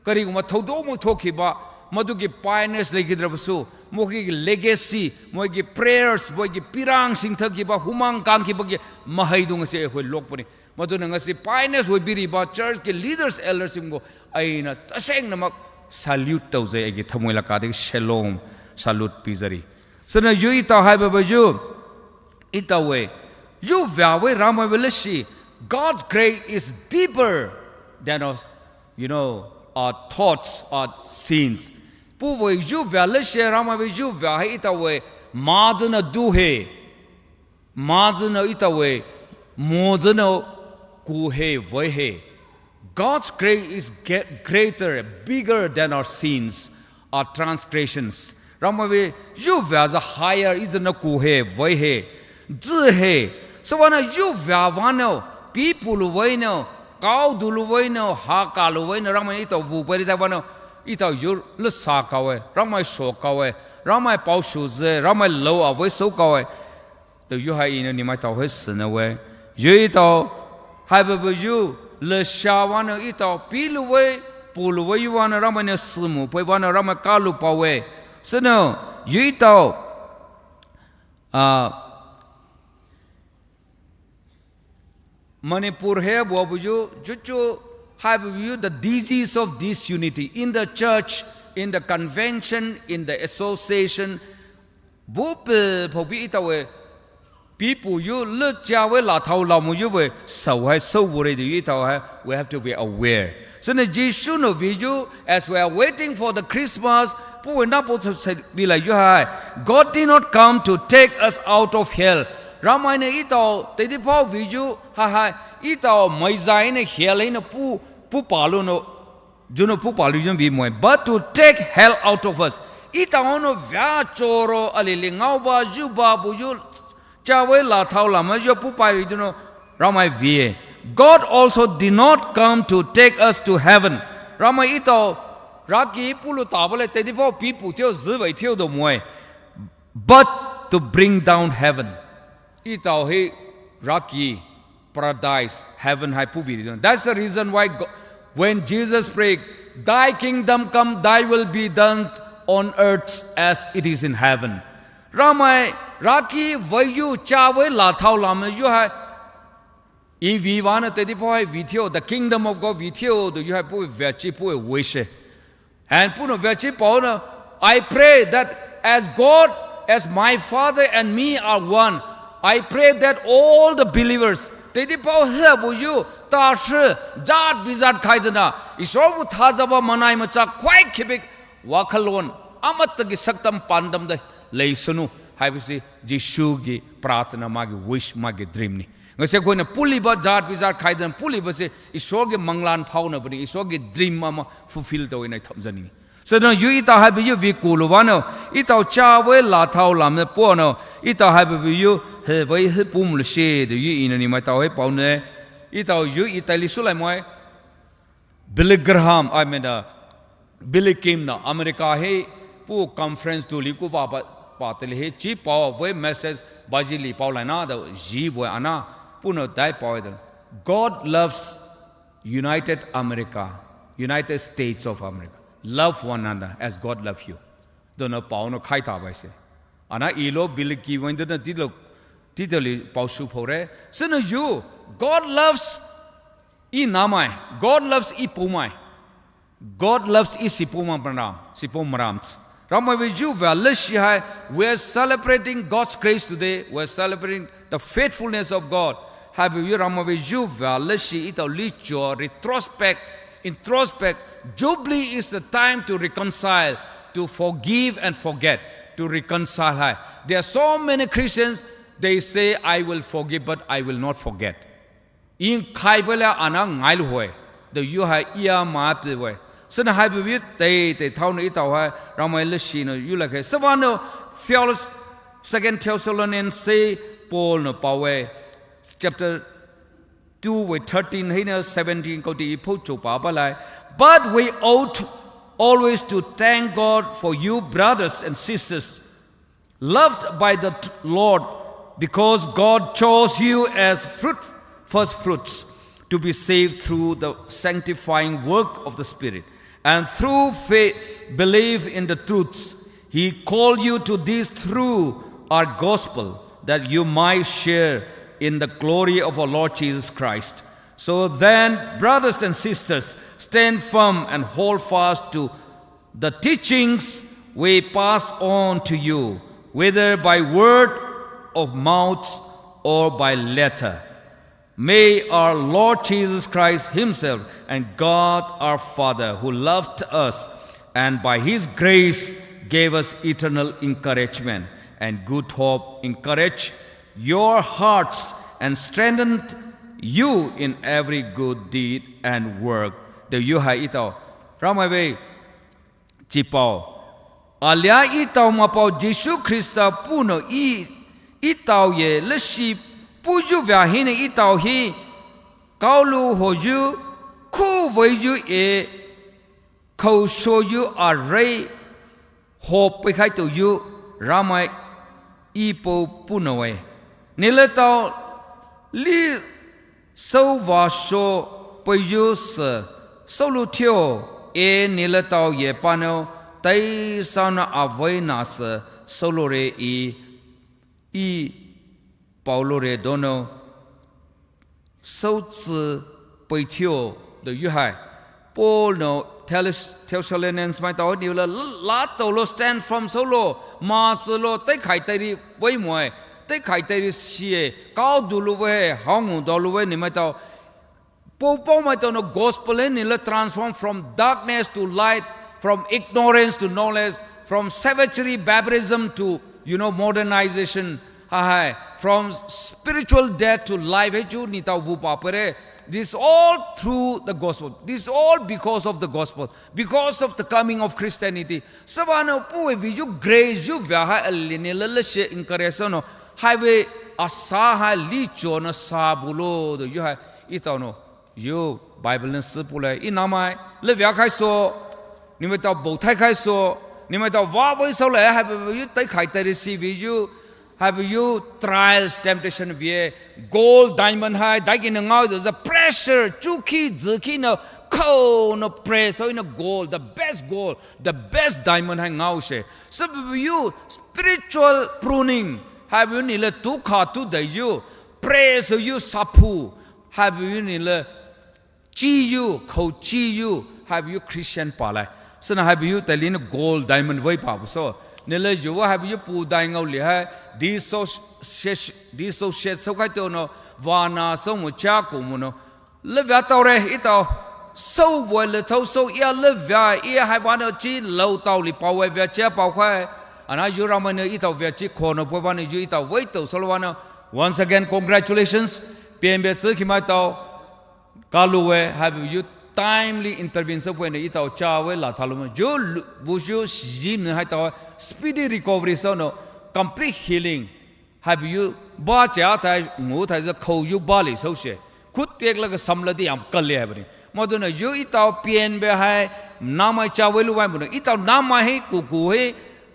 ꯀꯔꯤꯒꯨꯝꯕ ꯊꯧꯗꯣꯛ ꯑꯃ ꯊꯣꯛꯈꯤꯕ, ꯃꯗꯨꯒꯤ pioneers ꯂꯩꯈꯤꯗ꯭ꯔꯕꯁꯨ, ꯃꯈꯣꯏꯒꯤ legacy, ꯃꯣꯏꯒꯤ prayers, ꯃꯣꯏꯒꯤ ꯄꯤꯔꯥꯡ ꯁꯤꯡꯊꯈꯤꯕ, ꯍꯨꯃꯥꯡ ꯀꯥꯡꯈꯤꯕꯒꯤ ꯃꯍꯩꯗꯨ ꯉꯁꯤ ꯑꯩꯈꯣꯏ ꯂꯣꯛꯄꯅꯤ꯫ ꯃꯗꯨꯅ ꯉꯁꯤ pioneers ꯑꯣꯏꯕꯤꯔꯤꯕ church ꯀꯤ leaders, elders ꯁꯤꯡꯕꯨ ꯑꯩꯅ ꯇꯁꯦꯡꯅꯃꯛ salute ꯇꯧꯖꯩ, ꯑꯩꯒꯤ ꯊꯃꯣꯏ ꯂꯀꯥꯗꯒꯤ shalom salute ꯄꯤꯖꯔꯤ꯫ ꯁꯅ ꯌꯨ ꯏꯇꯥꯎ ꯍꯥꯏꯕꯕ ꯌꯨ, ꯏꯇꯥꯎꯋꯦ, ꯌꯨ ꯚ꯭ꯌꯥꯋꯦ ꯔꯥꯃꯥꯏꯕ ꯂꯁꯤ, God's grace is deeper than our, you know, our thoughts, our sins. ꯄꯨꯋꯦ ꯌꯨ ꯚ꯭ꯌꯥ ꯂꯁꯤ, ꯔꯥꯃꯥꯏꯕ ꯌꯨ ꯚ꯭ꯌꯥ ꯍꯦ ꯏꯇꯥꯎꯋꯦ, ꯃꯥꯖꯅ ꯗꯨ ꯍꯦ, ꯃꯥꯖꯅ ꯏꯇꯥꯎꯋꯦ, ꯃꯣꯖꯅ ꯀꯨ ꯍꯦ, ꯋꯦ ꯍꯦ꯫ God's grace is ge-, greater, bigger than our sins, our transgressions. ꯔꯥꯃꯥꯏꯕ ꯌꯨ ꯚ꯭ꯌꯥ ꯖ higher, ꯏꯖꯅ ꯀꯨ ꯍꯦ, ꯋꯦ ꯍꯦ, ꯖ ꯍꯦ꯫ ꯁꯋꯥꯅ ꯌꯨ ꯚ꯭ꯌꯥ ꯋꯥꯅ, ꯄꯤ ꯄꯨꯂꯨ ꯋꯦꯅ, ꯀꯥꯎ ꯗꯨꯂꯨ ꯋꯦꯅ, ꯍꯥ ꯀꯥꯂꯨ ꯋꯦꯅ, ꯔꯥꯃꯥꯏ ꯏꯇꯥꯎ ꯚꯨ ꯄꯔꯤ ꯇꯥ ꯋꯥꯅ, ꯏꯇꯥꯎ ꯌꯨ ꯂ ꯁꯥ ꯀꯥꯎꯋꯦ, ꯔꯥꯃꯥꯏ ꯁꯣ ꯀꯥꯎꯋꯦ, ꯔꯥꯃꯥꯏ ꯄꯥꯎ ꯁꯨ ꯖꯦ, ꯔꯥꯃꯥꯏ ꯂꯧ ꯑ ꯋꯦ ꯁꯣ ꯀꯥꯎꯋꯦ꯫ ꯇ ꯌꯨ ꯍꯥꯏ ꯏꯅ ꯅꯤꯃꯥꯏ ꯇꯥꯎ ꯍꯦ ꯁꯤꯅ ꯋꯦ꯫ ꯌꯨ ꯏꯇꯥꯎ ꯍꯥꯏꯕꯕ ꯌꯨ ꯂ ꯁꯥ ꯋꯥꯅ ꯏꯇꯥꯎ ꯄꯤ ꯂꯨ ꯋꯦ, ꯄꯨ ꯂꯨ ꯋꯦ ꯌꯨ ꯋꯥꯅ ꯔꯥꯃꯥꯏꯅ ꯁꯤꯃꯨ ꯄꯣꯏ ꯋꯥꯅ ꯔꯥꯃꯥꯏ ꯀꯥ ꯂꯨ ꯄꯥꯎ ꯋꯦ꯫ ꯁꯤꯅ ꯌꯨ ꯏꯇꯥꯎ, ꯑ, Manipur ꯍꯦ ꯕꯨ ꯌꯨ, ꯖꯨ ꯖꯨ ꯍꯥꯏꯕꯕ ꯌꯨ, the disease of disunity in the church, in the convention, in the association, ꯕꯨ ꯄꯦ ꯐꯥꯎ ꯄꯤ ꯏꯇꯥꯎꯋꯦ, ꯄꯤ ꯄꯨ ꯌꯨ ꯂ ꯆꯥ ꯋꯦ ꯂꯥ ꯊꯥꯎ ꯂꯥꯎ ꯃꯨ ꯌꯨ ꯋꯦ, ꯁꯧ ꯍꯥꯏ ꯁꯧ ꯕꯨ ꯔꯦ ꯗꯨ ꯏꯇꯥꯎ ꯍꯥꯏ, we have to be aware. ꯁꯤꯅ ꯖꯤꯁꯨ ꯅ ꯚꯤ ꯌꯨ, as we are waiting for the Christmas, ꯄꯨ ꯋꯦ ꯅ ꯄꯣ ꯁ-, ꯁ-, ꯕꯤ ꯂꯥ ꯌꯨ ꯍꯥꯏ, God did not come to take us out of hell. ꯔꯥꯃꯥꯏꯅ ꯏꯇꯥꯎ, ꯇꯦꯗꯤ ꯐꯥꯎ ꯚꯤ ꯌꯨ, ꯍꯥꯏ ꯍꯥꯏ, ꯏꯇꯥꯎ ꯃꯩꯖꯥꯏꯅ hell ꯍꯥꯏꯅ ꯄꯨ, ꯄꯨ ꯄꯥꯂꯨꯅ, ꯖꯨꯅꯣ ꯄꯨ ꯄꯥꯂꯨ ꯖꯨꯅꯣ ꯚꯤ ꯃꯣꯏ, but to take hell out of us. ꯏꯇꯥꯎꯅ ꯚ꯭ꯌꯥ ꯆꯣꯔꯣ, ꯑꯂꯤ ꯂꯤ ꯉꯥꯎꯕ, ꯖꯨꯕꯥ ꯕꯨ ꯌꯨ, ꯆꯥ ꯋꯦ ꯂꯥ ꯊꯥꯎ ꯂꯥ ꯃ ꯌꯨ ꯄꯨ ꯄꯥꯏꯔꯤ ꯖꯨꯅꯣ, ꯔꯥꯃꯥꯏ V A. God also did not come to take us to heaven. ꯔꯥꯃꯥꯏ ꯏꯇꯥꯎ, ꯔꯥꯀꯤ ꯄꯨ ꯂꯨ ꯇꯥꯕ ꯂꯩ, ꯇꯦꯗꯤ ꯐꯥꯎ ꯄꯤ ꯄꯨ ꯊꯤꯌꯣ, ꯖꯨ ꯚꯥꯏ ꯊꯤꯌꯣ ꯗꯣ ꯃꯣꯏ. But to bring down heaven. ꯏꯇꯥꯎ ꯍꯤ ꯔꯥꯀꯤ, paradise, heaven ꯍꯥꯏ ꯄꯨꯕꯤꯔꯤꯗꯨꯅ. That's the reason why go-, when Jesus prayed, "Thy kingdom come, thy will be done on earth as it is in heaven." ꯔꯥꯃꯥꯏ, ꯔꯥꯀꯤ ꯚꯩꯌꯨ, ꯆꯥ ꯚꯩ ꯂꯥ ꯊꯥꯎ ꯂꯥꯃ ꯌꯨ ꯍꯥꯏ. ꯏ ꯚꯤ ꯋꯥꯅ ꯇꯦꯗꯤ ꯐꯥꯎ ꯍꯥꯏ ꯚꯤ ꯊꯤꯌꯣ, the kingdom of God V ꯊꯤꯌꯣ, ꯗꯨ ꯌꯨ ꯍꯥꯏ ꯄꯨ ꯚꯦ ꯆꯤ ꯄꯨ ꯋꯦꯁꯦ. And ꯄꯨꯅ ꯚꯦ ꯆꯤ ꯄꯥꯎꯅ, "I pray that as God, as my Father and me are one, I pray that all the believers," teddy ꯄꯥꯎ ꯍꯦꯕꯨ ꯌꯨ, ꯇꯥ ꯁꯤ, ꯖꯥꯠ ꯕꯤꯖꯥꯠ ꯈꯥꯏꯗꯅ, ꯏꯁꯣꯔꯕꯨ ꯊꯥꯖꯕ ꯃꯅꯥꯏ ꯃꯆꯥ ꯈ꯭ꯋꯥꯏ ꯈꯤꯕꯤꯛ ꯋꯥꯈꯜꯂꯣꯟ ꯑꯃꯠꯇꯒꯤ ꯁꯛꯇꯝ ꯄꯥꯟꯗꯝꯗ ꯂꯩꯁꯅꯨ ꯍꯥꯏꯕꯁꯤ ꯖꯤꯁꯨꯒꯤ ꯄ꯭ꯔꯥꯊꯅꯥ, ꯃꯥꯒꯤ wish, ꯃꯥꯒꯤ dream ꯅꯤ꯫ ꯉꯁꯤ ꯑꯩꯈꯣꯏꯅ ꯄꯨꯜꯂꯤꯕ ꯖꯥꯠ ꯕꯤꯖꯥꯠ ꯈꯥꯏꯗꯅ ꯄꯨꯜꯂꯤꯕꯁꯦ ꯏꯁꯣꯔꯒꯤ ꯃꯪꯂꯥꯟ ꯐꯥꯎꯅꯕꯅꯤ, ꯏꯁꯣꯔꯒꯤ dream ꯑꯃ fulfill ꯇꯧꯋꯦꯅ ꯑꯩ ꯊꯝꯖꯅꯤꯡꯉꯤ꯫ ꯁꯤꯗꯅ ꯌꯨ ꯏꯇꯥꯎ ꯍꯥꯏꯕ ꯌꯨ ꯚꯤ ꯀꯨꯂꯨ ꯋꯥꯅ, ꯏꯇꯥꯎ ꯆꯥ ꯚꯩ ꯂꯥ ꯊꯥꯎ ꯂꯥꯃ ꯄꯣꯅ, ꯏꯇꯥꯎ ꯍꯥꯏꯕ ꯌꯨ ꯍꯦ ꯚꯩ ꯍꯦ ꯄꯨꯝ ꯂꯁꯦ, ꯗꯨ ꯌꯨ ꯏꯅ ꯅꯤꯃꯥꯏ ꯇꯥꯎ ꯍꯦ ꯄꯥꯎꯅꯦ, ꯏꯇꯥꯎ ꯌꯨ ꯏꯇꯥꯏ ꯂꯤꯁꯨ ꯂꯥꯏ ꯃꯣꯏ, Billy Graham, I mean, uh, Billy Kim na America ꯍꯦ ꯄꯨ conference ꯇꯨ ꯂꯤ ꯀꯨ ꯄꯥ ꯄꯥ, ꯄꯥ ꯇꯦ ꯂꯤ ꯍꯦ ꯆꯤ ꯄꯥꯎ ꯚꯩ message ꯕꯥꯖꯤ ꯂꯤ ꯄꯥꯎ ꯂꯥꯏꯅ ꯗ ꯖꯤ ꯚꯩ ꯑꯅ ꯄꯨꯅ ꯗꯥꯏ ꯄꯥꯎ ꯗ, "God loves United America, United States of America. Love one another as God love you." ꯗꯨꯅ ꯄꯥꯎꯅ ꯈꯥꯏ ꯇꯥꯕ ꯍꯥꯏꯁꯦ꯫ ꯑꯅ ꯏꯂꯣ Billy Kim ꯋꯥꯏꯟꯗꯅ ꯇꯤꯂꯣ, ꯇꯤꯇꯂꯤ ꯄꯥꯎ ꯁꯨ ꯐꯧꯔꯦ꯫ ꯁꯤꯅ ꯌꯨ, God loves ꯏ ꯅꯃꯥꯏ, God loves ꯏ ꯄꯨꯃꯥꯏ, God loves ꯏ ꯁꯤꯄꯨ ꯃꯔꯥꯝ, ꯁꯤꯄꯨ ꯃꯔꯥꯝ꯫ ꯔꯥꯃꯥꯏ ꯚꯩ ꯌꯨ ꯚꯩ ꯂꯁꯤ ꯍꯥꯏ, we are celebrating God's grace today, we are celebrating the faithfulness of God. ꯍꯥꯏꯕ ꯌꯨ ꯔꯥꯃꯥꯏ ꯚꯩ ꯌꯨ ꯚꯩ ꯂꯁꯤ ꯏꯇꯥꯎ ꯂꯤ ꯆꯣ, retrospect, introspect. Jubilee is the time to reconcile, to forgive and forget, to reconcile hi. There are so many Christians, they say, "I will forgive, but I will not forget." ꯏꯪ ꯈꯥꯏꯕ ꯂꯦ ꯑꯅ ꯉꯥꯏ ꯂꯨ ꯍꯣꯏ꯫ ꯗ ꯌꯨ ꯍꯥꯏ ꯏꯌꯥ ꯃꯥ ꯄꯤ ꯍꯣꯏ꯫ Süna hai bubu teitei thao nou etao hai Ramai leshi nou yu lakhai. Sübüa nou Thessalon-, Second Thessalonians se Paul nou paowe chapter two verse thirteen hina seventeen koute i phoucho pa palai. But we ought always to thank God for you, brothers and sisters, loved by the t-, Lord, because God chose you as fruit, first fruits to be saved through the sanctifying work of the Spirit. And through faith, believe in the truths. He called you to this through our gospel, that you might share in the glory of our Lord Jesus Christ. So then, brothers and sisters, stand firm and hold fast to the teachings we pass on to you, whether by word of mouth or by letter. May our Lord Jesus Christ himself and God our Father, who loved us and by his grace gave us eternal encouragement and good hope, encourage your hearts and strengthen you in every good deed and work. Dou yu hai etao Ramai vei chipao. Alia etao mapao Jisu Khrista puhnou e, etao ye leshi puyu vea hinou etao hi kaolou hoyu, khuveiyu e, khousoyu arei, hope peikhaitouyu Ramai e pou puhnou e. Neletao li souvah sho peiyu sü soulou theo, e neletao ye panou teisanou avei nasü souloure e, e paoloure donou soutsü pei theo dou yu hai. Paul nou Thess-, Thessalonians maitao nila la toulou stand firm soulo, masülo, teikhai teiri vei moe, teikhai teiri shie, kaodoulou vei, haongu doulou vei, ne maitao Paul paomaitao nou gospel e nila transform from darkness to light, from ignorance to knowledge, from savagery, barbarism to, you know, modernization. Hai, from spiritual death to life. Hei chu neletao vupa pere. This all through the gospel. This all because of the gospel. Because of the coming of Christianity. Sübüa nou puhvei yu grace yu vea hai ali nila leshi encourage nou. Haivei asa hai lichonou sa bulo dou yu hai etao nou. Yu Bible nou sü pulai, e namai, levea khaiso, ne maitao bouthai khaiso, ne maitao vavei soulai, haibuyu teikhai teiri shi veiyu, haibuyu trials, temptation vei, gold, diamond hai, daiki nou ngao dou the pressure, chukhi, zükhi nou, khounou press, so in a gold, the best gold, the best diamond hai ngaoshe. Sübuyu spiritual pruning, haibuyu nila tukha tu daiyu, press yu sapu, haibuyu nila chiyu, khou chiyu, haibuyu Christian palai. Süna haibuyu tali nou gold, diamond vei pa buso. Nila yu haibuyu pu dai ngao li hai, dissociate, dissociate soukhaitounou, vana soumo cha kumonou. Levea taore, etao, soubui le thao sou, ia levea, ia hai vanou chi lou tao li paowe vea chia paokhai. Ana yu Ramai nou etao vea chi khonou pui vanou yu etao vei tou soulou vanou. Once again, congratulations. Pienbe sü khimaitao. Kalouwe, haibuyu timely intervention puinou etao chawe la thalo mo. Yu lu-, buyu shi nou haitao speedy recovery sounou complete healing. Haibuyu ba chia thai ngu thai zü khouyu ba li soushe. Khut tek la ka samla di yam kale haibuni. Madonou yu etao pienbe hai namai chawe lu vai monou. Etao namai hei kuku hei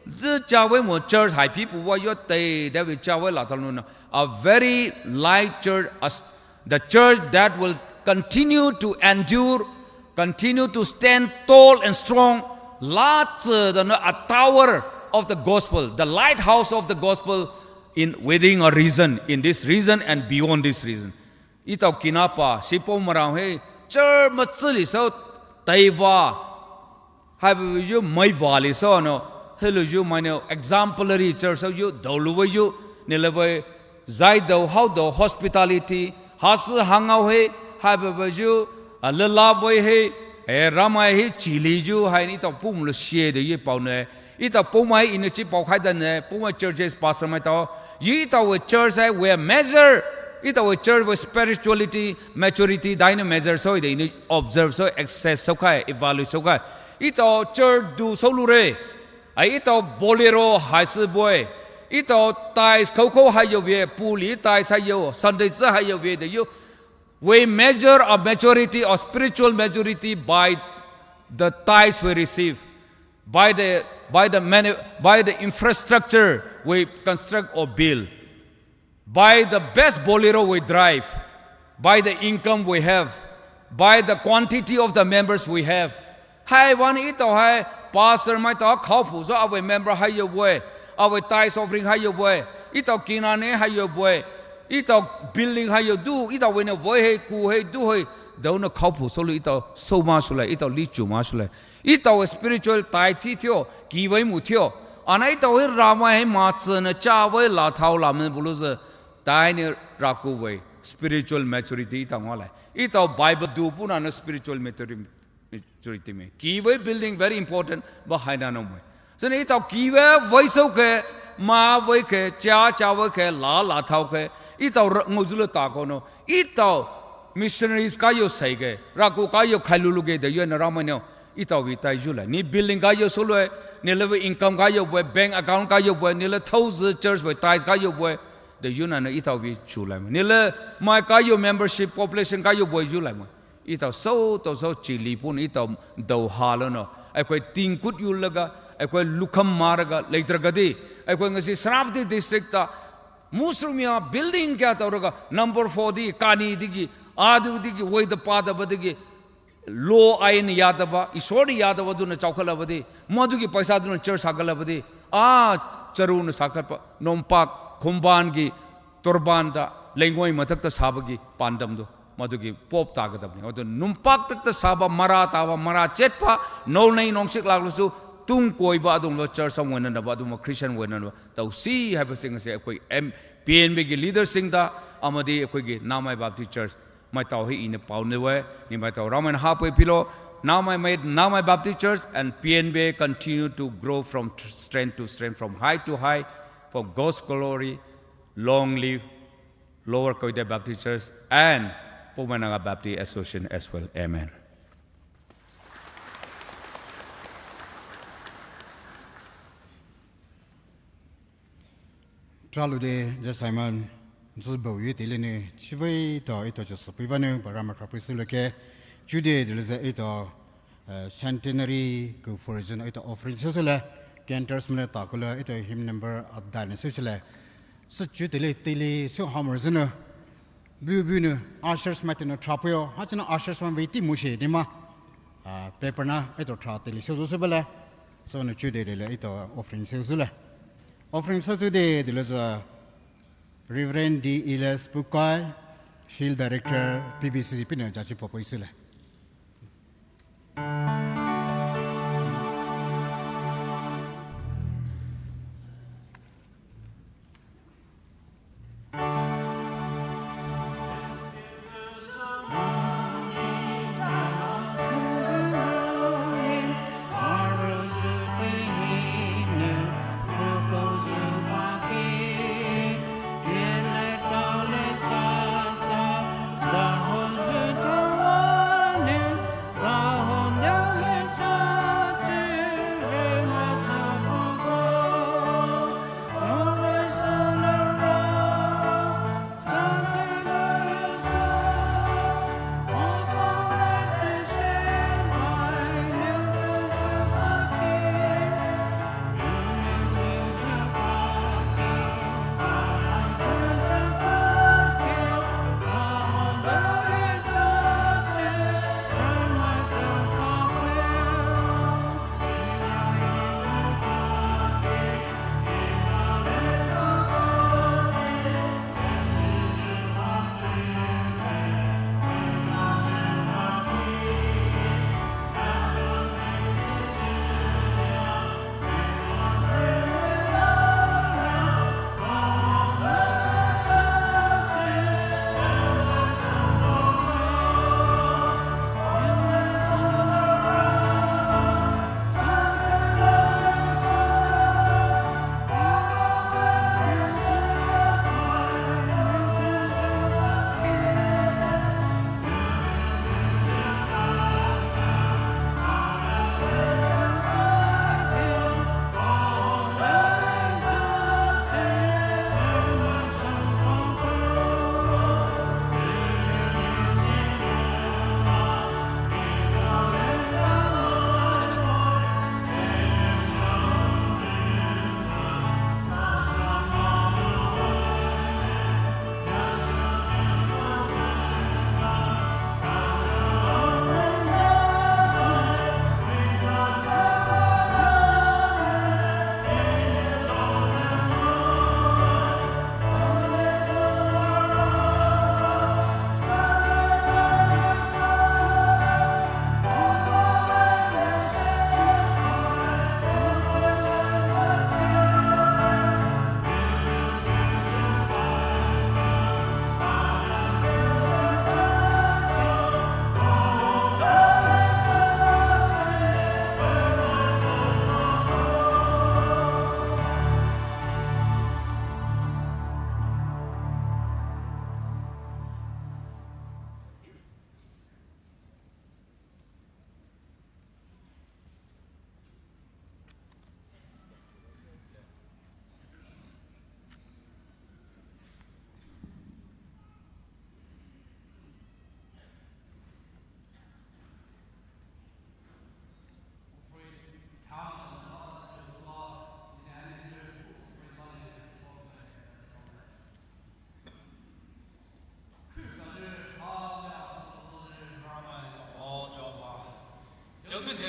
zü chawe mo church hai people wa yu tei dawe chawe la thalo nou. A very light church, as the church that will continue to endure, continue to stand tall and strong, la tsü dana a tower of the gospel, the lighthouse of the gospel in within a region, in this region and beyond this region. Etao kinapa, sipo marang hei, church matsü li sou, taiva, haibuyu mai vah li sou nou, helou yu mai nou exemplary church sou yu, doulou vei yu, nila vei, zai dou, hao dou, hospitality, hasü hangao hei, haibuyu, a, lela vei hei, e, Ramai hei, chili yu, hai etao pumlou shie dou yu paonou, etao pumai inou chi paokhai dane, pumai churches pastor maitao, yu etao vei church hai, vei measure, Etao church vei spirituality, maturity daina measure soue de, ina observe soue, assess soukhai, evaluate soukhai. Etao church du soulure. Ai etao bolero haisi bue. Etao tithes khoukhou haiyu bue, puli tithes haiyu, Sunday tsü haiyu bue de you. We measure our maturity, our spiritual maturity by the tithes we receive, by the, by the manu-, by the infrastructure we construct or build, by the best Bolero we drive, by the income we have, by the quantity of the members we have. Hai vani etao hai pastor maitao khaophu sou, avei member haiyu bue, avei tithes offering haiyu bue, etao kinane haiyu bue, etao building haiyu du, etao vei na vei hei, ku hei, du hei, daona khaophu soulou etao sou ma soulai, etao lichu ma soulai. Etao spiritual tai thi theo, ki vei mu theo. Ana etao hei Ramai hei matsü na cha vei la thao la me bulu ze, tai ni raku vei, spiritual maturity etao ngaolai. Etao Bible du puna na spiritual maturity, maturity me. Ki vei building very important, ba haina no me. Sene etao ki vei vei soukhe, ma vei khe, cha cha vei khe, la la thao khe, etao ra-, ngozule ta kono, etao missionaries kayu sei khe, raku kayu khailulu khe, de you na Ramai neo, etao vei tai yulai. Ni building kayu soulai, ni le vei income kayu bue, bank account kayu bue, ni le thousand church vei tithes kayu bue, de you na na etao vei chulai me. Ni le mai kayu membership population kayu bue yulai me. Etao sou, tao sou chili pun, etao dou ha lo no. Akhoi tingkut yulaga, akhoi lukham maraga, leitraga di. Akhoi ngasi Senapati district ta, Musrumia building kya tao raga, number four di, kani digi, adu digi, wei de pa de ba digi, lo ain yadaba, Isor ni yadaba duna chaokhala ba di, madugi paisa duna church sakhala ba di, a, charu na sakhat pa, Nompak, Khumban gi, Turban da, lengoi mathak ta saba gi, pandam do. Madugi pop ta kadam ni. Adu Nompak tak ta saba mara taba mara chet pa, nol nei nong sik lak lusu, tung koi ba adung lo church sam wena na ba, adung lo Christian wena na ba. Tao si hai ba sing se akhoi M, P N B gi leader sing da, amadi akhoi gi Namai Baptist Church. Maitao hei ina pao ne we, ni maitao Ramai na hapoi pilo, Namai made Namai Baptist Church and P N B continue to grow from tr-, strength to strength, from height to height, for God's glory, long live Lower Koide Baptist Church and Poumai Naga Baptist Association as well. Amen. Tralu de, je Simon, zu bou yu tele ne, chivei to, ito je supi vanu, ba Ramai khrapi sule ke, jude de le ze ito, eh, centenary, ku for example, ito offering sule, cantors mene takule, ito hymn number, adane sule, se ju tele, tele, su hammer zene, bu bu ne, ushers mai tene trapuyo, ha chene ushers mai vei ti mu she, de ma, ah, paper na, ito tra tele, su su bele, so ne ju de le, ito offering sule. Offering sa today, the Lord, uh, Reverend D Elias Pukai, Field Director, P B C C, pina jaji popo isule.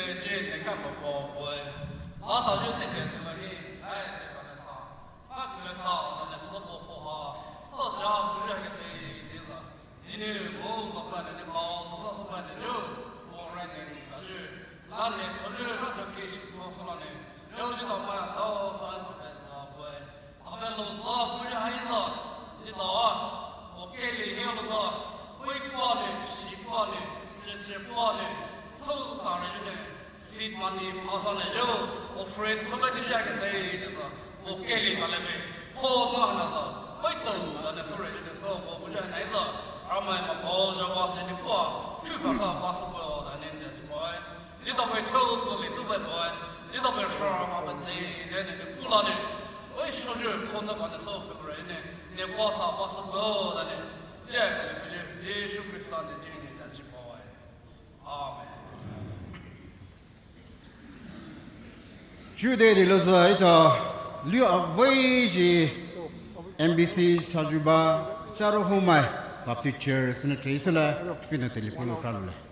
Ji ne ka ko ko boy. Ata ju te te tu hi, ai te ka ne sa. Ka ne sa, ta ne so ko ko ha. To ja bu ja ke te te la. Ni ni mo ko pa ne ko so so pa ne ju. Mo re ne ni ka ju. La ne to ju ra to ke shi ko so la ne. Yo ji ta ma ta o sa to ne sa boy. Amen lo za, bu ya hai za, ji ta a, o ke li he lo za, pui pa ne, shi pa ne, che che pa ne, so ta re ne, seed money pa sa ne jo, offering so ka ji ya ke te ji za, o ke li ma le me, ko ma na za, pui to na ne so re ne so, o bu ya na za, a mai ma pa ja ba ne ni pa, chu pa sa pa so pa da ne ne si pa. Ji ta bai chou to li tu bai bai. Ji ta bai shara ma bai te, de ne, ne pu la ne. Oi, shou ju, ko na ba ne so fe re ne. Ne kwa sa ba so bo da ne. Je ka ne je, Jisu Krista ne je ne ta ji pa wai. Amen. Jude de lo za ita, liu a wei ji M B C Sajuba, Charo Humai, Baptist Church, Senate Isla, pina telephone kra lo le.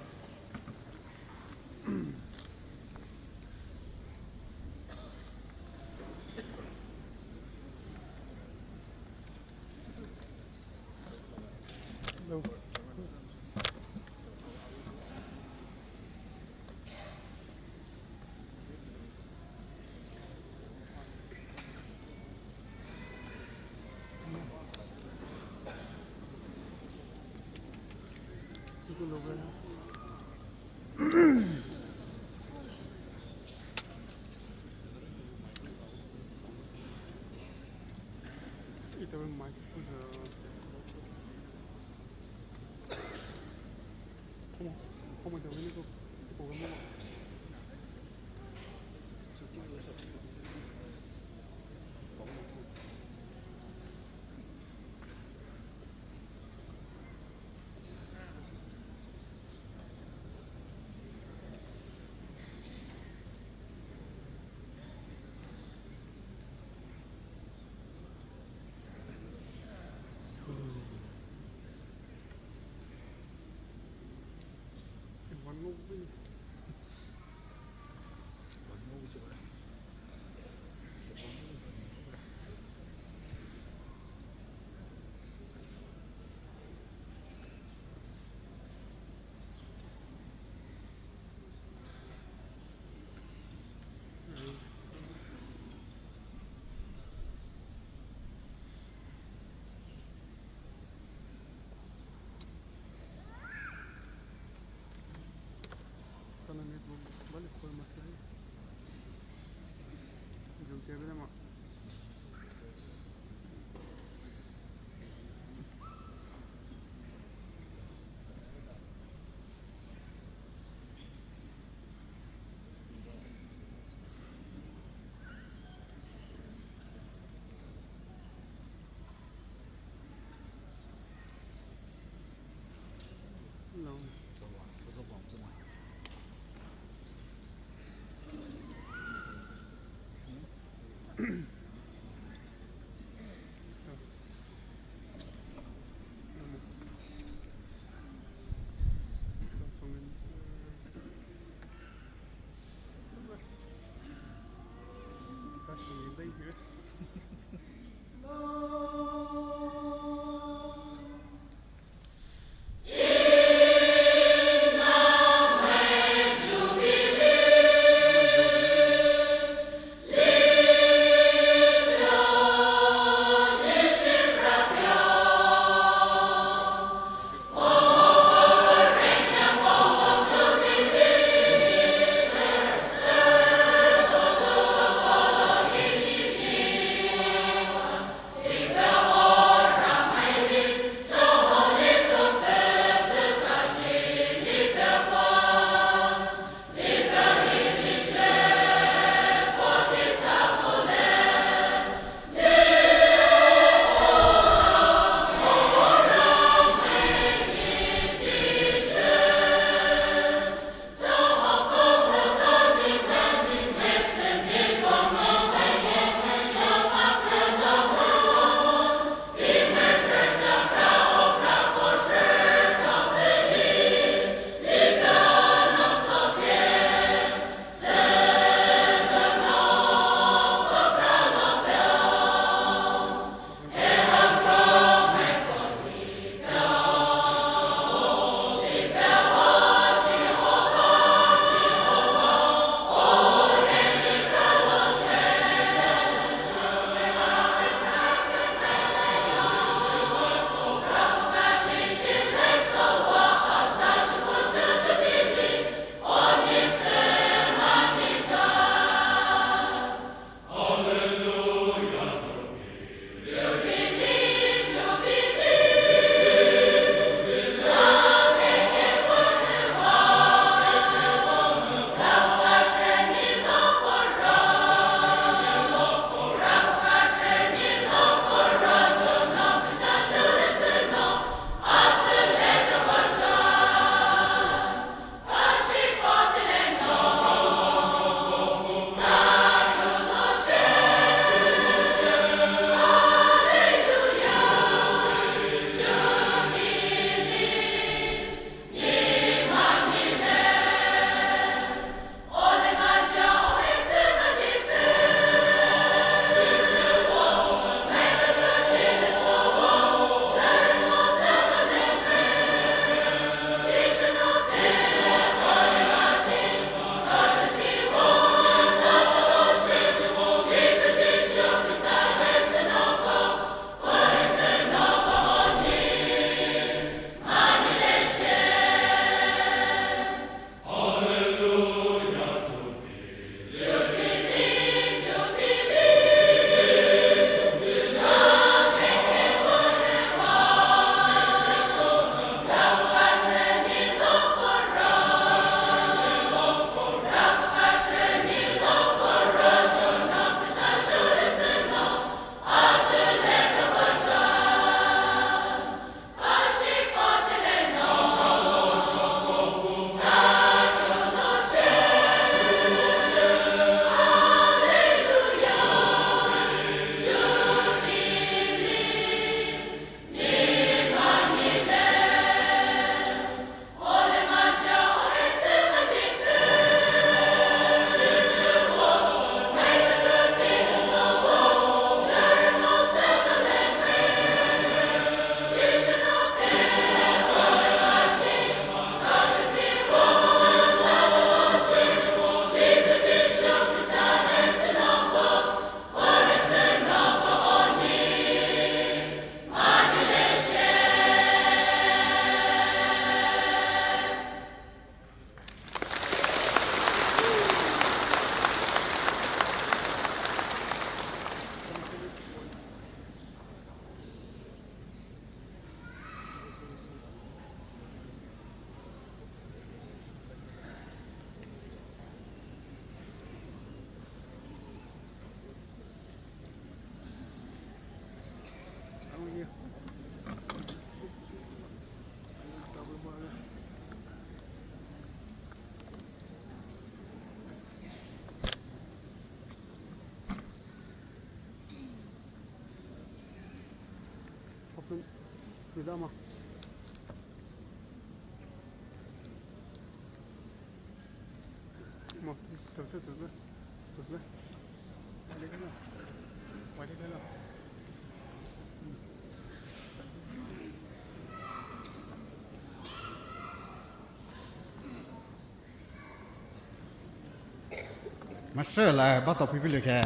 Master la ba to pipi le ke.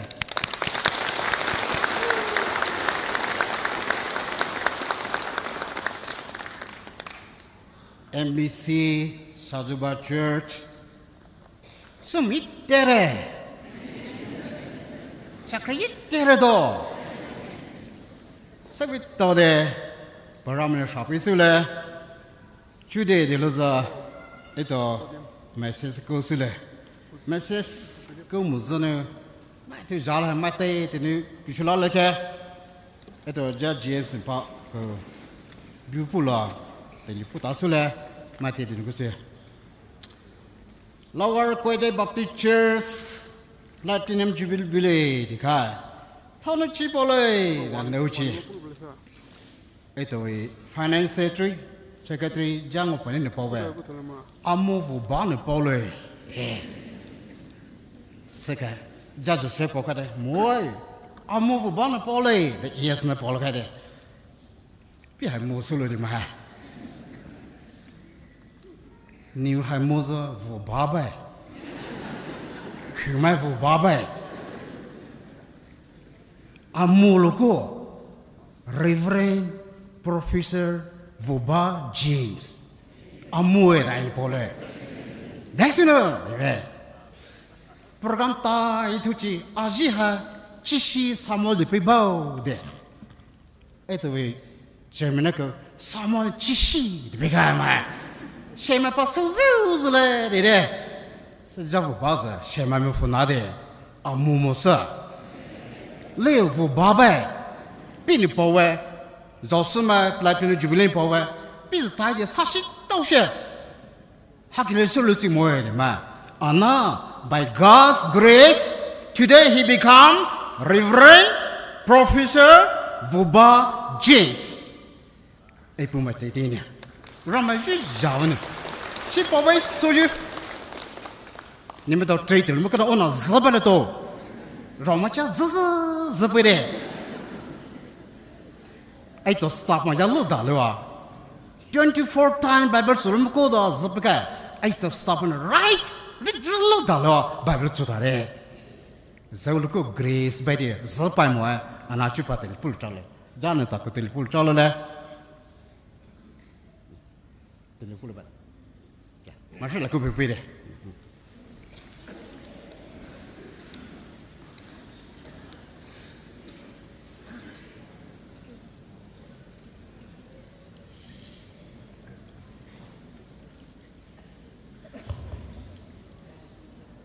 M B C, Sazuba Church. Sumi tere. Sakri tere do. Sabi to de. Paramene shapi sule. Chude de loza, eto message ko sule. Message ko muzone, mate jala, mate tenu, kishula leke. Eto ja G M simpa ko biupula, tenu puta sule, mate tenu ko sule. Lower Koide Baptist Church, Platinum Jubilee dikai. Thonu chi boloi, na neuchi. Eto e Finance Secretary, Secretary, jango pani ne pawe. Amu vuba ne pawe. Eh. Seka, ja Joseph po kade, moi. Amu vuba ne pawe, de yes ne pawe kade. Pi hai mo solo de ma. Niu hai mo zo vuba bai. Kumai vuba bai. Amu loko. Reverend Professor Vuba James. Amu e rai pole. That's enough. Program ta ithuchi aji ha chishi Samuel de pe bao de. Eto we chairman ko Samuel chishi de pe ga ma. Shema pa so vuzle de de. Se javu ba ze shema me funa de. Amu mo sa. Le vuba bai. Pini pawe. Zaosuma Platinum Jubilee pawe. Pi ta ye sa shi tao she. Hakile sulu ti moe de ma. Ana, by God's grace, today he become Reverend Professor Vuba James. Ei pu ma te te ne. Rama ju ja ne. Chi pa wai so ju. Ni me to trei te mo ka ona zaba le to. Rama cha za za za pe de. Aito staff ma ya lo da lo a. Twenty-four time Bible sulu mo ko da za pe ka. Aito staff ma right. Ri lo da lo Bible chu da re. Za lo ko grace bai de za pa mo a. Ana chu pa te pul cha lo. Jana ta ko te pul cha lo le. Tele pula ba. Ya, masih laku bebede.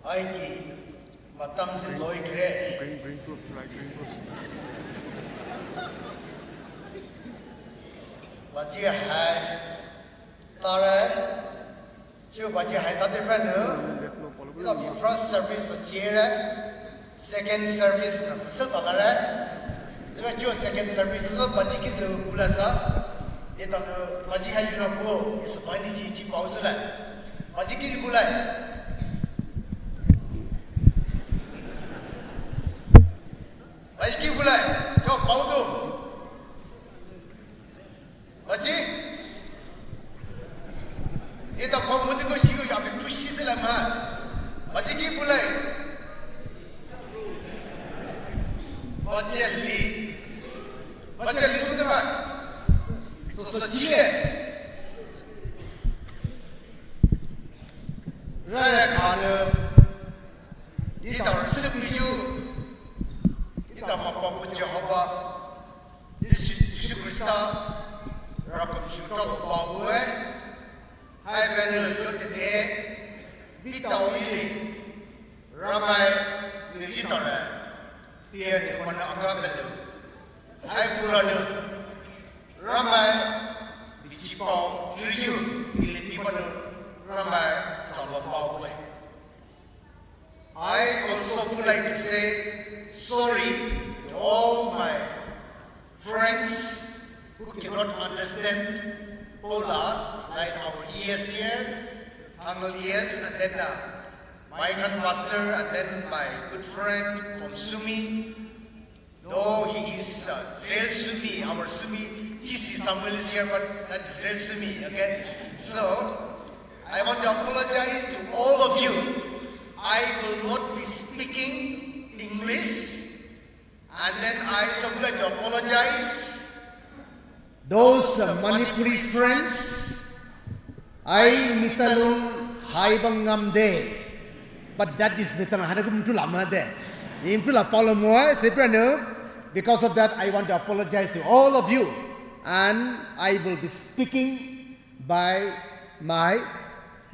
Aiki matam se loi kre. Green, green cloth, try green cloth. Baji hai tare, chu baji hai tate penu. Ita mi first service chire, second service na se tare. Ita chu second service so baji ki zu bula sa. Ita no baji hai ju na bu, is bani ji ji pau sule. Baji ki bulai. Baji ki bulai. Cho pau tu. Baji. Ita pau muti ko shi ko ya pe pushi sila ma. Baji ki bulai. Baji li. Baji li su ma. So so chile. Rara kanu, ita risi miju, ita mapa pu Jehovah, Jisu, Jisu Krista, rakam shuta lo pa ue, hai benu yo te te, vita o ile, Ramai, ni ita re, pia ni mana aka belu. Hai puranu, Ramai, bichi pau, kiriu, kilipi manu, Ramai, chalo pau boy. I also would like to say sorry to all my friends who cannot understand Pola, like our E S here, Uncle E S, and then uh, my grandmaster, and then my good friend from Sumi. Though he is uh, real Sumi, our Sumi, G C Samuel is here, but that's real Sumi, okay? So, I want to apologize to all of you. I will not be speaking English, and then I also would like to apologize those uh, Manipuri friends, ai mitalung hai bang ngam de. But that is mitalung hana kum tu lama de. Impula palo mo, eh, seprano. Because of that, I want to apologize to all of you. And I will be speaking by my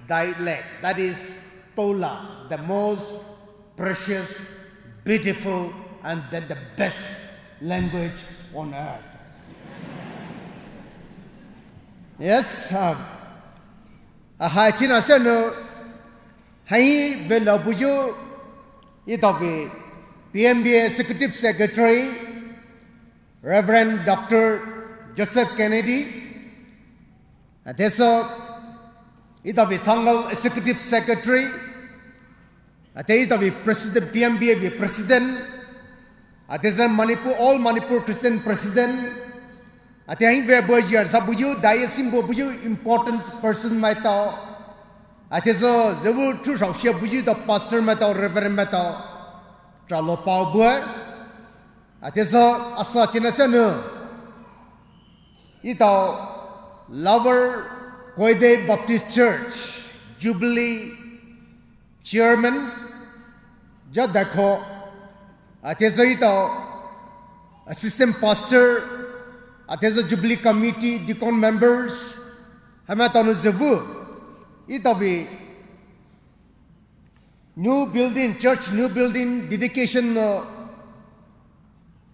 dialect. That is Pola, the most precious, beautiful, and then the best language on earth. Yes, um, ahai china seno, hai vela buyu, itavi, P M B A Executive Secretary, Reverend Doctor Joseph Kennedy, ateso, itavi Thangal Executive Secretary, ate itavi President, P M B A vi President, atesa Manipur, All Manipur Christian President, ate hai ve buyu, sa buyu, diocese bo buyu, important person maitao, ateso, zevu tu shao shia buyu, the pastor maitao, Reverend maitao, tralo pao bue, ateso, asa china seno, itao Lower Koide Baptist Church Jubilee Chairman, Jadakho, ateso itao Assistant Pastor, ateso Jubilee Committee, Deacon Members, hama tanu zevu, itavi New building, church new building dedication no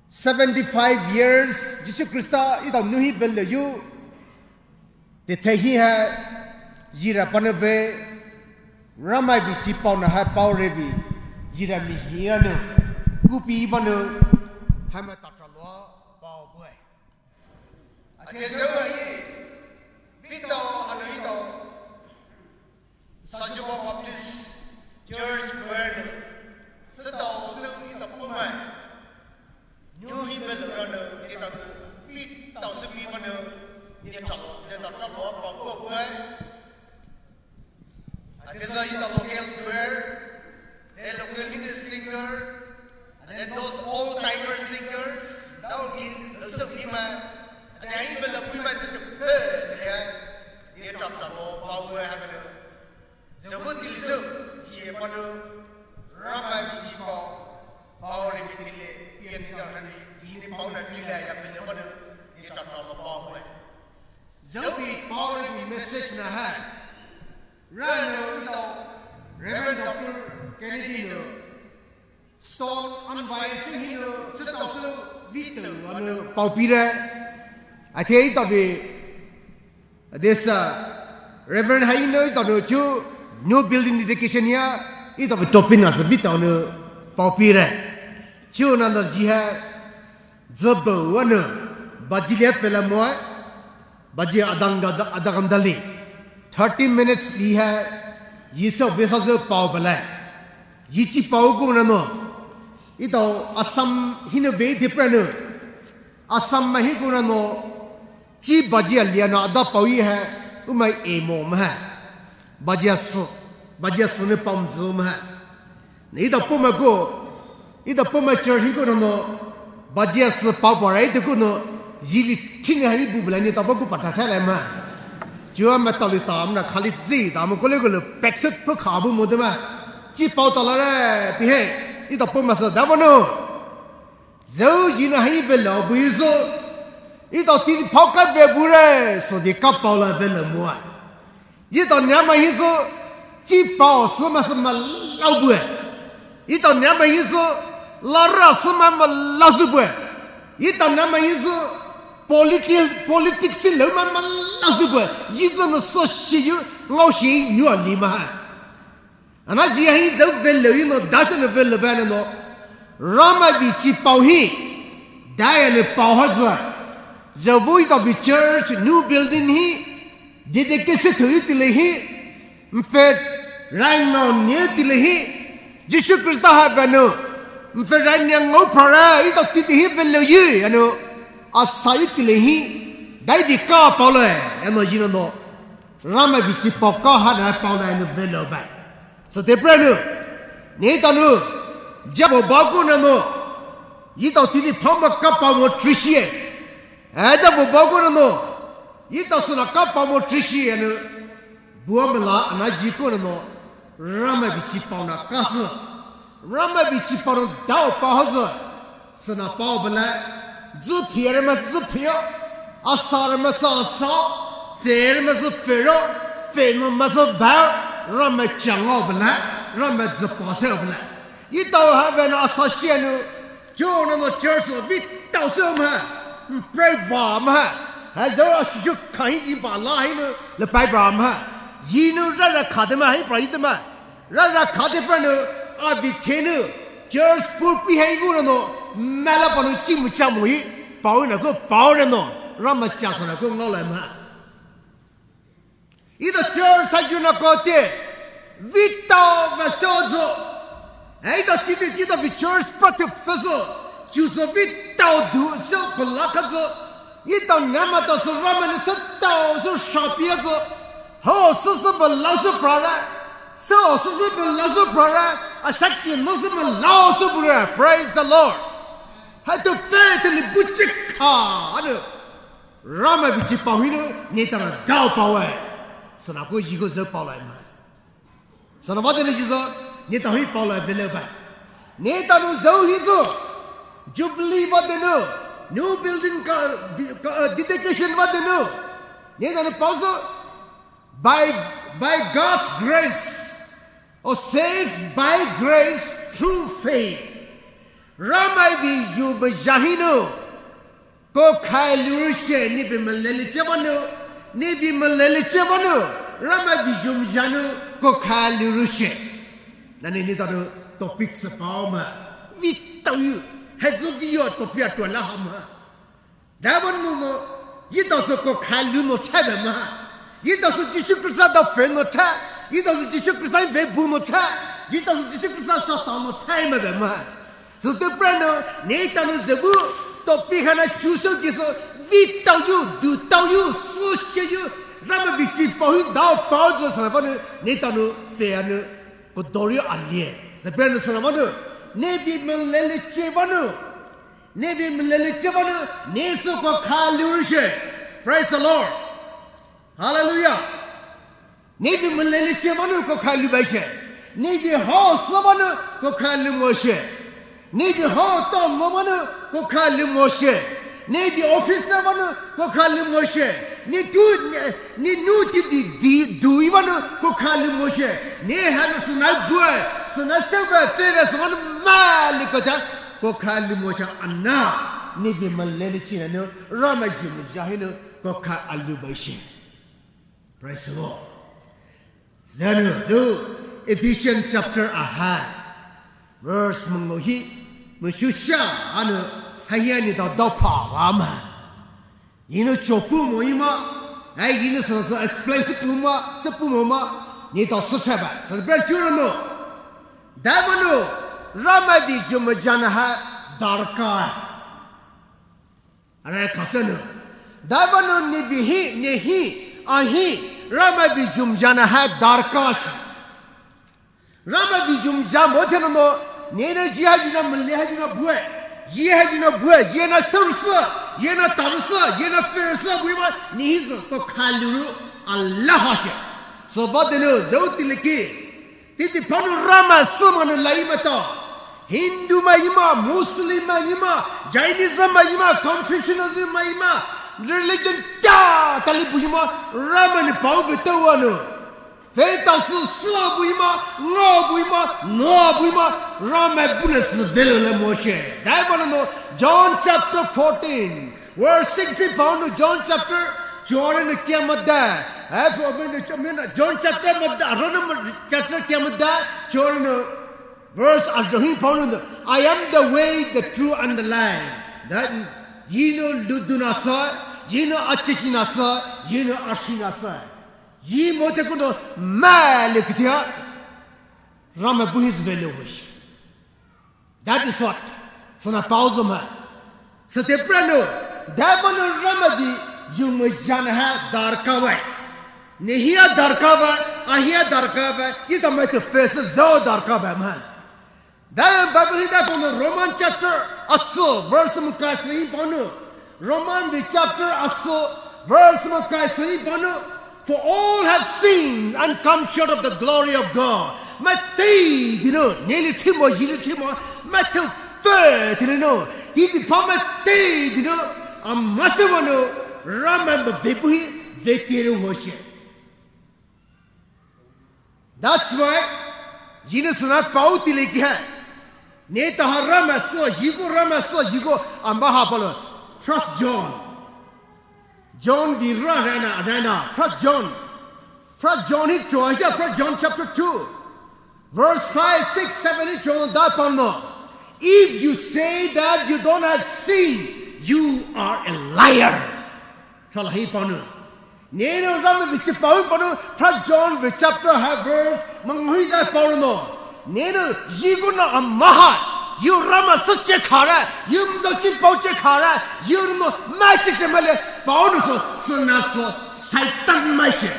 seventy-five years Jisu Krista itao nuhi vele yu. Te te hi ha jira panave Ramai vi chi pao na ha pao revi jira mi hi anu kupi vanu hama tatra lo pao bue. Ate zeu hi vito anu itao Sajuba Baptist Church Choir, sitao sing itao pumai. New Himmel rano, itao fit tao sing mi mano, itao, itao tao pa ko ko. Atesa itao local choir, the local minister singer, and then those old timer singers, they'll be also be my, and then even the women to the bird, yeah, itao tao pa ko ha mano. Zevu tilizu, chi panu, Ramai mi chi pao, pao re mi tile, pian ni da hani, chi ni pao na tila ya pele panu, itao tao lo pao hue. Zevu pao re mi message na ha. Rano itao, Reverend Doctor Kennedy no, Stone unbiased hino, sitao su vito anu pao pire. Ate itavi, this uh, Reverend Haino itao no chu new building dedication ya, itavi topin as vito anu pao pire. Chu nanda ji ha, zabo anu, baji le fela moe, baji adang da, adang dali. Thirty minutes li ha, yisa vesa zo pao bala. Yichi pao ko na no. Itao Assam hino ve de prano. Assam ma hi ko na no. Chi baji alia na ada pao yi ha. Umai e mo ma ha. Baji asu. Baji asu ne pao mzu ma ha. Ni itao puma ko. Itao puma church hi ko na no. Baji asu pao pao rai te ko no. Yili thing ha yi bu bala ni itao ko pata tha lai ma. Jua ma tao li tam na khali zi tam ko le ko le pekset po kha bu mo de ma. Chi pao tao la re, pi he, itao puma sa da bo no. Zeu yi na hai vela bu yi so. Itao ti pao ka ve bu re, so di ka pao la vela mo. Itao nyama hi so, chi pao so ma so ma lau bu. Itao nyama hi so, la ra so ma ma lau su bu. Itao nyama hi so, politi-, politics si lau ma ma lau su bu. Yi so no so shi yu, ngao shi yu a li ma ha. Ana ji hi zeu vele yu no, da se no vele vele no. Rama vi chi pao hi, da ya ne pao ha zua. Züvü etao vei church new building hi dedication thou yu teile hi, nphe rainao nou teile hi, Jisu Khrista hai venou, nphe rainao ngao phara etao teitei hi velou yu, ana, asa yu teile hi, dai vei ka paolai, ana, yinano, Ramai vei chipao ka hana paolai nou velou bai. Süthai pray nou, neletao nou, jabo baku nano, etao teitei phama ka pao mo trishiye. Eh, jabo baku nano, etao sü na ka pao mo trishiye nou, bua mela ana jiku nano, Ramai vei chipao na kasü. Ramai vei chipao nou dao pao hozü. Süna pao bala, zü phi re ma zü phi yo, asa re ma sa sa, fe re ma zü fe ro, fe nou ma zü ba, Ramai changao bala, Ramai zü pao se bala. Etao ha venou asa shie nou, cho nano church lo vei tao se ma, pray va ma, ha zü a shishu khahi iba la hi nou, le pai bra ma, yi nou ra ra kha de ma, hi pra yi de ma. Rara khade pranü, abi thenu, church pulpit hai gu rano, mela panu chimu chamu hi, pao na ko pao rano, Ramai cha sana ko ngala ma. Etao church ha yu na ko te, vei tao va so zo. Etao teitei etao vei church prathe fa zo, chu so vei tao du so ko la ka zo. Etao nama tao so Ramai ni so tao so shapia zo. Ho, süsü bela sü prara. So, süsü bela sü prara. Asaki no sü bela sü bura. Praise the Lord. Hai to faith li buchika. Anu. Ramai vei chipao hi nou, neletao na dao pao e. Süna ko yi ko zü paolai ma. Süna vade nou yi zo, neletao hi paolai velou bai. Neletao nou zü hi zo. Jubilee vade nou. New building ka, bi-, ka, uh, dedication vade nou. Neletao nou pao zo. By, by God's grace, or saved by grace through faith. Ramai vei yu ba ya hi nou, ko khai lu ru she, ni vei malele che ba nou, ni vei malele che ba nou, Ramai vei yu ma ya nou, ko khai lu ru she. Nani neletao nou topic sü pao ma, vei tao yu, hai zü vei yo topic a tua la ha ma. Diamond mo mo, etao sü ko khai lu mo thai be ma. Etao sü Jisu Khrista dao fe mo thai. Etao sü Jisu Khrista ve bu mo thai. Etao sü Jisu Khrista sa tao mo thai ma be ma. Süthai pranü, neletao nou züvü, topic hana chu so ki so, vei tao yu, du tao yu, so she yu, Ramai vei chipao hi dao pao zo sana pranü, neletao nou, fe anu, ko dori alie. Süthai pranü sana pranü, ni vei malele che ba nou. Ni vei malele che ba nou, ni sü ko khai lu ru she. Praise the Lord. Hallelujah. Ni vei malele che ba nou ko khai lu bai she. Ni vei house ba nou ko khai lu mo she. Ni vei ho to mo ba nou ko khai lu mo she. Ni vei office ba nou ko khai lu mo she. Ni tu, ni, ni nu ti di, di, du i ba nou ko khai lu mo she. Ni ha nou süna bue, süna se bue, fe bue, süna nou mali ko cha. Ko khai lu mo sha ana, ni vei malele che na nou, Ramai yu ma ya hi nou, ko khai alu bai she. Praise the Lord. Zünou, zü Ephesians chapter ahai, verse monglo hi, mushu sha, ana, hai ya neletao dao pao wa ma. Yi nou cho pu mo yi ma, ai yi nou so so explain sü pu ma, sü pu mo ma, neletao sü cha ba, sü bre chu rano. Diamond nou, Ramai vei yu ma ya na hai, darkar. Ara kasa nou. Diamond nou ni vei hi, ni hi, a hi, Ramai vei yu ma ya na hai, darkar shi. Ramai vei yu ma ya mo the nou mo, ni na ji ha ji na malele ha ji na bue. Ji ha ji na bue, ji na sü ru sü, ji na tao ru sü, ji na fe ru sü, bui ma, ni hi sü, ko khai lu ru, ala ha she. So vade nou, zü teitei ki. Teitei phao nou Ramai sü ma nou lai ma tao. Hindu ma yi ma, Muslim ma yi ma, Jainism ma yi ma, Confucianism ma yi ma, religion ta, tali bu yi ma, Ramai ni pao ve tao wa nou. Ve tao sü sü bu yi ma, ngo bu yi ma, no bu yi ma, Ramai bu le sü ve le le mo she. Diamond nou, John chapter fourteen, verse sixteen phao nou, John chapter, chore nou kia ma da. Eh, phao nou, John chapter ma da, aro nou chapter kia ma da, chore nou. Verse ajo hi phao nou, "I am the way, the truth, and the life." That, yi nou lu du na sa, Yu nou achechi nasü, yu nou ashi nasü. Yu mote kuno male kitia. Ramai buhi züvele hoshi. That is what. Süna pao züma. Süte prano. Dai mano Ramai di yu mo jana ha darkar bai. Nehia darkar bai, ahia darkar bai. Ita mai te face zo darkar bai ma. Dai Bible hi dai pano Roman chapter aso, verse mo kai sui pano. Roman the chapter aso, verse mo kai sui pano. For all have sinned and come short of the glory of God. Maitao dino, neli thimo, yili thimo, maitao fe dino, didi pa maitao dino, amase mano, Ramai ba vebuhi, vetero hoshi. That's why, Jesus na pao tile ki hai. Neta ha Ramai so, yigo Ramai so, yigo, amba ha palo. First John. John vi ra rana, rana. First John. First John hi cho, asia First John chapter two. Verse five, six, seven hi cho, da pano. If you say that you don't have sin, you are a liar. Shala hi pano. Neno Ramai vi chi pao pano, First John vi chapter ha verse, manghui dai pao no. Neno, yigo na amaha, yu Ramai so che khara, yu mzo chi pao che khara, yu no, ma chi che male, pao no so, so na so, Satan mai she.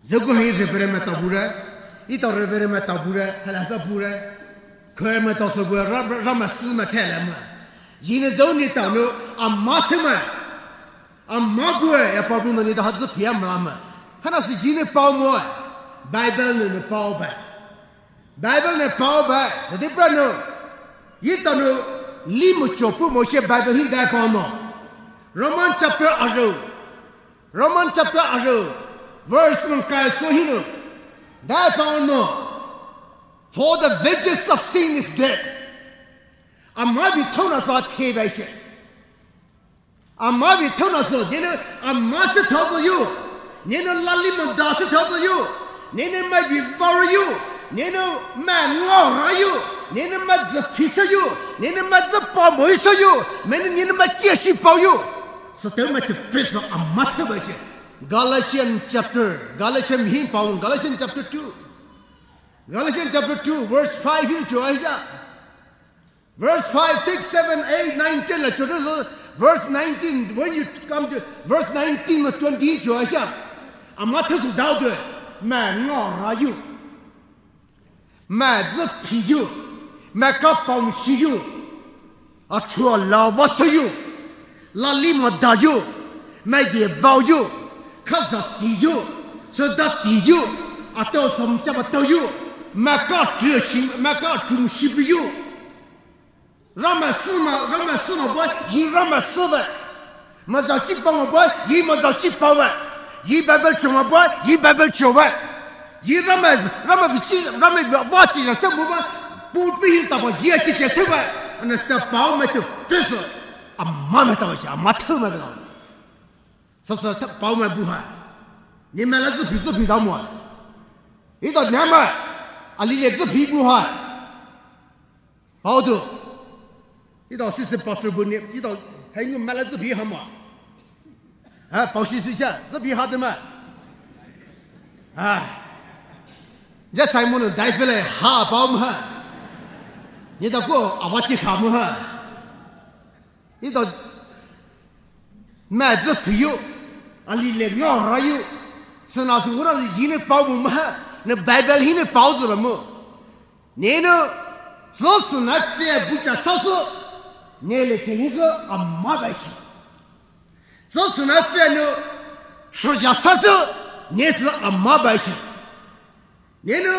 Zego hi Reverend Mata bure, ita Reverend Mata bure, halasa bure, khe Mata so bure, Ra-, Ra-, Ramai si ma thele ma. Yine zo ni ta no, amase ma. Ama bue, ya pao no ni ta ha zi pia ma ma. Hana si yine pao mo, Bible ne ne pao ba. Bible ne pao ba, the different no. Ita no, li mo cho pu mo she Bible hi dai pao no. Roman chapter aro. Roman chapter aro, verse mo kai so hino. Dai pao no. For the wages of sin is death. Ama vi thona sa the bai she. Ama vi thona so, neno ama se thao zo yu. Neno lali mo da se thao zo yu. Neno ma vi varo yu. Neno ma ngao ra yu. Neno ma zi phi so yu. Neno ma zi pa mo so yu. Mene neno ma chia shi pao yu. So te ma te pesa ama te ba che. Galatian chapter, Galatian hi pao, Galatian chapter two. Galatian chapter two, verse five hi cho asia. Verse five, six, seven, eight, nine, ten la cho, verse nineteen, when you come to verse nineteen to twenty cho asia. Ama te su dao de, ma ngao ra yu. Ma zi phi yu, ma ka pao shi yu, a chua la va so yu, lali mo da yu, ma ye vao yu, ka za si yu, so da ti yu, a tao som cha ba tao yu, ma ka tru shi, ma ka tru shi bi yu. Ramai si ma, Ramai si ma bua, yi Ramai si ba. Ma zao chi pao ma bua, yi ma zao chi pao ba. Yi Bible cho ma bua, yi Bible cho ba. Yi Ramai, Ramai vi chi, Ramai vi va chi ya se mo ba. Pu pi hi ta ba, yi chi che se ba. Ana sa pao ma te te so. Ama ma ta ba cha, ama te ma ba. Sa sa ta pao ma bu ha. Ni ma la zu phi zu phi da mo. Ita ni ma. Ali le zu phi bu ha. Pao tu. Ita assistant pastor bu ni, ita hai ngu ma la zu phi ha ma. Ha, pao shi si cha, zu phi ha de ma. Ha. Ja Simon dai fe le ha pao ma ha. Ni ta ko a va chi kha mo ha. Ita ma zi phi yu. Ali le ngao ra yu. Sana su ra yine pao mo ma ha. Ne Bible hi ne pao zu ba mo. Neno, zo suna fe bu cha sa so, ne le te ni zo ama ba shi. Zo suna fe no, sho ja sa so, ne zo ama ba shi. Neno,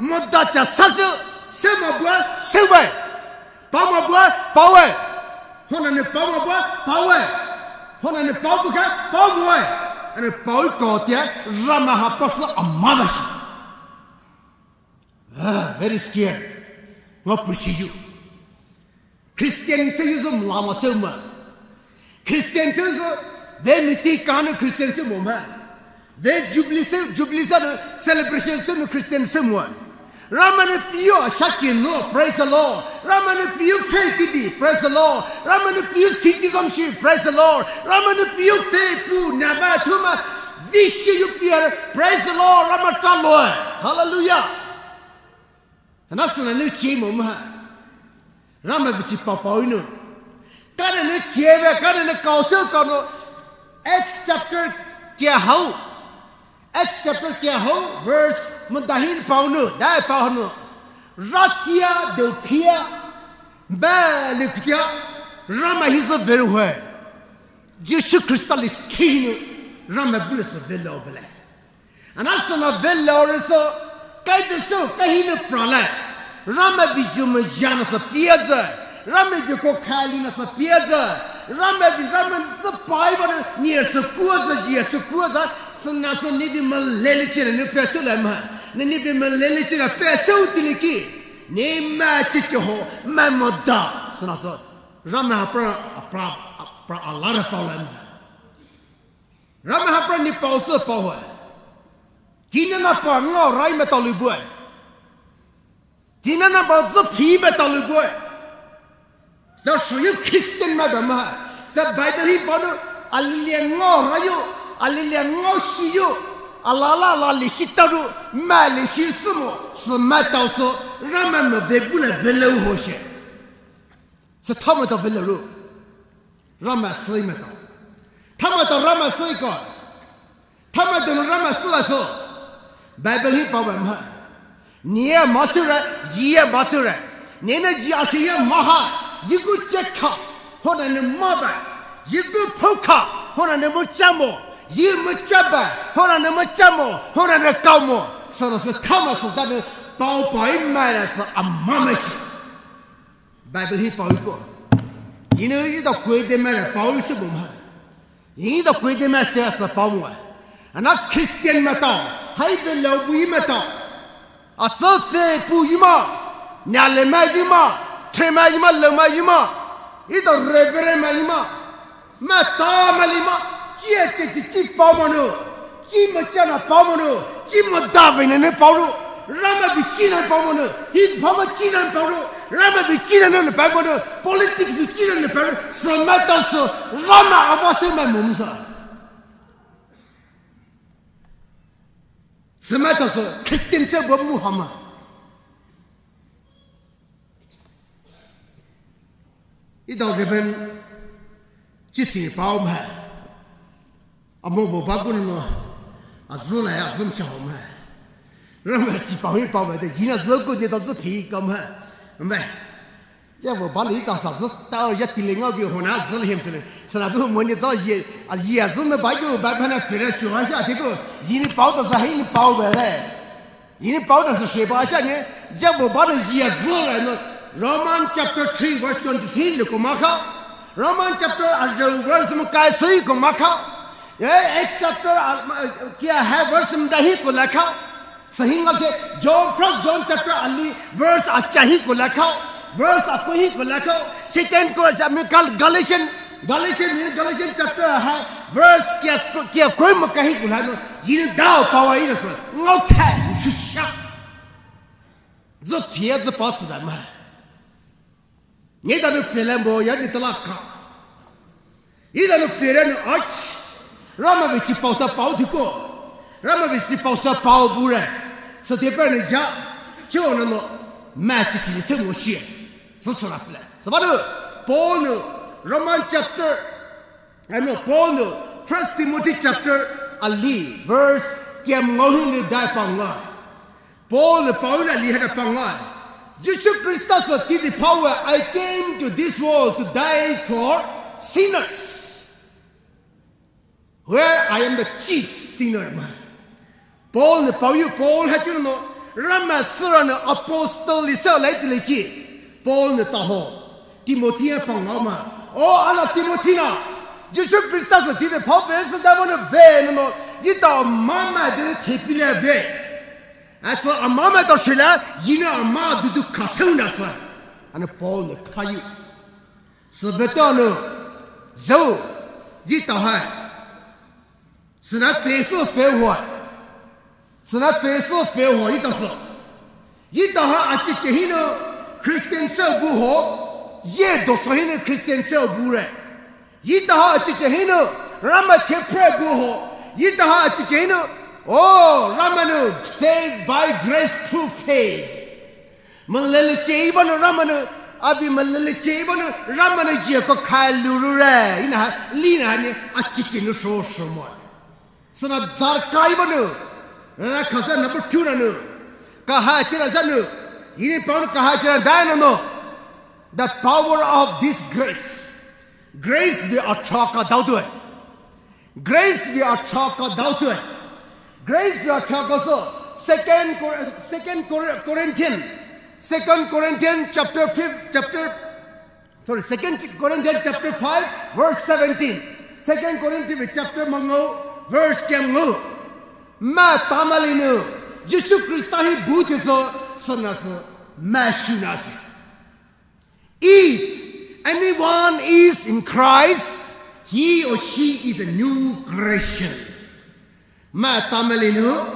mo da cha sa so, se ma bua, se wa. Pao ma bua, pao wa. Hona ne pao ma bua, pao wa. Hona ne pao bu ka, pao mo wa. Ane pao ko tia, Ramai ha pa so ama ba shi. Ah, very scared. Ngao pushi yu. Christian se yu zo mlama se ma. Christian se zo, ve miti kane Christian se mo ma. Ve Jubilee se, Jubilee sa no celebration se no Christian se mo. Ramai nou peiyu shakinu, praise the Lord. Ramai nou peiyu faith tidi, praise the Lord. Ramai nou peiyu citizenship, praise the Lord. Ramai nou peiyu faith pu nama thuma vision yu pia, praise the Lord. Ramai talo, hallelujah. Ana suna nou chi mo ma. Ramai bichi papa inu. Kana nou chiebe, kana nou kausel kano. Acts chapter kia hau. Acts chapter kia hau, verse madahin pau nu, dai pau nu. Ratia dopia, ba le kutia, Ramai hizo very well. Jisu Krista le chinu, Ramai bule so velo bele. Ana suna velo re so, kai de so, kai hinu prale. Ramai biju mo jana so piaza. Ramai bi ko kali na so piaza. Ramai bi Ramai so pai ba ni so kuaza ji so kuaza. Suna so ni bi malele chira ni fesu la ma. Ni ni bi malele chira fesu tiliki. Ni ma chicho ho, ma moda. Suna so. Ramai hapra, hapra, hapra alara pau la ma. Ramai hapra ni pau se pau hua. Kina na pa ngao rai me tau lu bue. Kina na pa zu pi me tau lu bue. Sa shu yu Christian ma ba ma. Sa Bible hi pau nu alilia ngao rai yu, alilia ngao shi yu. Alala la li shi tau ru, ma li shi sumo, se ma tau so, Ramai me ve bule velo ho she. Se tama tau velo ru. Ramai sui me tau. Tama tau Ramai sui ko. Tama tau Ramai sui la so. Bible hi pau ba ma. Ni ya ma sure, ji ya ma sure. Ni na ji a shi ya ma ha. Ji gu che ka. Ho na ne ma ba. Ji gu pau ka. Ho na ne mo cha mo. Ji mo cha ba. Ho na ne mo cha mo. Ho na ne kau mo. So na se tama so da ne pau pau i ma na so a ma ma shi. Bible hi pau iko. Inu ito kwe de ma pau iko bo ma. Ito kwe de ma se sa pau mo. Ana Christian ma tau. Hai be lo bu ma tau. A tsa fe pu ma. Nya le ma ma. Tre ma ma, lo ma ma. Ito reverend ma ma. Ma ta ma li ma, chi e che chi chi pau mo nu, chi mo cha na pau mo nu, chi mo da ve ne ne pau ru, Ramai bi chi na pau mo nu, hi pau mo chi na pau ru, Ramai bi chi na ne pau mo nu, politics bi chi na ne pau ru, se ma tau so, Ramai ava se ma mo sa. Se ma tau so, Christian se bo mu ha ma. Ito Reverend chi si pau ma. Amo vo ba gu no. A zu la ya zum cha ho ma. Ramai chi pau hi pau ba de, ji na zu gu ni to zu pi ka ma. Ma. Ja vo ba li ta sa zu ta ya ti le ngao bi ho na zu le hem te le. Sa na du mo ni to ye, a ye zu na ba gu ba ba na pe le chu ha sha ti gu. Ji ni pau to sa hi ni pau ba le. Yini Paul na sü sheba sha ne, Jakob ba ne yie zü ra no, Roman chapter three verse twenty-three le ko ma kha. Roman chapter a zhou verse mo kai sü ko ma kha. Eh, Acts chapter a, ma, kia ha verse mo da hi ko la kha. Sa hi nga ke, John, First John chapter a li verse a cha hi ko la kha. Verse a ko hi ko la kha. Second ko sa mi Gal-, Galatian Galatian, Galatian chapter a hai, verse kia, kia koi mo kahi kula no, yini dao pawa ina so, ngau tai, shisha. Zo pia zo pa sida ma. Ni da no fele mo, ya ni talaka. Ida no fele no ach. Rama vi chi pau sa pau tiko. Rama vi chi pau sa pau bure. Sa te pa ni ja. Cho no no. Ma chi chi ni se mo shie. Sa sa la fele. Sa ba no. Paul no. Roman chapter Ano Paul no First Timothy chapter a li verse kiam ngau hi ni dai pa ngai. Paul no Paul a li hada pa ngai. Jisu Krista so tidi pawa, "I came to this world to die for sinners. Where I am the chief sinner," ma. Paul ne pau yu, Paul ha chu no, Rama sura ne apostle li sa lai ti le ki. Paul ne ta ho. Timothy a pang ma. O, ana Timothy na. Jisu Krista sa ti de pau ve sa da mo ne ve no no. Yi ta ma ma de te pi le ve. Asa ama ma ta shila, yi na ama du du ka sa na sa. Ana Paul ne ka yu. Sa ve ta no. Zo. Yi ta hai. Sina fe so fe hua. Sina fe so fe hua ita so. Itaha acheche hinou Christian sü bu ho, ye doso hinou Christian sü bu re. Itaha acheche hinou Ramai thepre bu ho, itaha acheche hinou, oh, Ramai nou saved by grace through faith. Malele chei banou Ramai nou, abi malele chei banou Ramai nou jia ko khai luru re. Ina ha, lina ha ni acheche nou sho sho mo. Sana darkai banou, rara khasa number two na nou. Kaha chira zanu, ini pau kaha chira dai no no. The power of this grace. Grace bi acha ka dau tu hai. Grace bi acha ka dau tu hai. Grace bi acha ka so. Second Cor-, Second Cor-, Corinthian, Second Corinthian chapter five, chapter, sorry, Second Corinthian chapter five, verse seventeen. Second Corinthian chapter mango, verse kiam ngo. Ma tamali nou, Jisu Krista hi bu te so, so na so, ma shu na so. If anyone is in Christ, he or she is a new creation. Ma tamali nou,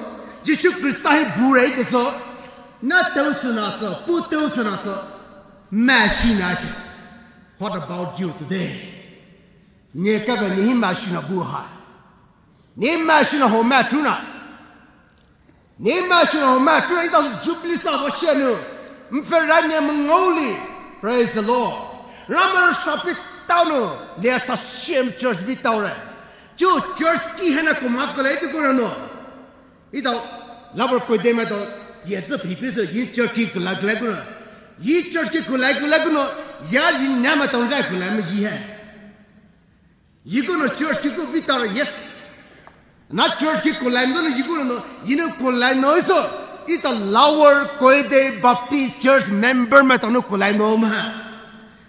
Jisu Krista hi bu re te so, na tau sü na so, pu tau sü na so, ma shu na so. What about you today? Ne ka ba ni hi ma shu na bu ha. Ne ma shu na ho ma tu na. Ne ma shu na ho ma tu na, ita Jubilee sa ba shia nou. Mfe ra ne mngoli. Praise the Lord. Ramai sapi tau nou. Le sa shia church bi tau re. Chu church ki hana ko ma ko le tu ko no. Ita labar ko de ma to. Ye zi pi pi se yi church ki ko la ko la ko no. Yi church ki ko la ko la ko no. Ya yi na ma tau ra ko la ma yi hai. Yi ko no church ki ko vita, yes. Na church ki ko lai no yi ko no, yi no ko lai no iso. Ita Lower Koide Baptist Church member ma ta no ko lai no ma.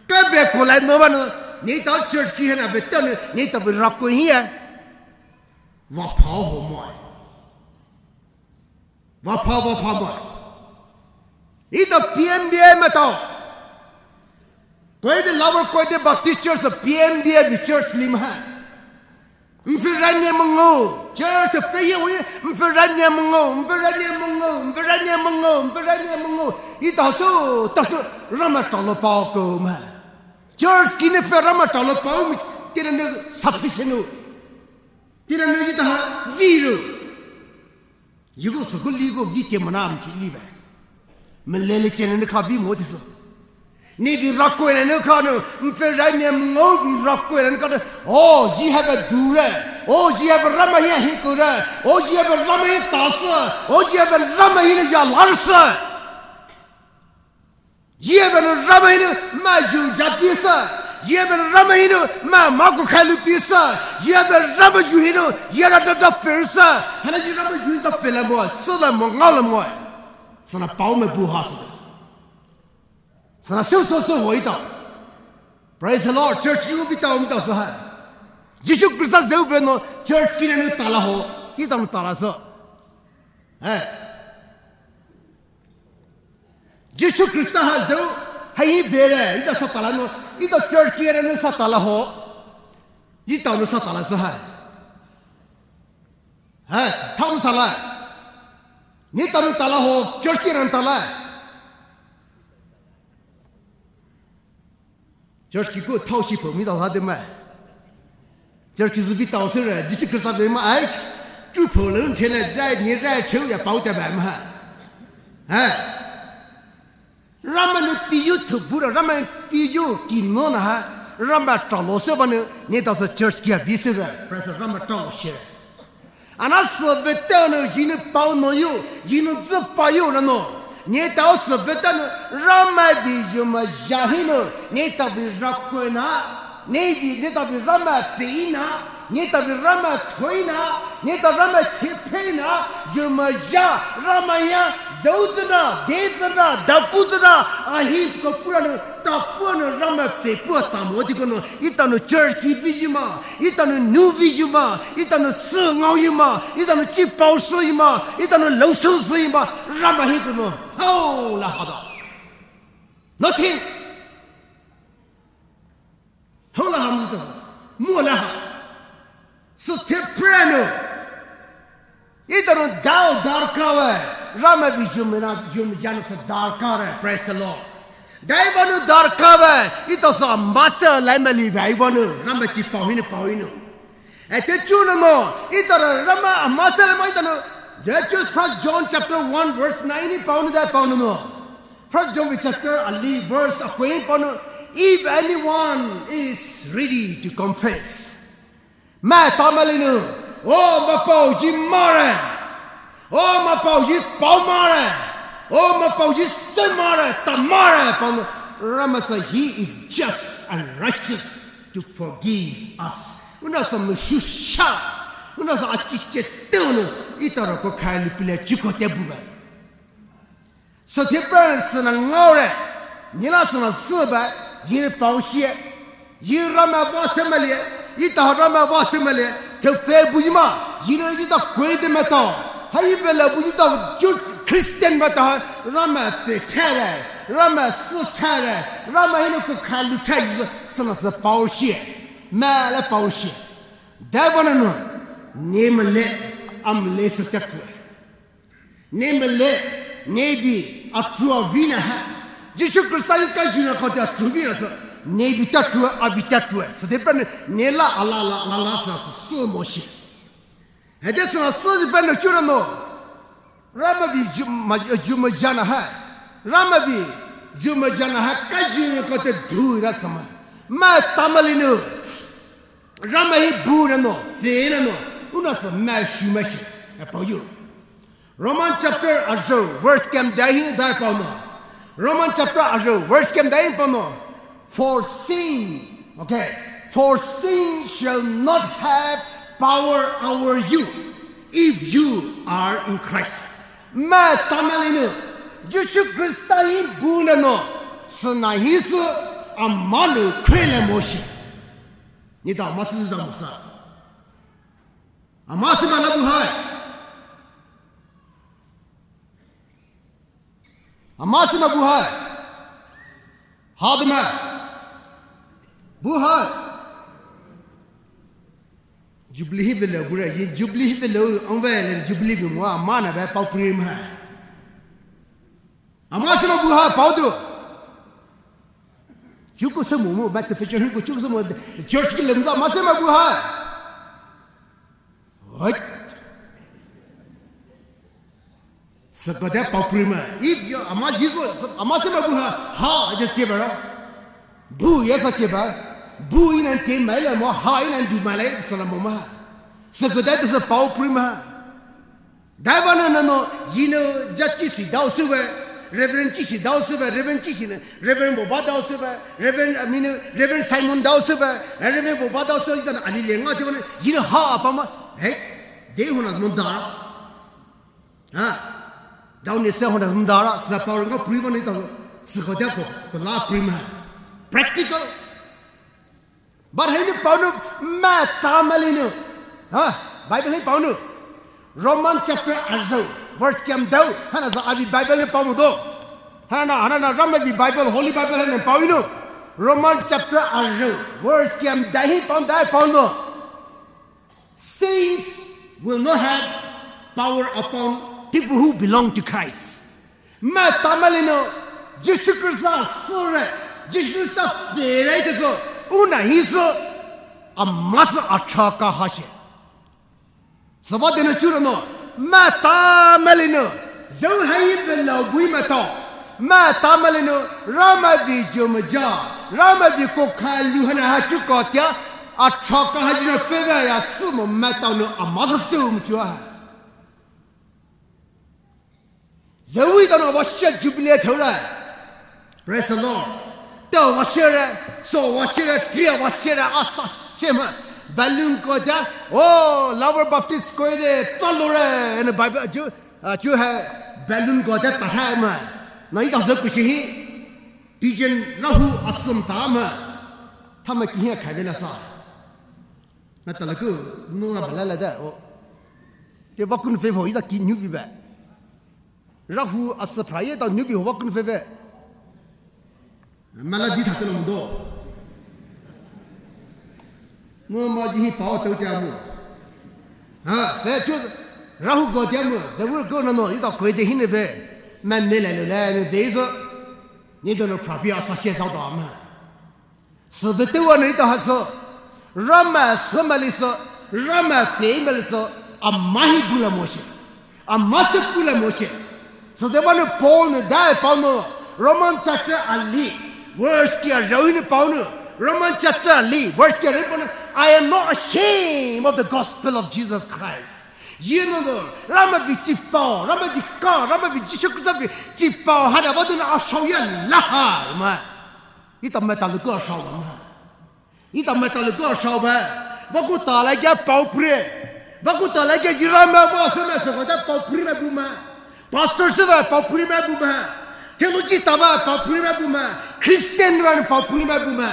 Ka be ko lai no ba no, ni ta church ki hana be ta no, ni ta be ra ko hi ya. Wa pha ho mo. Wa pha, wa pha mo. Ita P M B A ma tau. Koide Lower Koide Baptist Church, P M B A bi church lim ha. Mfe ra ne mngo. Church fe ye wo, mfe ra ne mngo, mfe ra ne mngo, mfe ra ne mngo, mfe ra ne mngo. Ita so, ta so, Ramai ta lo pao ko ma. Church ki ne fe Ramai ta lo pao mi, tina ne sufficient no. Tina ne ita ha, zero. Yi ko so ko li ko vi te ma na mchi li ba. Malele che ne ka vi mo te so. Ni vi ra ko ne ne ka no, mfe ra ne mngo vi ra ko ne ka no. Oh, yi ha ba du re. Oh, yi ha ba Ramai hi hi ko re. Oh, yi ha ba Ramai hi ta sa. Oh, yi ha ba Ramai hi ne ya la sa. Yie ben Ramai hinou ma yu ya pi sa. Yie ben Ramai hinou ma ma ko khailu pi sa. Yie ben Ramai yu hinou yie ra da da fer sa. Hana yie Ramai yu da fer la mo, sa la mo, nga la mo. Sana pao me bu ha sa. Sana seu so so wo ita. Praise the Lord. Church ki u vita um ta sa ha. Jisu Krista zeu ve no church ki ne nu ta la ho. Ita um ta la sa. Hai. Jisu Krista ha zeu, hai hi vere, ita sa ta la no, ita church ki ne nu sa ta la ho, ita nu sa ta la sa hai. Hai, ta nu sa la. Ni ta nu ta la ho, church ki ne ta la. Church ki ko thao shi pho mi tao ha de ma. Church ki zu bi tao se re, Jisu Krista de ma ai. Tu pho le che le, zai ni zai che ya pao ta ba ma. Ha. Ramai ne pi yu tu bu ra, Ramai pi yu ki no na ha. Ramai ta lo se ba ne, ni tao se church ki a bi se re. Praise Ramai ta lo se re. Ana sü vete nou, yinu pao no yu, yinu zu pa yu na no. Ni tao sü vete nou, Ramai vi yuma ya hinou, ni tao vi ra ko na, ni vi, ni tao vi Ramai pe na, ni tao vi Ramai toi na, ni tao Ramai te pe na, yuma ya, Ramai ya, zeu zi na, de zi na, da ku zi na, a hi ko pu ra nou, ta pu nou Ramai pe pu ta mo di ko nou, ita nou church ki vi yuma, ita nou nu vi yuma, ita nou sü ngao yuma, ita nou chi pao sü yuma, ita nou lau sü sü yuma, Ramai hi ko nou, hao la ha da. Nothing. Hao la ha mi ta. Mo la ha. Sü te pre nou. Ita nou dao dar ka wa. Ramai vei zhumai na, zhumai zha nou sü darkha re, praise the Lord. Dai vanou darkha ve, etao sü amasa lai mali ve vanou, Ramai chi pao hinou pao hinou. Ete chunou mo, etao Ramai amasa lai ma etao nou. Just First John chapter one verse nine hi paonou dai paonou mo. First John chapter ali verse akwe paonou. If anyone is ready to confess. Mai tamai linou, oh mai pao zhi mare, oh mai pao zhi pao mare, oh mai pao zhi se mare, ta mare, paonou, Ramai sü he is just and righteous to forgive us. Unou sü mashusha, unou sü achi chetounou, etao rako khailou pile chuko te bu ba. Süthai pei sünü ngaore, nila sünü süba, zhi paoshie, zhi Ramai vah se malie, etao Ramai vah se malie, te fe bu zhi ma, zhinou etao kwe de maitao, hai vela bu etao Jew Christian maitao, Ramai fe thare, Ramai sü thare, Ramai hinou ko khailou thare, sünü sü paoshie, mai la paoshie. Dai vanou nou, ne maile, amaile sü tea tue. Ne maile, ne vei, atua vei na ha. Jisu Khrista hi kazhou na khaotia atua vei na sü. Ne vei tea tue, avei tea tue. Süthai pei ne la, ala, ala, ala, la, sü, sü, sü moshi. Hede sünü sü di pei nou chunou mo. Ramai vei zhumai, zhumai zha na ha. Ramai vei zhumai zha na ha. Kazhou na khaote dhu ra sü ma. Mai tamai linou. Ramai hi bu na nou, fe na nou. Unou sü mai shu mai shi. E pao you. Roman chapter azhou, verse kemdai hi dai paonou. Roman chapter azhou, verse kemdai hi paonou. For sin, okay, for sin shall not have power over you if you are in Christ. Mai tamai linou, Jisu Khrista hi bu na nou, sünü hi sü, amai nou khrele moshi. Neletao ama sü züda mo sa. Ama sü mai la bu hai. Ama sü mai bu hai. Ha de mai. Bu hai. Jubilee hi velo bu re, ye Jubilee hi velo, ang vele Jubilee bu mo, ama na ve pao prim hai. Ama sü mai bu hai, pao du. Chuko sü mo mo, but the future ko chuko sü mo, church ki lem za, ama sü mai bu hai. What? Sü ko de pao prim hai. If you, ama zhi ko, ama sü mai bu hai, ha, just che ba ra. Bu ye sa che ba. Bu inan te mai la mo, ha inan du mai la, sü la mo ma. Sü ko de sü pao prim hai. Dai vanou nou nou, zhinou ja chi si dao sü ve, Reverend chi si dao sü ve, Reverend chi si nou, Reverend Boba dao sü ve, Reverend, I mean, Reverend Simon dao sü ve, Reverend Boba dao sü ve, etao ali le nga te vanou, zhinou ha apa ma, hey, de hona munda. Ha, dao ne se hona munda ra, sü pao nga prim vanou etao, sü ko de ko, ko la prim hai. Practical. But hinou paonou, mai tamai linou. Ha, Bible hi paonou. Roman chapter azhou, verse kemdai. Haina sü avei Bible hi paonou do. Haina, haina Ramai vei Bible, Holy Bible haina paonou. Roman chapter azhou, verse kemdai hi paonou, dai paonou. Sins will not have power upon people who belong to Christ. Mai tamai linou, Jisu Khrista sü re, Jisu Khrista fe re te sü, unou hi sü, ama sü athra kahashe. Süba de nou chunou mo, mai tamai linou, zhou hai velo bu maitao, mai tamai linou, Ramai vei zhumai zha, Ramai vei ko khailou haina ha chuko tea, athra kaha zhinou fe ve ya sü mo maitao nou ama sü sü mo chua. Zhou etao nou wa she Jubilee thou re. Praise the Lord. Tao wa she re, so wa she re, tria wa she re, asa she ma. Balloon ko ja, oh, Lower Baptist ko de, talo re, and Bible, ju, ah, ju hai, balloon ko ja ta hai ma. Na etao sü kushi hi, pigeon rahu asem ta ma. Tama ki hi khai ve la sa. Na tala ku, no ra bala la da, oh. Te wa kun fe ho, etao ki nyu bi ba. Rahu asa phra ye ta nyu bi ho wa kun fe ve. Mala di tha telo mo do. Mo ma ji hi pao tao tia mo. Ha, se chu. Rahu go dia mu, zewu go na no, ita koi de hine be, man me le le le, me be so, ni do no prapia sa se sa da ma. Sübütüwa nou ita hasü, Ramai sümalisü, Ramai feimalisü, amahi bula moshe, amase bula moshe. Sütüwa nou Paul nou dai pao nou, Roman chapter ali, verse kia rau nou pao nou, Roman chapter ali, verse kia rau pao nou, "I am not ashamed of the gospel of Jesus Christ." Yinu no, Ramai vei chipao, Ramai vei ka, Ramai vei Jisu Khrista vei chipao, hana ba tu na ashao ya laha, ma. Ita mata luku ashao ma. Ita mata luku ashao ba. Baku ta la kya pao pure. Baku ta la kya jira ma ba se ma se ko ta pao pure ma bu ma. Pastor se ba pao pure ma bu ma. Theology ta ba pao pure ma bu ma. Christian ba pao pure ma bu ma.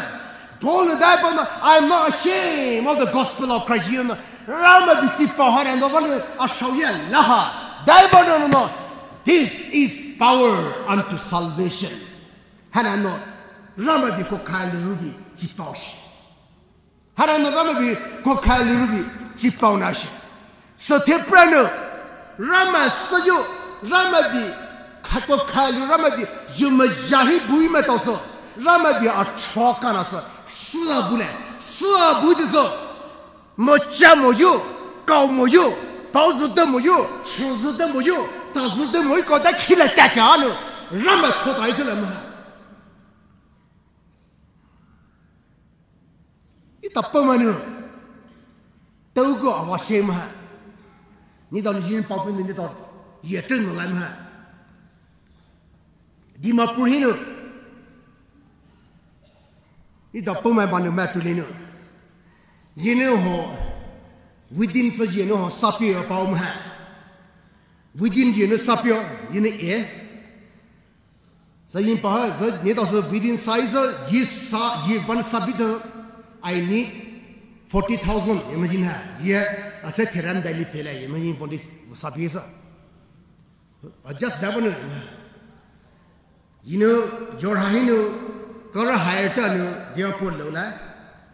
Paul dai pao na, "I am not ashamed of the gospel of Christ." Yinu Ramai vei chipao hana no ba ashao ya laha. Dai ba no no. This is power unto salvation. Hana no, Ramai vei ko kali ruvi chipao shi. Hana no Ramai vei ko kali ruvi chipao na shi. So te prano, Ramai sayo, Ramai vei, ka ko kali Ramai vei, yu ma yahi bui ma tao so, Ramai vei a choka na so, sü bu le, sü bu de so. Mo cha mo yo, kao mo yo, pao zu de mo yo, shu zu de mo yo, ta zu de mo yo, kao da ki le ta cha no, Ramai to ta ise le ma. Ita pao ma nou, tau ko awa se ma. Ni da ni jin pao pun ni da, ye chen no la ma. Dimapur hi nou. Ita pao ma ba nou ma tu le nou. Yinu ho, within sa yinu ho, sapir pao ma. Within yinu sapir, yinu e. Sa yin pa, sa ni da sa within size, yi sa, yi ban sapir, I need forty thousand, imagine ha. Ye, asa thiram daily fela, imagine forty sapir sa. Adjust da bana. Yinu, Jorhat hi nou, kara hire sa nou, Dimapur lo la,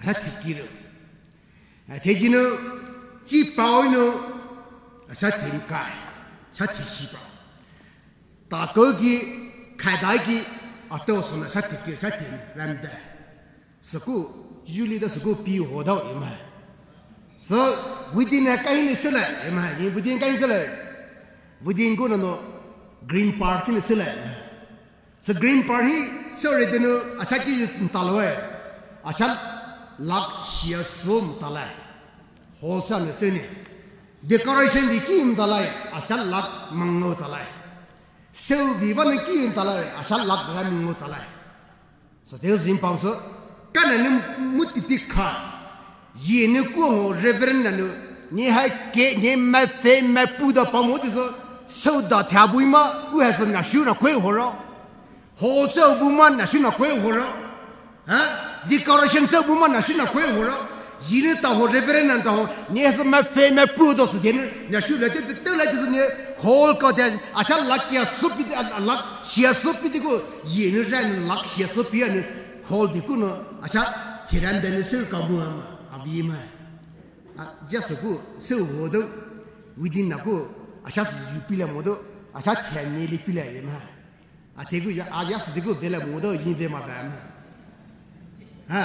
ha thikiro. A the yinu, chipao nou, sa thin kai, sa thi shi pa. Ta ko ki, khai dai ki, a to so na sa thikiro, sa thin ram da. Süku, yuli da süku pi ho dao ima. So, within a kai ni sele, ima, yin within kai ni sele. Within ko na no, Green Park ni sele. So Green Park hi, so re de no, asa ki ntalo e. Asa lakh shia so ntalo e. Hall sa ne se ni. Decoration vei ki ntalo e, asa lakh mango ntalo e. Seu vei ba ne ki ntalo e, asa lakh ram mango ntalo e. So, te zin pam so, kana ni muti ti kha. Ye ni ku ho Reverend na nu, ni hai ke, ni mai fe, mai pu da pam ho ti so, so da tha bui ma, u ha so na shu na kwe ho ro. Ho so bu ma na shu na kwe ho ro. Ha? Decoration so bu ma na shu na kwe ho ro. Yinu ta ho Reverend nan ta ho, ni sa ma fe ma pu do su de ni, na shu la te, te, te la te su ni, hall ko te, asa lakh kia supi te, a, lakh sia supi te ko, yinu ran lakh sia supi ani, hall te ko no, asa, thiran de ni su ka bu ama, abi ma. A, just ko, su ho do, within na ko, asa su yu pi la mo do, asa thian ni li pi la ye ma. A te ko ya, a ya su te ko ve la mo do, yin ve ma ba ma. Ha.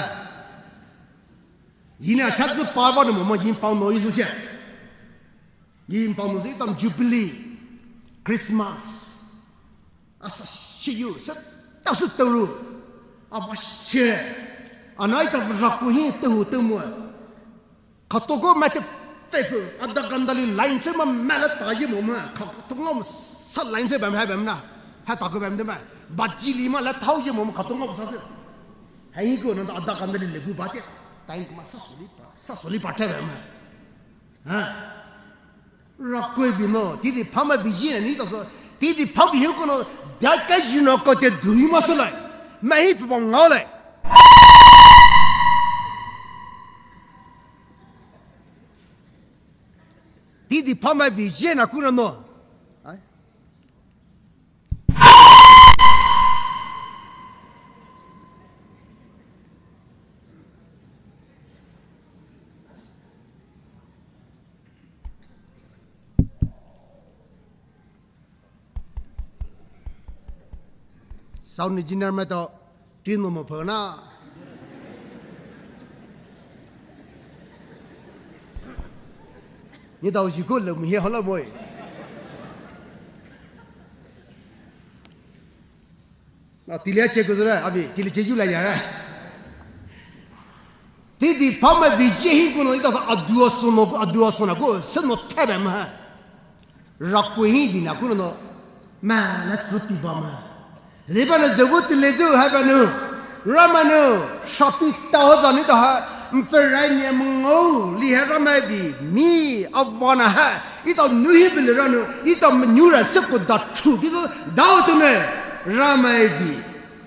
Yinu asa zu pa ba no mo mo yin pao no isu sia. Yin pao no si tam Jubilee, Christmas. Asa shi yu, sa ta su ta ru. A ba shi. A nai ta ra ku hi te hu te mo. Ka to ko ma te te fu. A da ganda li line se ma ma la ta ye mo ma. Ka to ngom sa line se ba ma ha ba ma na. Ha ta ko ba ma de ma. Ba ji li ma la ta ye mo ma ka to ngom sa se. Ha yi ko na da ganda li le bu ba te. Time ko ma sa su li pa. Sa su li pa te ba ma. Ha? Ra kwe vi no, titi phama vi yin ni to so, titi pha vi ko no, da ka yin no ko te dui ma so lai. Ma hi fu bang ngao lai. Titi phama vi yin na ku no no. Ai. Tao ni junior maitao, tino mo phona. Ni tao ji ko le mu hie hala moi. Na tilia che ko zara, abi, tilia che ju la yara. Tidi pama bi je hi ko no ita sa adua sono ko, adua sona ko, seno tebe ma. Rakwe hi bi na ko no, ma na tsu pi ba ma. Leba na zewo tile zewo ha ba no. Rama no, shapi ta ho zani ta ha, mferai ni mngo, li ha rama bi, mi, avana ha. Ita nuhi bile ranu, ita mnyura seko da chu, bizo da tu me, rama bi,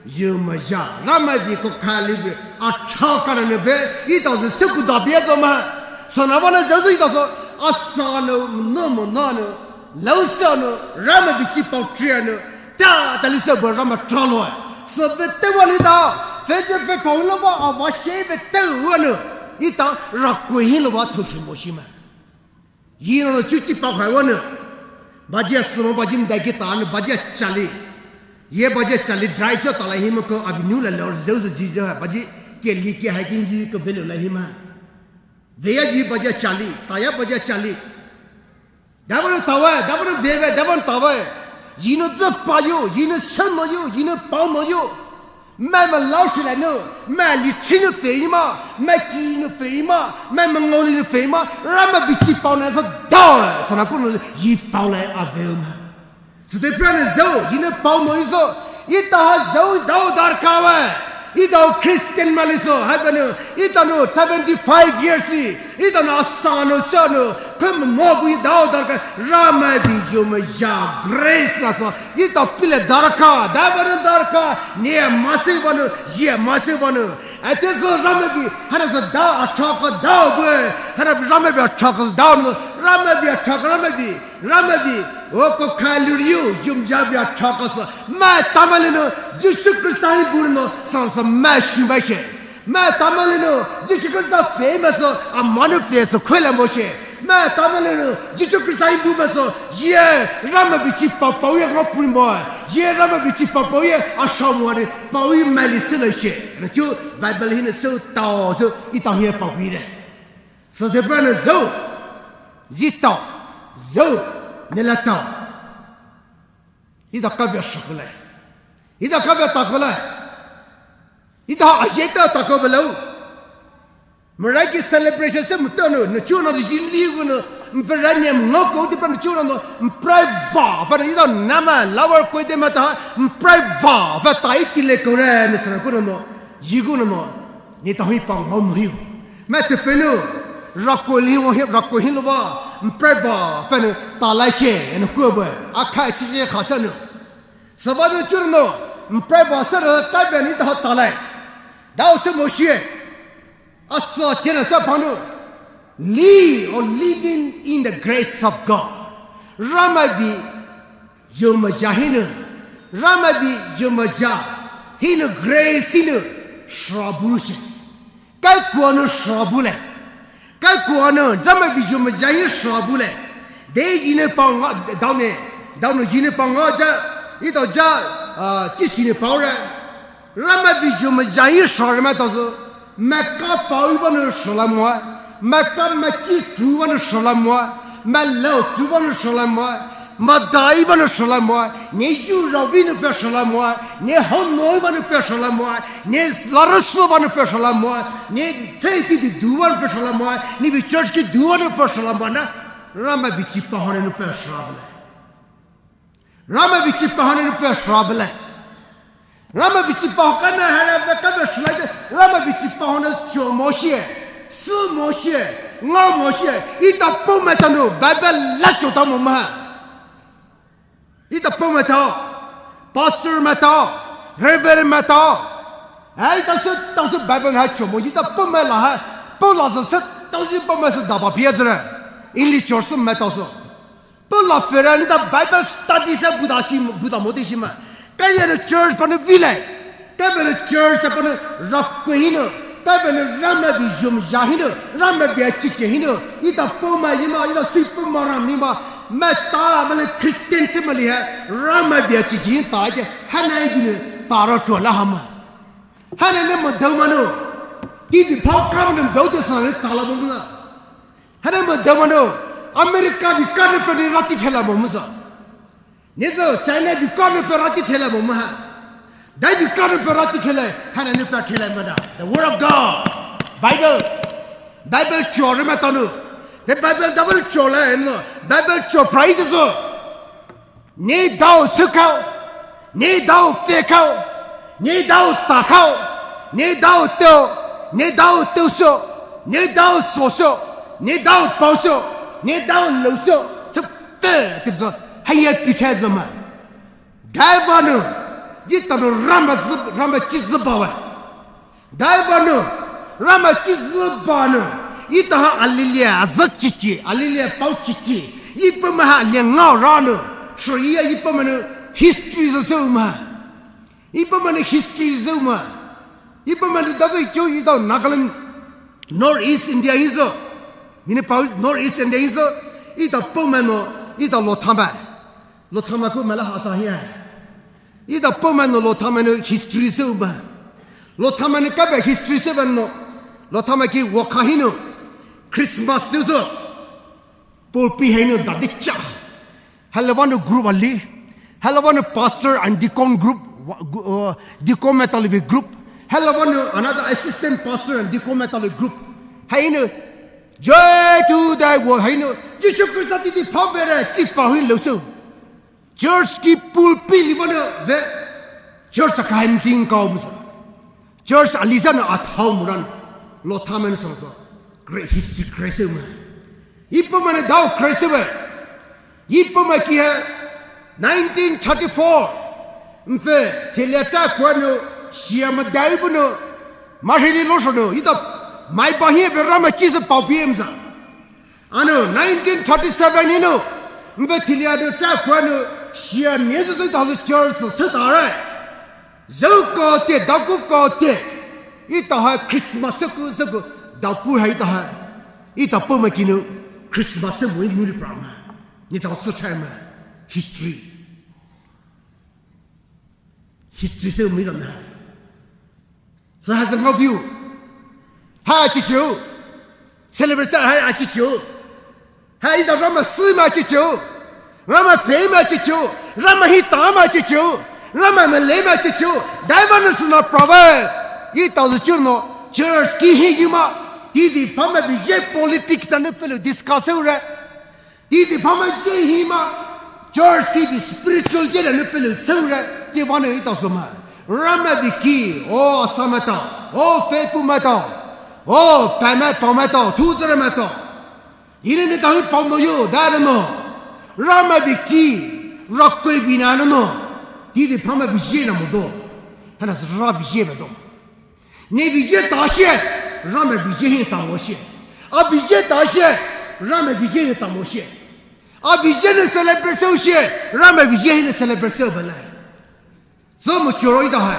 yuma ya, rama bi ko kali bi, a cha kana ne be, ita se seko da bia zo ma. Sana bana zo zo ita so, asa no, no mo na no, lau sa no, rama bi chi pao tria no, ta, ta li sa bo rama tra lo. Sa be te wa ni da, fe je fe pao lo ba, a wa she be te wa no, ita rakwe hi lo ba to shi mo shi ma. Yi no chu chi pao khai wa no. Baji a sumo, baji mdai ki ta no, baji a chali. Ye baji a chali drive sa ta la hi mo ko avenue la lo zeu zeu ji zeu ha, baji ke li ke hiking ji ko velo la hi ma. Veya ji baji a chali, taya baji a chali. Dabano tawa, dabano veve, dabano tawa. Yi no zeu pa yo, yi no sen no yo, yi no pao no yo. Mai ma lao shi la no, mai li chi no fe ma, mai ki no fe ma, mai ma ngoli no fe ma, rama bi chi pao na sa da, sana ko no yi pao la a ve ma. Sede prana zeu, yi no pao no yi so, ita ha zeu dao dar kawa. Ita Christian mali so, ha ba no, ita no seventy five years li, ita no asa no sa no, kum no bu dao dar ka, rama bi yuma ya grace na so, ita pile dar ka, da ba no dar ka, ni ma se ba no, ji ma se ba no. Ate so rama bi, hana so da a cha ka da bu, hana rama bi a cha ka da no, rama bi a cha ka rama bi. Rama bi, o ko kha lu yu, yum ya bi a cha ka sa. Ma tamale no, Jisu Krista hi bu no, sa sa ma shu ma she. Ma tamale no, Jisu Krista fe ma so, a ma no fe so khwela mo she. Ma tamale no, Jisu Krista hi bu ma so, ye rama bi chi pao pao ye ngo pun mo. Ye rama bi chi pao pao ye, a sha mo ne, pao ye ma li se le she. Na chu, Bible hi ne so tao, so, ita hi pao ye. So the brother zeu, zitao, zeu, nelatao. Ida kabia shakule. Ida kabia takule. Ida ajeta takobelo. Meraki celebration se mutano, na chuna di jin ligu no, mferanya ngoko di pan chuna no, mprai va, va ida nama, lavar koide mata, mprai va, va tai tile kore, ne sana kuno no, jigu no. Ni ta hui pang mau no hiu. Ma te fenu, rako li wa hi, rako hi lo wa, mprai va, fenu, ta lai she, eno kuo bue, a kai chi chi kha sa no. Sa va de chur no, mprai va sa ra, ta be ni ta ha ta lai. Dao se mo shie. A sa che na sa pa no. Li, or living in the grace of God. Rama bi, Yuma ya hinu, rama bi yuma ya hinu grace hinu shrabu shi. Kai kuanu shrabu le. Kai kuanu rama bi yuma ya hinu shrabu le. De yinu panga daune, daune yinu panga ja, ito ja, ah, chi sinu paure. Rama bi yuma ya hinu shrabu le ma tasu. Maka pao iba no shalamoa. Maka machi tu iba no shalamoa. Malo tu iba no shalamoa. Madai iba no shalamoa. Ne yu ravi no fe shalamoa. Ne hono iba no fe shalamoa. Ne larasu iba no fe shalamoa. Ne faith ki du iba no fe shalamoa. Ne bi church ki du iba no fe shalamoa na. Rama bi chi pahone no fe shalabale. Rama bi chi pahone no fe shalabale. Rama bi chi pahokana hara be kama shalai de. Rama bi chi pahone cho Moshe. Su Moshe. Nga Moshe. Ita po mata no. Bible la cho ta mo ma. Ita po mata. Pastor mata. Reverend mata. Ai ta su ta su Bible ha cho mo. Ita po ma la ha. Po la sa sa ta su po ma sa da ba pia zra. English church mata su. Pula fera ni ta Bible study sa buda si, buda mo de si ma. Kaya no church pa no vile. Kaya no church pa no rakwe hino. Kaya no rama bi yum ya hino. Rama bi achiche hino. Ita po ma yima, ita si po ma ram ni ma. Ma ta ma le Christian si ma li ha. Rama bi achiche hin ta ke. Hana yi ne. Tara tua la hama. Hana ne ma dau mano. Ti di pau kam ne dau de sa ne tala mo na. Hana ma dau mano. America di ka ne fa ne rati thela mo musa. Ne so China di ka ne fa rati thela mo ma. Dai di ka ne fa rati thela. Hana ne fa thela ma da. The word of God. Bible. Bible chore ma tanu. The Bible double chore la no. Bible chore price so. Ne dao sukao, ne dao fekao, ne dao takao, ne dao teo, ne dao teosho, ne dao sosho, ne dao paosho, ne dao lousho, tse pe tse zo, haya pichai zo ma. Dai ba no, yi ta no ramba zi, ramba chi zi ba wa. Dai ba no, ramba chi zi ba no, ita ha alilia, a zi chichi, alilia pao chichi, ipa ma ha alia ngao ra no, shri ya ipa ma no, history zo so ma. Ipa ma no history zo ma. Ipa ma no da ve cho ita Nagaland, North East India izo. Mini pao North East India izo, ita pa ma no, ita lo thamba. Lo thamba ko ma la ha sa hia. Ita pa ma no lo thamba no history se uba. Lo thamba no ka ba history se ba no. Lo thamba ki waka hino. Christmas se so. Pulpit hino da de cha. Hello one group ali. Hello one pastor and deacon group. Wa-, gu-, uh, deacon metal group. Hello one another assistant pastor and deacon metal group. Hino. Joy to thy work. Hino. Jisu Krista ti di pa bere chi pa hin lo so. Church ki pulpit li vano ve. Church a kaim king kau musa. Church a lisa no a thau muran. Lo thaman so so. Great history, Christ ma. Ipa ma ne dao Christ ma. Ipa ma ki ha. Nineteen thirty-four. Mfe, thele ta kwa no. Shia ma dai bu no. Ma hili lo so no. Ita. Mai ba hie ve rama chi se pao pi musa. Ano nineteen thirty-seven ino, mve thili ado ta kwa no, shia ne zo zo ta zo church zo ta re. Zo ko te, da ku ko te. Ita ha Christmas ku zo ku, da ku ha ita ha. Ita pa ma kino, Christmas mo i muri pra ma. Ni ta so cha ma. History. History se mi na. So has a view. Ha chichu. Celebration ha chichu. Ha ita rama si ma chichu. Rama fe ma chichu. Rama hita ma chichu. Rama mele ma chichu. Dai ba no suna proverb. Ita zo chu no. Church ki hi yuma. Ti di pa ma bi je politics ta ne pelo discuss ure. Ti di pa ma je hi ma, church ti di spiritual je la ne pelo so re, ti va ne ita so ma. Rama di ki, o sa ma ta, o fe pu ma ta, o pa ma pa ma ta, tu zere ma ta. Ine ne ta hu pa no yo, da ne no. Rama di ki, ra kwe vi na ne no. Ti di pa ma vi je na mo do. Hana ra vi je ma do. Ne vi je ta she, rama vi je hin ta mo she. A vi je ta she, rama vi je hin ta mo she. A vi je ne celebrate so she, rama vi je hin celebrate so ba lai. So mo choro ita hai.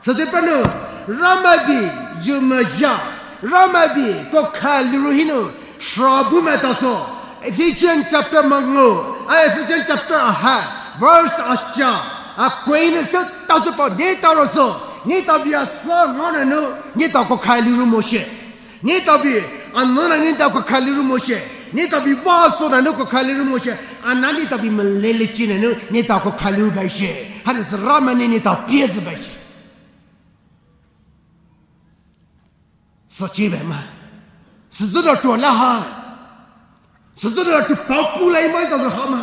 So de pa no, rama vi, ju ma ja, rama vi, ko kha liru hino, shra bu ma ta so. Ephesians chapter mango, a Ephesians chapter a ha, verse a cha, a kwe ne so ta so pa, ne ta ro so, ne ta vi a sa nga ne no, ne ta ko kha liru mo she. Ne ta vi, a no na ne ta ko kha liru mo she. Ne ta vi va so na no ko kha liru mo she. A na ne ta vi ma le le chi ne no, ne ta ko kha liru ba she. Ha ne se rama ne ne ta pie ze ba she. Sa chi ba ma. Sa zo da to la ha. Sa zo da to pa pu la i ma ita zo ha ma.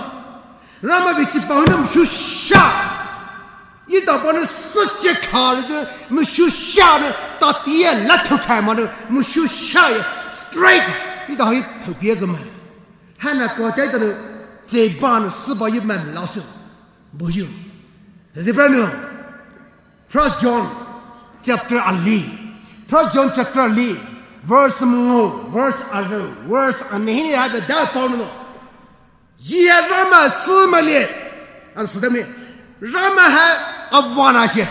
Rama vi chi pa no mu shu sha. Ita pa no sa che kha le de, mu shu sha ne, ta ti ya la to tai ma ne, mu shu sha ya, straight. Ita ha i to pie ze ma. Hana ko te ta ne, ze ba ne, si ba i ma la so. Bo yo. Ze ba ne. First John chapter ali. First John chapter ali. Verse mo, verse aro, verse ane hini ha da pa no. Ji ha rama si ma le. An su da me. Rama ha avana she.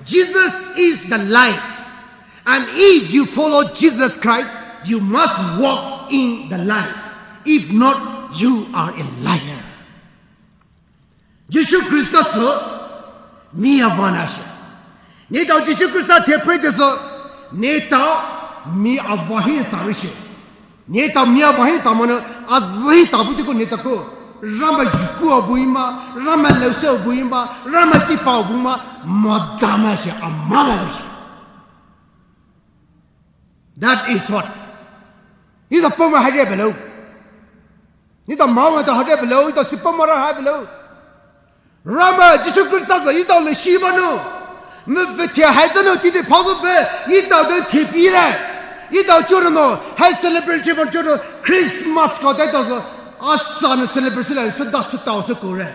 Jesus is the light. And if you follow Jesus Christ, you must walk in the light. If not, you are a liar. Jisu Krista so, mi avana she. Neletao Jisu Khrista thepre tesü, neletao mi avahi tarishe. Neletao mi avahi tamana, azühi tabu tiko neletao ko, Ramai yuku abuima, Ramai leusa abuima, Ramai chipa abuma, madama she, amala she. That is what. Neletao poma hade below. Neletao mama to hade below, neletao sipoma ra hade below. Ramai Jisu Khrista sü neletao le shibano. Me vete hai zano tide phazo ve, neletao de thepire. Neletao choro no, hai celebrate ban choro Christmas ko de to so. Asa no celebrate la, sada sada so kore.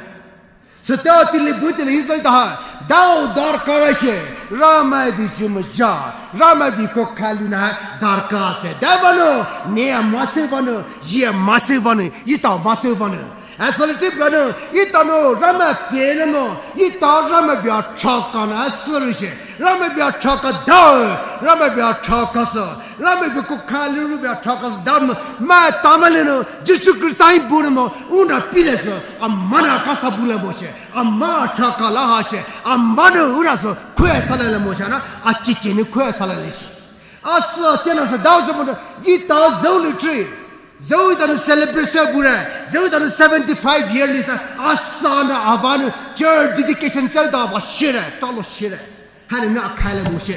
Sütao tili bu tili hizo ita ha. Dao darkar she. Ramai vei chumaja. Ramai vei kokaluna darkar she. Dabano. Neletao mase bano. Yie mase bano. Neletao mase bano. Asali tip gano. Neletao no Ramai pene no. Neletao Ramai vei chakana sürü she. Ramai vei chaka dao. Ramai vei chaka so. Ramai vei kokaluru vei chaka so. Dam no. Ma tamale no. Jisu Khrista hi bu no. Una pile so. Amana kasa bula moshe. Ama chaka la hashe, amano uraso, kue salale moshe na, achichi ni kue salale shi. Asa chena sa dao sa mono, neletao zao lu tree. Zao neletao no celebration bure, zao neletao no seventy-five yearly sa, asa na avano, church dedication sa da va shire, talo shire. Hane na akaile moshe.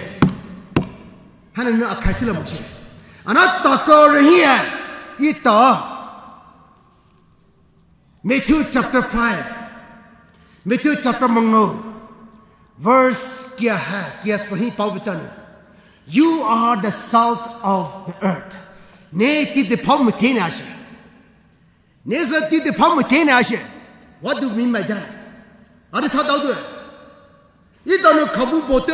Hane na akaisila moshe. Ana tako rehi e, neletao. Matthew chapter five. Matthew chapter mango. Verse kia ha, kia sahi pao vitano. You are the salt of the earth. Neletao tide phao mutene ashe. Neletao tide phao mutene ashe. What do you mean by that? Are tha dao de. Neletao no khabu bote.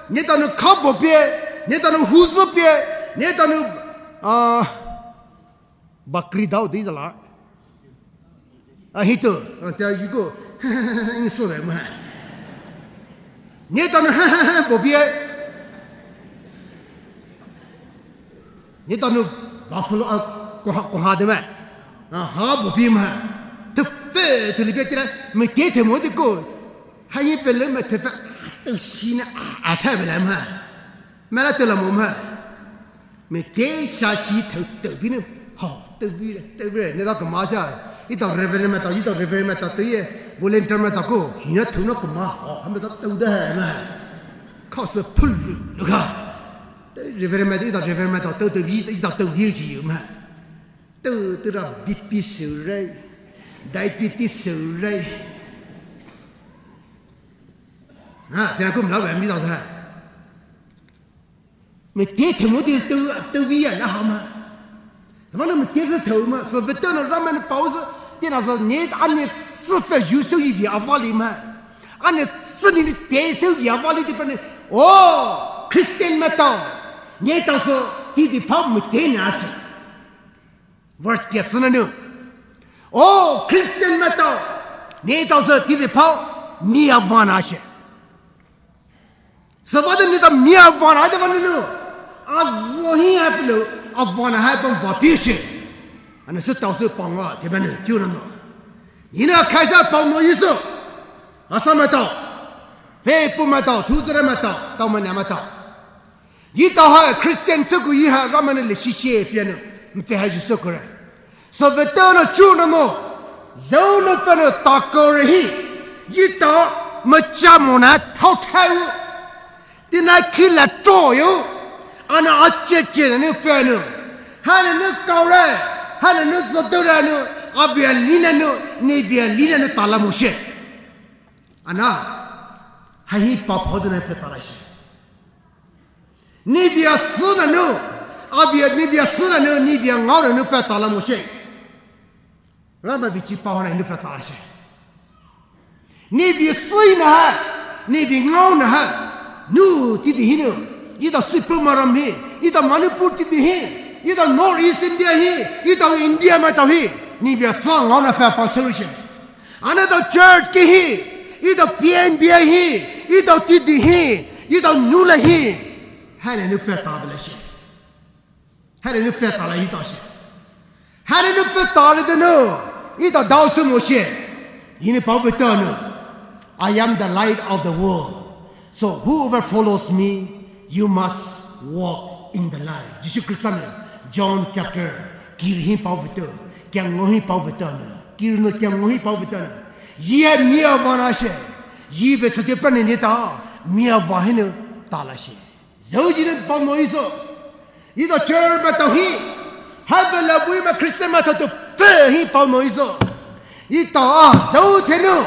Neletao no khabo pie. Neletao no huzo pie. Neletao no, ah, Bakri dao di dala. Ah, hito. Ah, tia yuko. Inso de ma. Neletao no, bo pie. Neletao no buffalo, ah, koha, koha de ma. Ah, ha, bo pie ma. Te fe, te li pie tira. Me ke te mo de ko. Ha yi pe le me te fe. Te shi na, ah, ah, te be le ma. Me la te la mo ma. Me te sha shi tau tau bi ne. Ho, tau bi le, tau bi le. Neletao kama sha. Neletao reverend ma tao, neletao reverend ma tao, tau ye. Volunteer ma tao ko. Hina tau na kama. Ho, ha me tao tau da hai ma. Kau se pulu, lu ka. Tau reverend ma tao, neletao reverend ma tao, tau tau bi, neletao tau bi ji yu ma. Tau tau ra B P sure. Diabetes sure. Ha, tau ko mla ba mi tao sa. Me te te mo te tau, tau bi ya na ha ma. Tama na me te se tau ma, se ve tau na Ramai na pao se, te na se ne, a ne se fe yu se yi bi a va li ma. A ne se ni ni te se yi a va li te pa ne. Oh, Christian ma tao. Neletao se, tide phao mutene ashe. Verse kia sü na nu. Oh, Christian ma tao. Neletao se, tide phao, mi avana ashe. Sübüa de neletao mi avana de bani nu. Azühi ha pilo, avana ha pang va pishe. Ana sütao sü pang va, te bani, chu na no. Ina kaisa pang no Jisu. Asa ma tao. Fe pu ma tao, thuzere ma tao, tao ma na ma tao. Neletao ha Christian tsuku yi ha Ramai ne le shishe piano. Mfe ha Jisu kore. Sübüa tau na chu na mo. Zao na fe na tako rehi. Neletao macha mo na tao tau. Tina kila to yo. Ana ache che na ne fe na. Ha na ne kau re. Ha na ne so do ra na. A bia li na na. Ne bia li na na tala mo she. Ana. Ha hi pa pho de na fe tala she. Ni bia sü na nu, a bia, ni bia sü na nu, ni bia ngao na nu fe tala mo she. Ramai vei chi pao na nu fe tala she. Ni bia sü na ha, ni bia ngao na ha. Nu tide hi nu, neletao sipuma ram hi, neletao Manipur tide hi, neletao North East India hi, neletao India ma tao hi, ni bia sü ngao na fe pa solution. Ana tao church ki hi, neletao P N B hi, neletao tide hi, neletao nu la hi. Hale nu fe ta bela shi. Hale nu fe ta la neletao shi. Hale nu fe ta le de nu. Neletao dao su mo shi. Yini pao be ta nu. I am the light of the world. So whoever follows me, you must walk in the light. Jisu Khrista nou John chapter kiri hi pao vei tou, kyangngo hi pao vei tou nou, kiri nou kyangngo hi pao vei tou nou, zhih hai mia vah na she, zhih vei sü dei pranü neta, mia vah hinou tala she. Zhao zhih nou pao nou iso. Etao church maitao hi, hai vela buyu mai Christian maitao tou pfü hi pao nou iso. Etao a zhao thainou,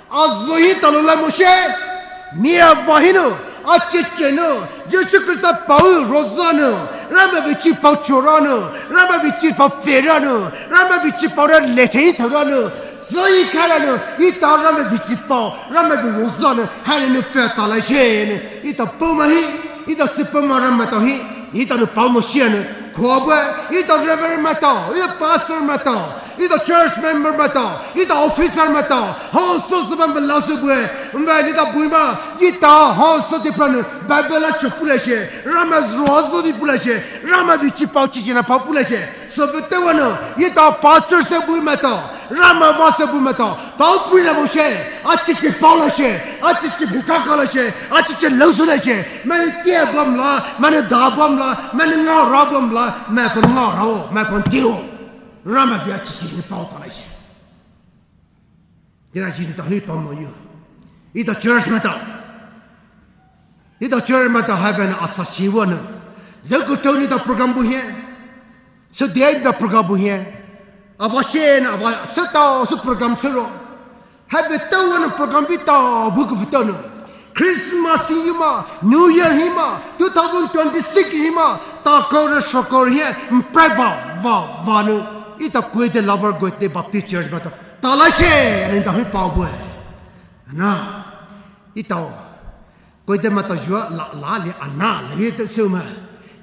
a zhao hi talo la mo she, mia vah hinou, a cheche nou, Jisu Khrista pao rozü nou, Ramai vei chi pao chora nou, Ramai vei chi pao pfü ra nou, Ramai vei chi pao ra lethei thao ra nou, zhao hi kha ra nou, etao Ramai vei chi pao, Ramai vei rozü nou, hai nou pfü tala she nou, etao pao mai hi, etao süpao mai Ramai maitao hi, etao nou pao mo she nou, khou bue, etao reverend maitao, etao pastor maitao, etao church member maitao, etao officer maitao, hou sü sü bam bela sü bue, mva etao buyu mai, etao hou sü dei pranü, Bible a cho pula she, Ramai rozü dei pula she, Ramai vei chi pao chi chi na pao pula she, sü vei tewa nou, etao pastor sü buyu maitao, Ramai vah sü buyu maitao, pao pula mo she, a cheche pao la she, a cheche bukaka la she, a cheche laosü la she, mai tea bam la, mai ne da bam la, mai ne ngao ra bam la, mai pon ngao ra o, mai pon tio. Ramai vei a cheche hi pao tala she. Kina zhih nou tao hi pao nou yu. Etao church maitao. Etao church maitao hai vei nou asa shiwa nou. Zhao kutou nou etao program bu hi. Sü dei etao program bu hi. Ava she nou ava sütao sü program sü ro. Hai vei tao nou program vei tao bu ku vei tao nou. Christmas hi mai, New Year hi mai, two thousand twenty-six hi mai, ta kore shokore hi, mprai vah, vah, vah nou. Etao Koide Lower Koide Baptist Church maitao. Tala she, nou etao hi pao bue. Na, etao. Koide maitao zhua la, la le ana, le ye te sü mai.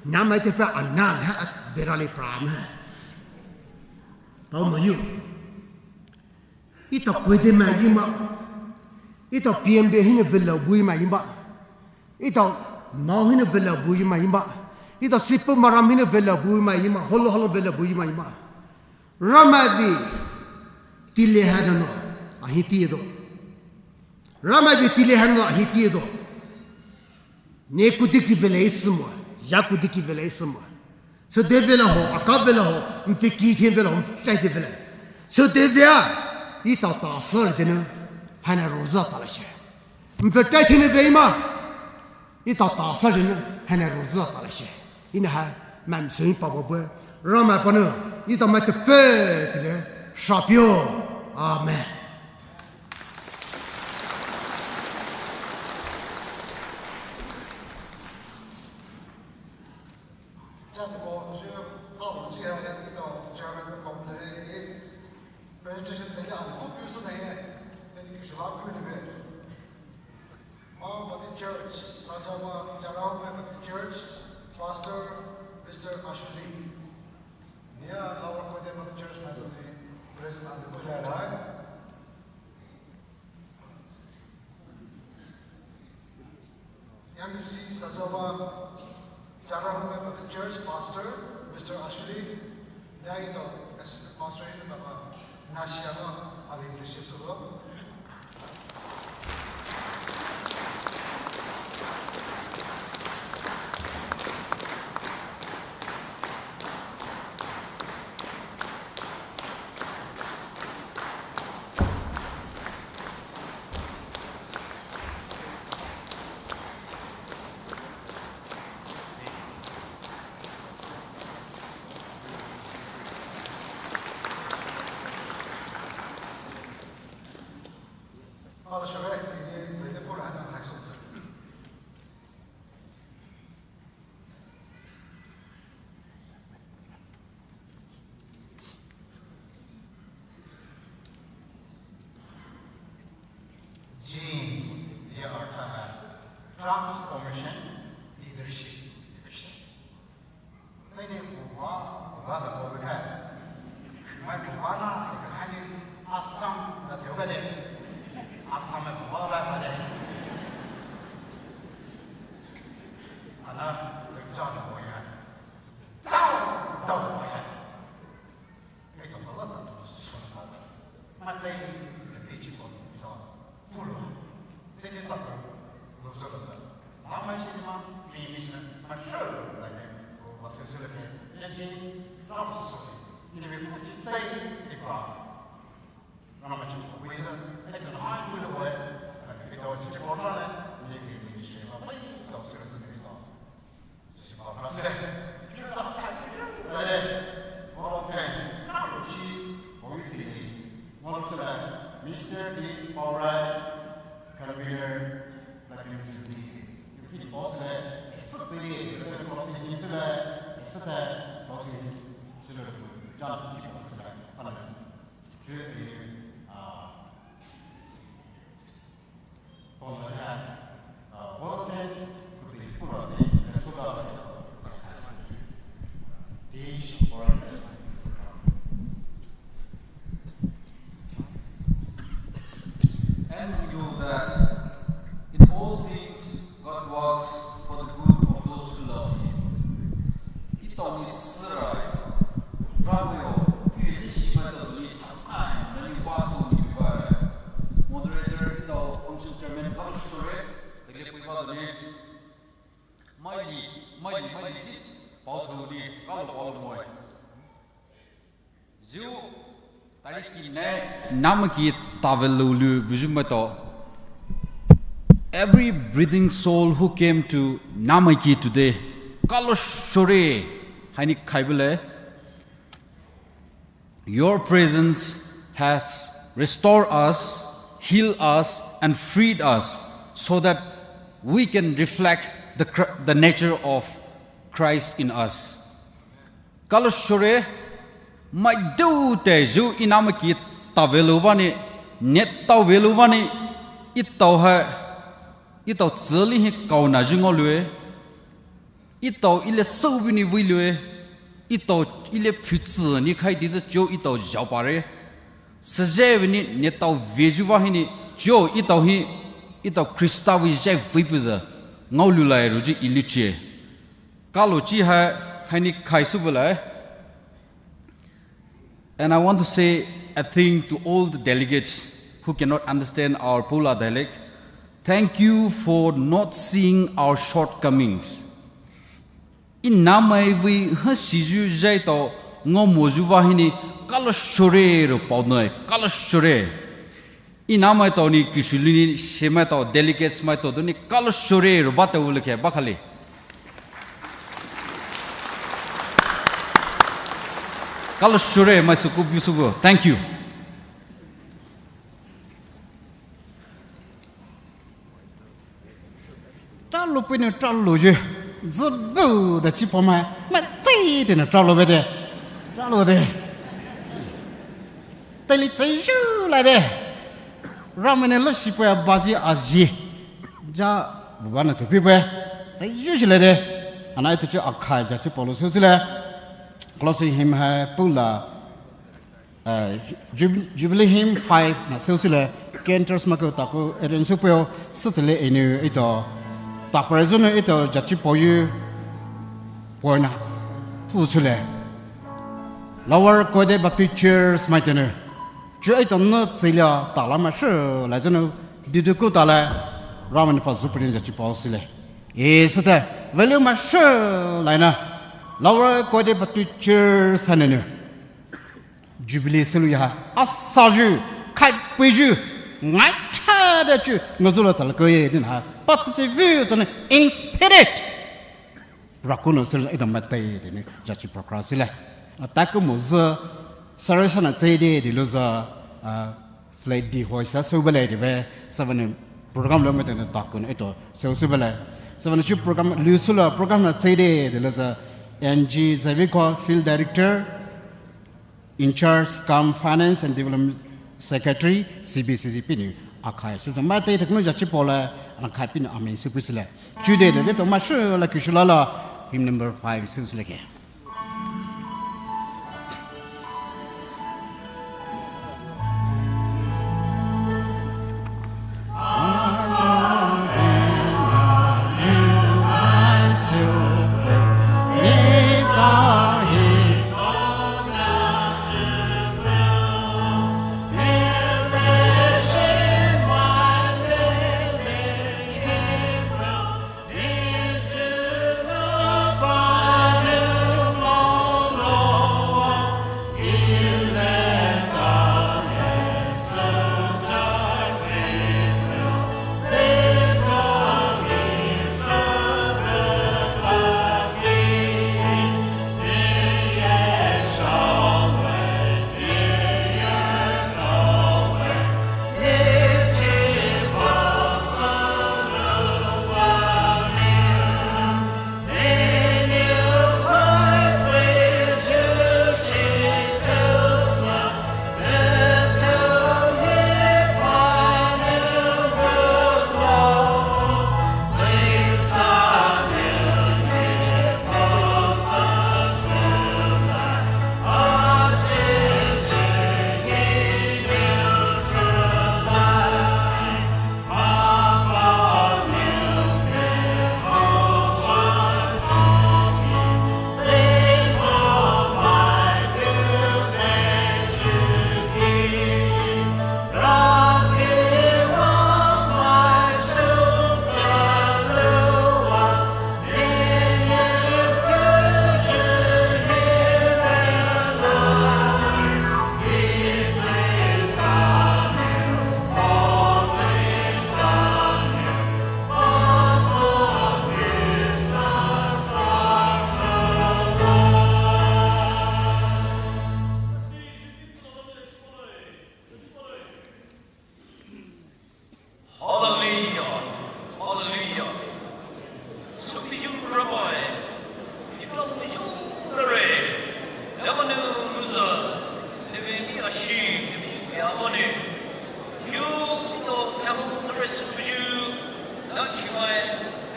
Na mai te pra ana, le a bera le pra mai. Pao mo yu. Etao Koide mai yi mai. Etao P M B hinou vela buyu mai yi mai. Etao nao hinou vela buyu mai yi mai. Etao süpao mai Ram hinou vela buyu mai yi mai. Holo holo vela buyu mai yi mai. Ramai vei tile hai nou, a hi ti do. Ramai vei tile hai nou, a hi ti do. Ne kudi ki vela isü mo, ya kudi ki vela isü mo. Sü dei vela ho, aka vela ho, mpfü ki hi vela ho, mpfü chai dei vela. Sü dei vea, etao ta sü dei nou, hai nou rozü tala she. Mpfü chai dei nou vei mai. Etao ta sü dei nou, hai nou rozü tala she. Enou hai, mai msü hi pao bue. Ramai panou, etao mai te pfü, tile, shapyo. Amen. Presentation thank you, I'll put you so thank you, thank you, Shalapu, Mount Baptist Church, Sajawa, Charahume Baptist Church, Pastor, Mister Ashuli. Nia Lower Koide Baptist Church maitao nou, President Andi Kulai Rai. M C Sajawa, Charahume Baptist Church Pastor, Mister Ashuli, nia etao Assistant Pastor in taba, na shiama, ali receive solo. Genes, ये अर्थ है transformation, leadership, leadership. Mene fuwa, fuwa da ko beka. Mai fuwa na, ka hani Assam da teo ka de. Assam me fuwa ba ba de. Ana, teo ja na ko ya. Tao, tao ko ya. Etao mala ta to sona ba. Matai, ka de chi ko, tao, fuwa. Tete ta ko, lo so lo. Mai shi ma, mi mi shi ma, ma shi la ke, ko ba se se la ke, ya ji, ra su, ni mi fu ji tai, ni ba. Rama chu ko wi sa, ai to na mai wi lo we, ka ni to chi chi ko sa le, ni mi mi chi ma, wi to se se ni to. Mister Tis Paurai, convener, la community. Pini boss le, esa tse, esa closing hymn le, esa ta closing hymn le, jam chi boss le, ana. Chu, ah, And we know that in all things God works for the good of those who love Him. Ito ni sirai, rawe o, pye ni shima da ni takai, na ni vaso ni bibara. Moderator, ito function chairman, kalo shore, tege pui ba da ni. Maili, maili, maili si, pao thu ni, kalo pao moi. Ziu, tari ki ne, namaki tavelu lu, buju mato. Every breathing soul who came to namaki today, kalo shore, haini kaibele. Your presence has restored us, healed us, and freed us so that we can reflect the, Chri- the nature of Christ in us. Kalo shore, mai du te ju inamaki tavelu vani, net tavelu vani, itau ha, itau tsili hi kauna ju ngolue. Itau ile sobi ni vuilue, itau ile phutsu ni khai di zhe jo itau jaopare. Sejeveni netau veju vahini jo itau hi, itau Krista vi jai vuipuza. Ngau lulai ruji iluchie. Kalo chi ha, haini khai subulai. And I want to say a thing to all the delegates who cannot understand our Pula dialect. Thank you for not seeing our shortcomings. Inamai vi ha siju jai tau ngomo ju vahini kalo shore ro pao noi, kalo shore. Inamai tau ni kushulini shemai tau delegates mai tau duni kalo shore ro ba tau uleke bakali. Kalo shore mai suku biu suku. Thank you. Talo pui ne talo je. Zibu da chi poma. Ma tei de ne talo be de. Talo de. Teli tsai ju lai de. Ramene lo shi pui abaji aji. Ja buba ne tupi pui. Tsai ju shi lai de. Ana itu chi akhai ja chi polo su sile. Closing hymn hai pula. Uh, Jub- Jubilee Hymn five na seo sile, cantors mako tako arrange peo, sitele enu ito, tapre zunu ito jachi poyu, poina, pu sile. Lower Koide Baptist Church maitenu. Ju ito no tsilia tala ma shu, la zunu, didu ku tala, Ramani pa zupri jachi po sile. E sita, value ma shu, laina. Lower Koide Baptist Church tanenu. Jubilee selu ya, asaju, kaipuiju, ngai cha de chu, ngazula talako ye din ha, patsitsi view zane, in spirit. Rakuno selu ida matai de ni, jachi program sile. Ataku mo za, sarasana tsede de lo za, ah, flight di hoisa seo bele de be, seven program lo mete na takun ito, seo seo bele. Seven chu program, lu sulu program na tsede de lo za, N G Zaviko, Field Director, In charge cum Finance and Development Secretary, C B C C pinu akhai. So, so, mate tekno jachi pole, ana khai pinu amen su pusile. Chude de, de to mashu la kushula la, hymn number five, su sile ke.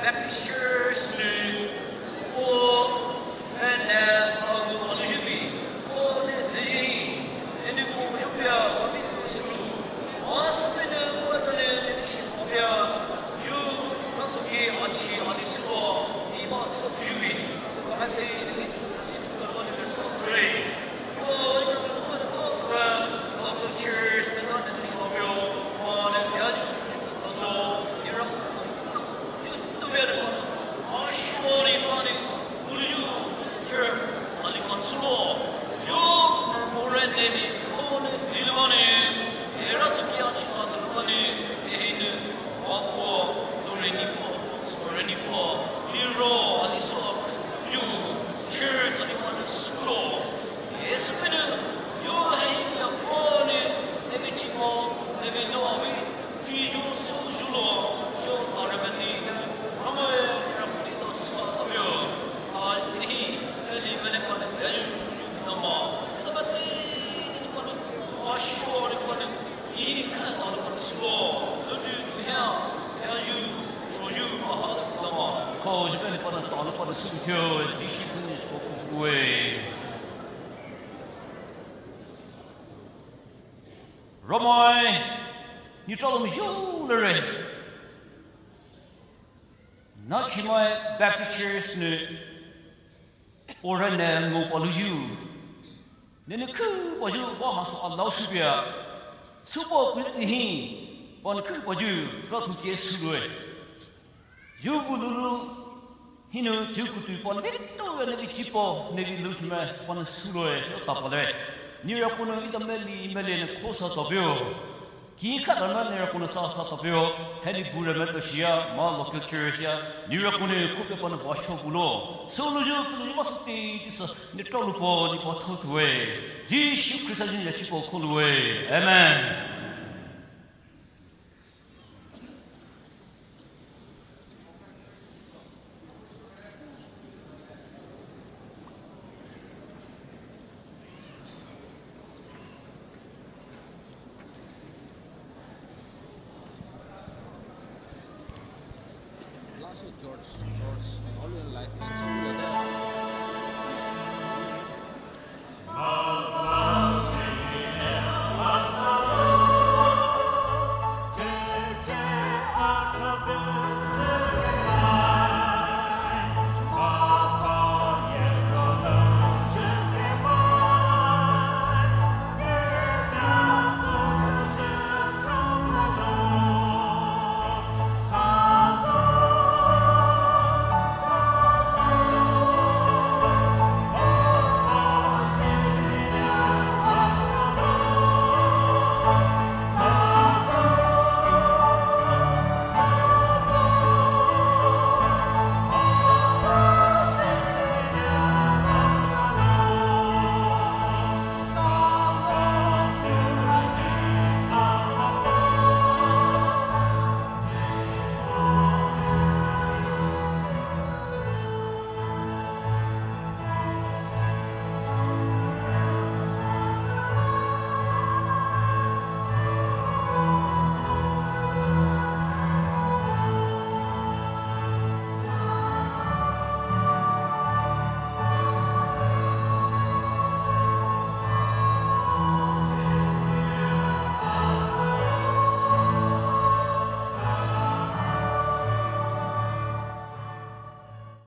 Baptist Church nou, ko, ene, agu, alu yubi, ko ne dei, ene ko yubia, wami ko sulu, masu pene ko atane ne shi obia, yu, na to ke achi, ani sulu, iba to yubi, ko kame te, ne to sulu, ko ne to pray. Church ani mane sulu. Yesu pene, yo hai ya pone, nebe chimo, nebe no awi, jijo so julo, jo tarabati, ramae, rapuni to sa abio. Ai, nehi, eli mene pane, ya ju ju nama. Tabati, ni pane, washo ni pane, ini kata ni pane sulu. Tutu, tuya, ya ju, so ju, aha, nama. Ko, jibeni pane, tala pane, sulu tio, Jisu tuni, so kuwe. Ramai, ni talo mi yo lere. Na Kimai Baptist Church nou, ora ne ngo palu yu. Nene ku palu wa haso alau subia. Supo kulti hi, pan ku palu, ratu ke sulue. Yu vululu, hinu, yu kutu, pan vetu, nebe chipo, nebe lukime, pan sulue, yo tapale. Nira kono ida meli, meli ne kosa tapio. Ki kata na nira kono sa sa tapio. Heni bure me to shia, ma local church ya. Nira kono kupe pan washo bulo. Sulu yu, sulu yu, masuti, tisa, ni tolu po, ni pa thotue. Jisu Krista ni ya chipo kolue. Amen. Last George, George, all your life, and something like that.